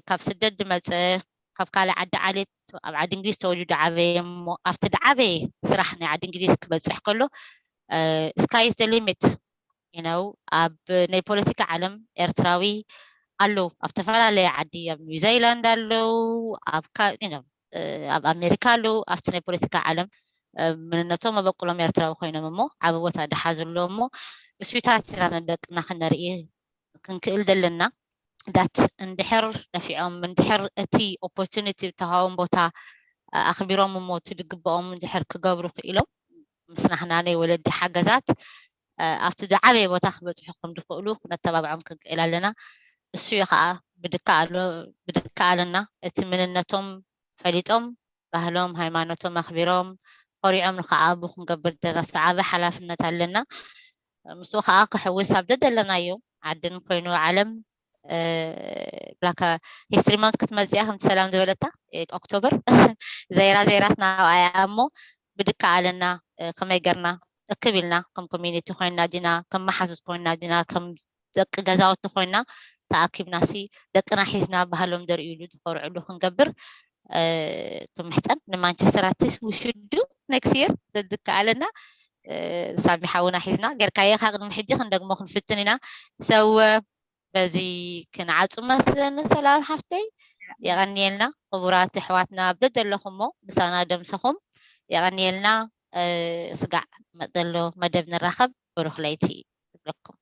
ካብ ስደት ዝመፀ ካብ ካልእ ዓዲ ዓሌት ኣብ ዓዲ እንግሊዝ ተወሊዱ ዝዓበየ እሞ ኣብቲ ዝዓበየ ስራሕ ናይ ዓዲ እንግሊዝ ክበፅሕ ከሎ sky is the limit። You know ኣብ ናይ ፖለቲካ ዓለም ኤርትራዊ ኣለዉ ኣብ ዝተፈላለየ ዓዲ ኣብ ኒውዚላንድ ኣለዉ ኣብ ኣብ ኣሜሪካ ኣለዉ ኣብቲ ናይ ፖለቲካ ዓለም መንነቶም መበቁሎም ኤርትራዊ ኮይኖም እሞ ዓቢ ቦታ ዝሓዙ ኣለዉ እሞ እሱታት ኢና ንደቅና ክነርኢ ክንክእል ዘለና that እንድሕር ነፊዖም እንድሕር እቲ opportunity ዝተሃቦም ቦታ ኣኽቢሮም እሞ እቲ ዝግብኦም እንድሕር ክገብሩ ክኢሎም ምስ ናህና ናይ ወለዲ ሓገዛት ኣብቲ ዝዓበየ ቦታ ክበፅሑ ከም ዝኽእሉ ክነተባብዖም ክንክእል ኣለና። እሱ እዩ ከዓ ብድካ ኣሎ ብድካ ኣለና እቲ መንነቶም ፈሊጦም ባህሎም ሃይማኖቶም ኣኽቢሮም ኮሪዖም ንክዓቡ ክንገብር ዘለና ዓቢ ሓላፍነት ኣለና። ምስኡ ከዓ ክሕውስ ኣብ ዘደለናዮ ዓድን ኮይኑ ዓለም ብላካ history month ክትመፅእ እያ ከምቲ ሰላም ዝበለታ ኦክቶበር ዘይራ ዘይራስ ናብኣ እያ እሞ ብድካ ኣለና ከመይ ገርና እክብ ኢልና ከም community ኮይና ዲና ከም መሓዙት ኮይና ዲና ከም ደቂ ገዛውቲ ኮይና ተኣኪብና ሲ ደቅና ሒዝና ባህሎም ዘርእይሉ ዝኮርዕሉ ክንገብር ክምሕፀን ንማንቸስተር ኣትሊስት we should do next year ዘዝከኣለና ሳሚ ሓውና ሒዝና ጌርካዮ ካብ ቅድሚ ሕጂ ክንደግሞ ክንፍትን ኢና ሰው በዚ ክንዓፁ መስለኒ ሰላም ሓፍተይ የቐንየልና ክቡራት ኣሕዋትና ኣብ ዘደለኹሞ ምሳና ደምሰኹም የቐንየልና ስጋዕ ዘሎ መደብ ንራኸብ ብሩኽ ለይቲ ይብለኩም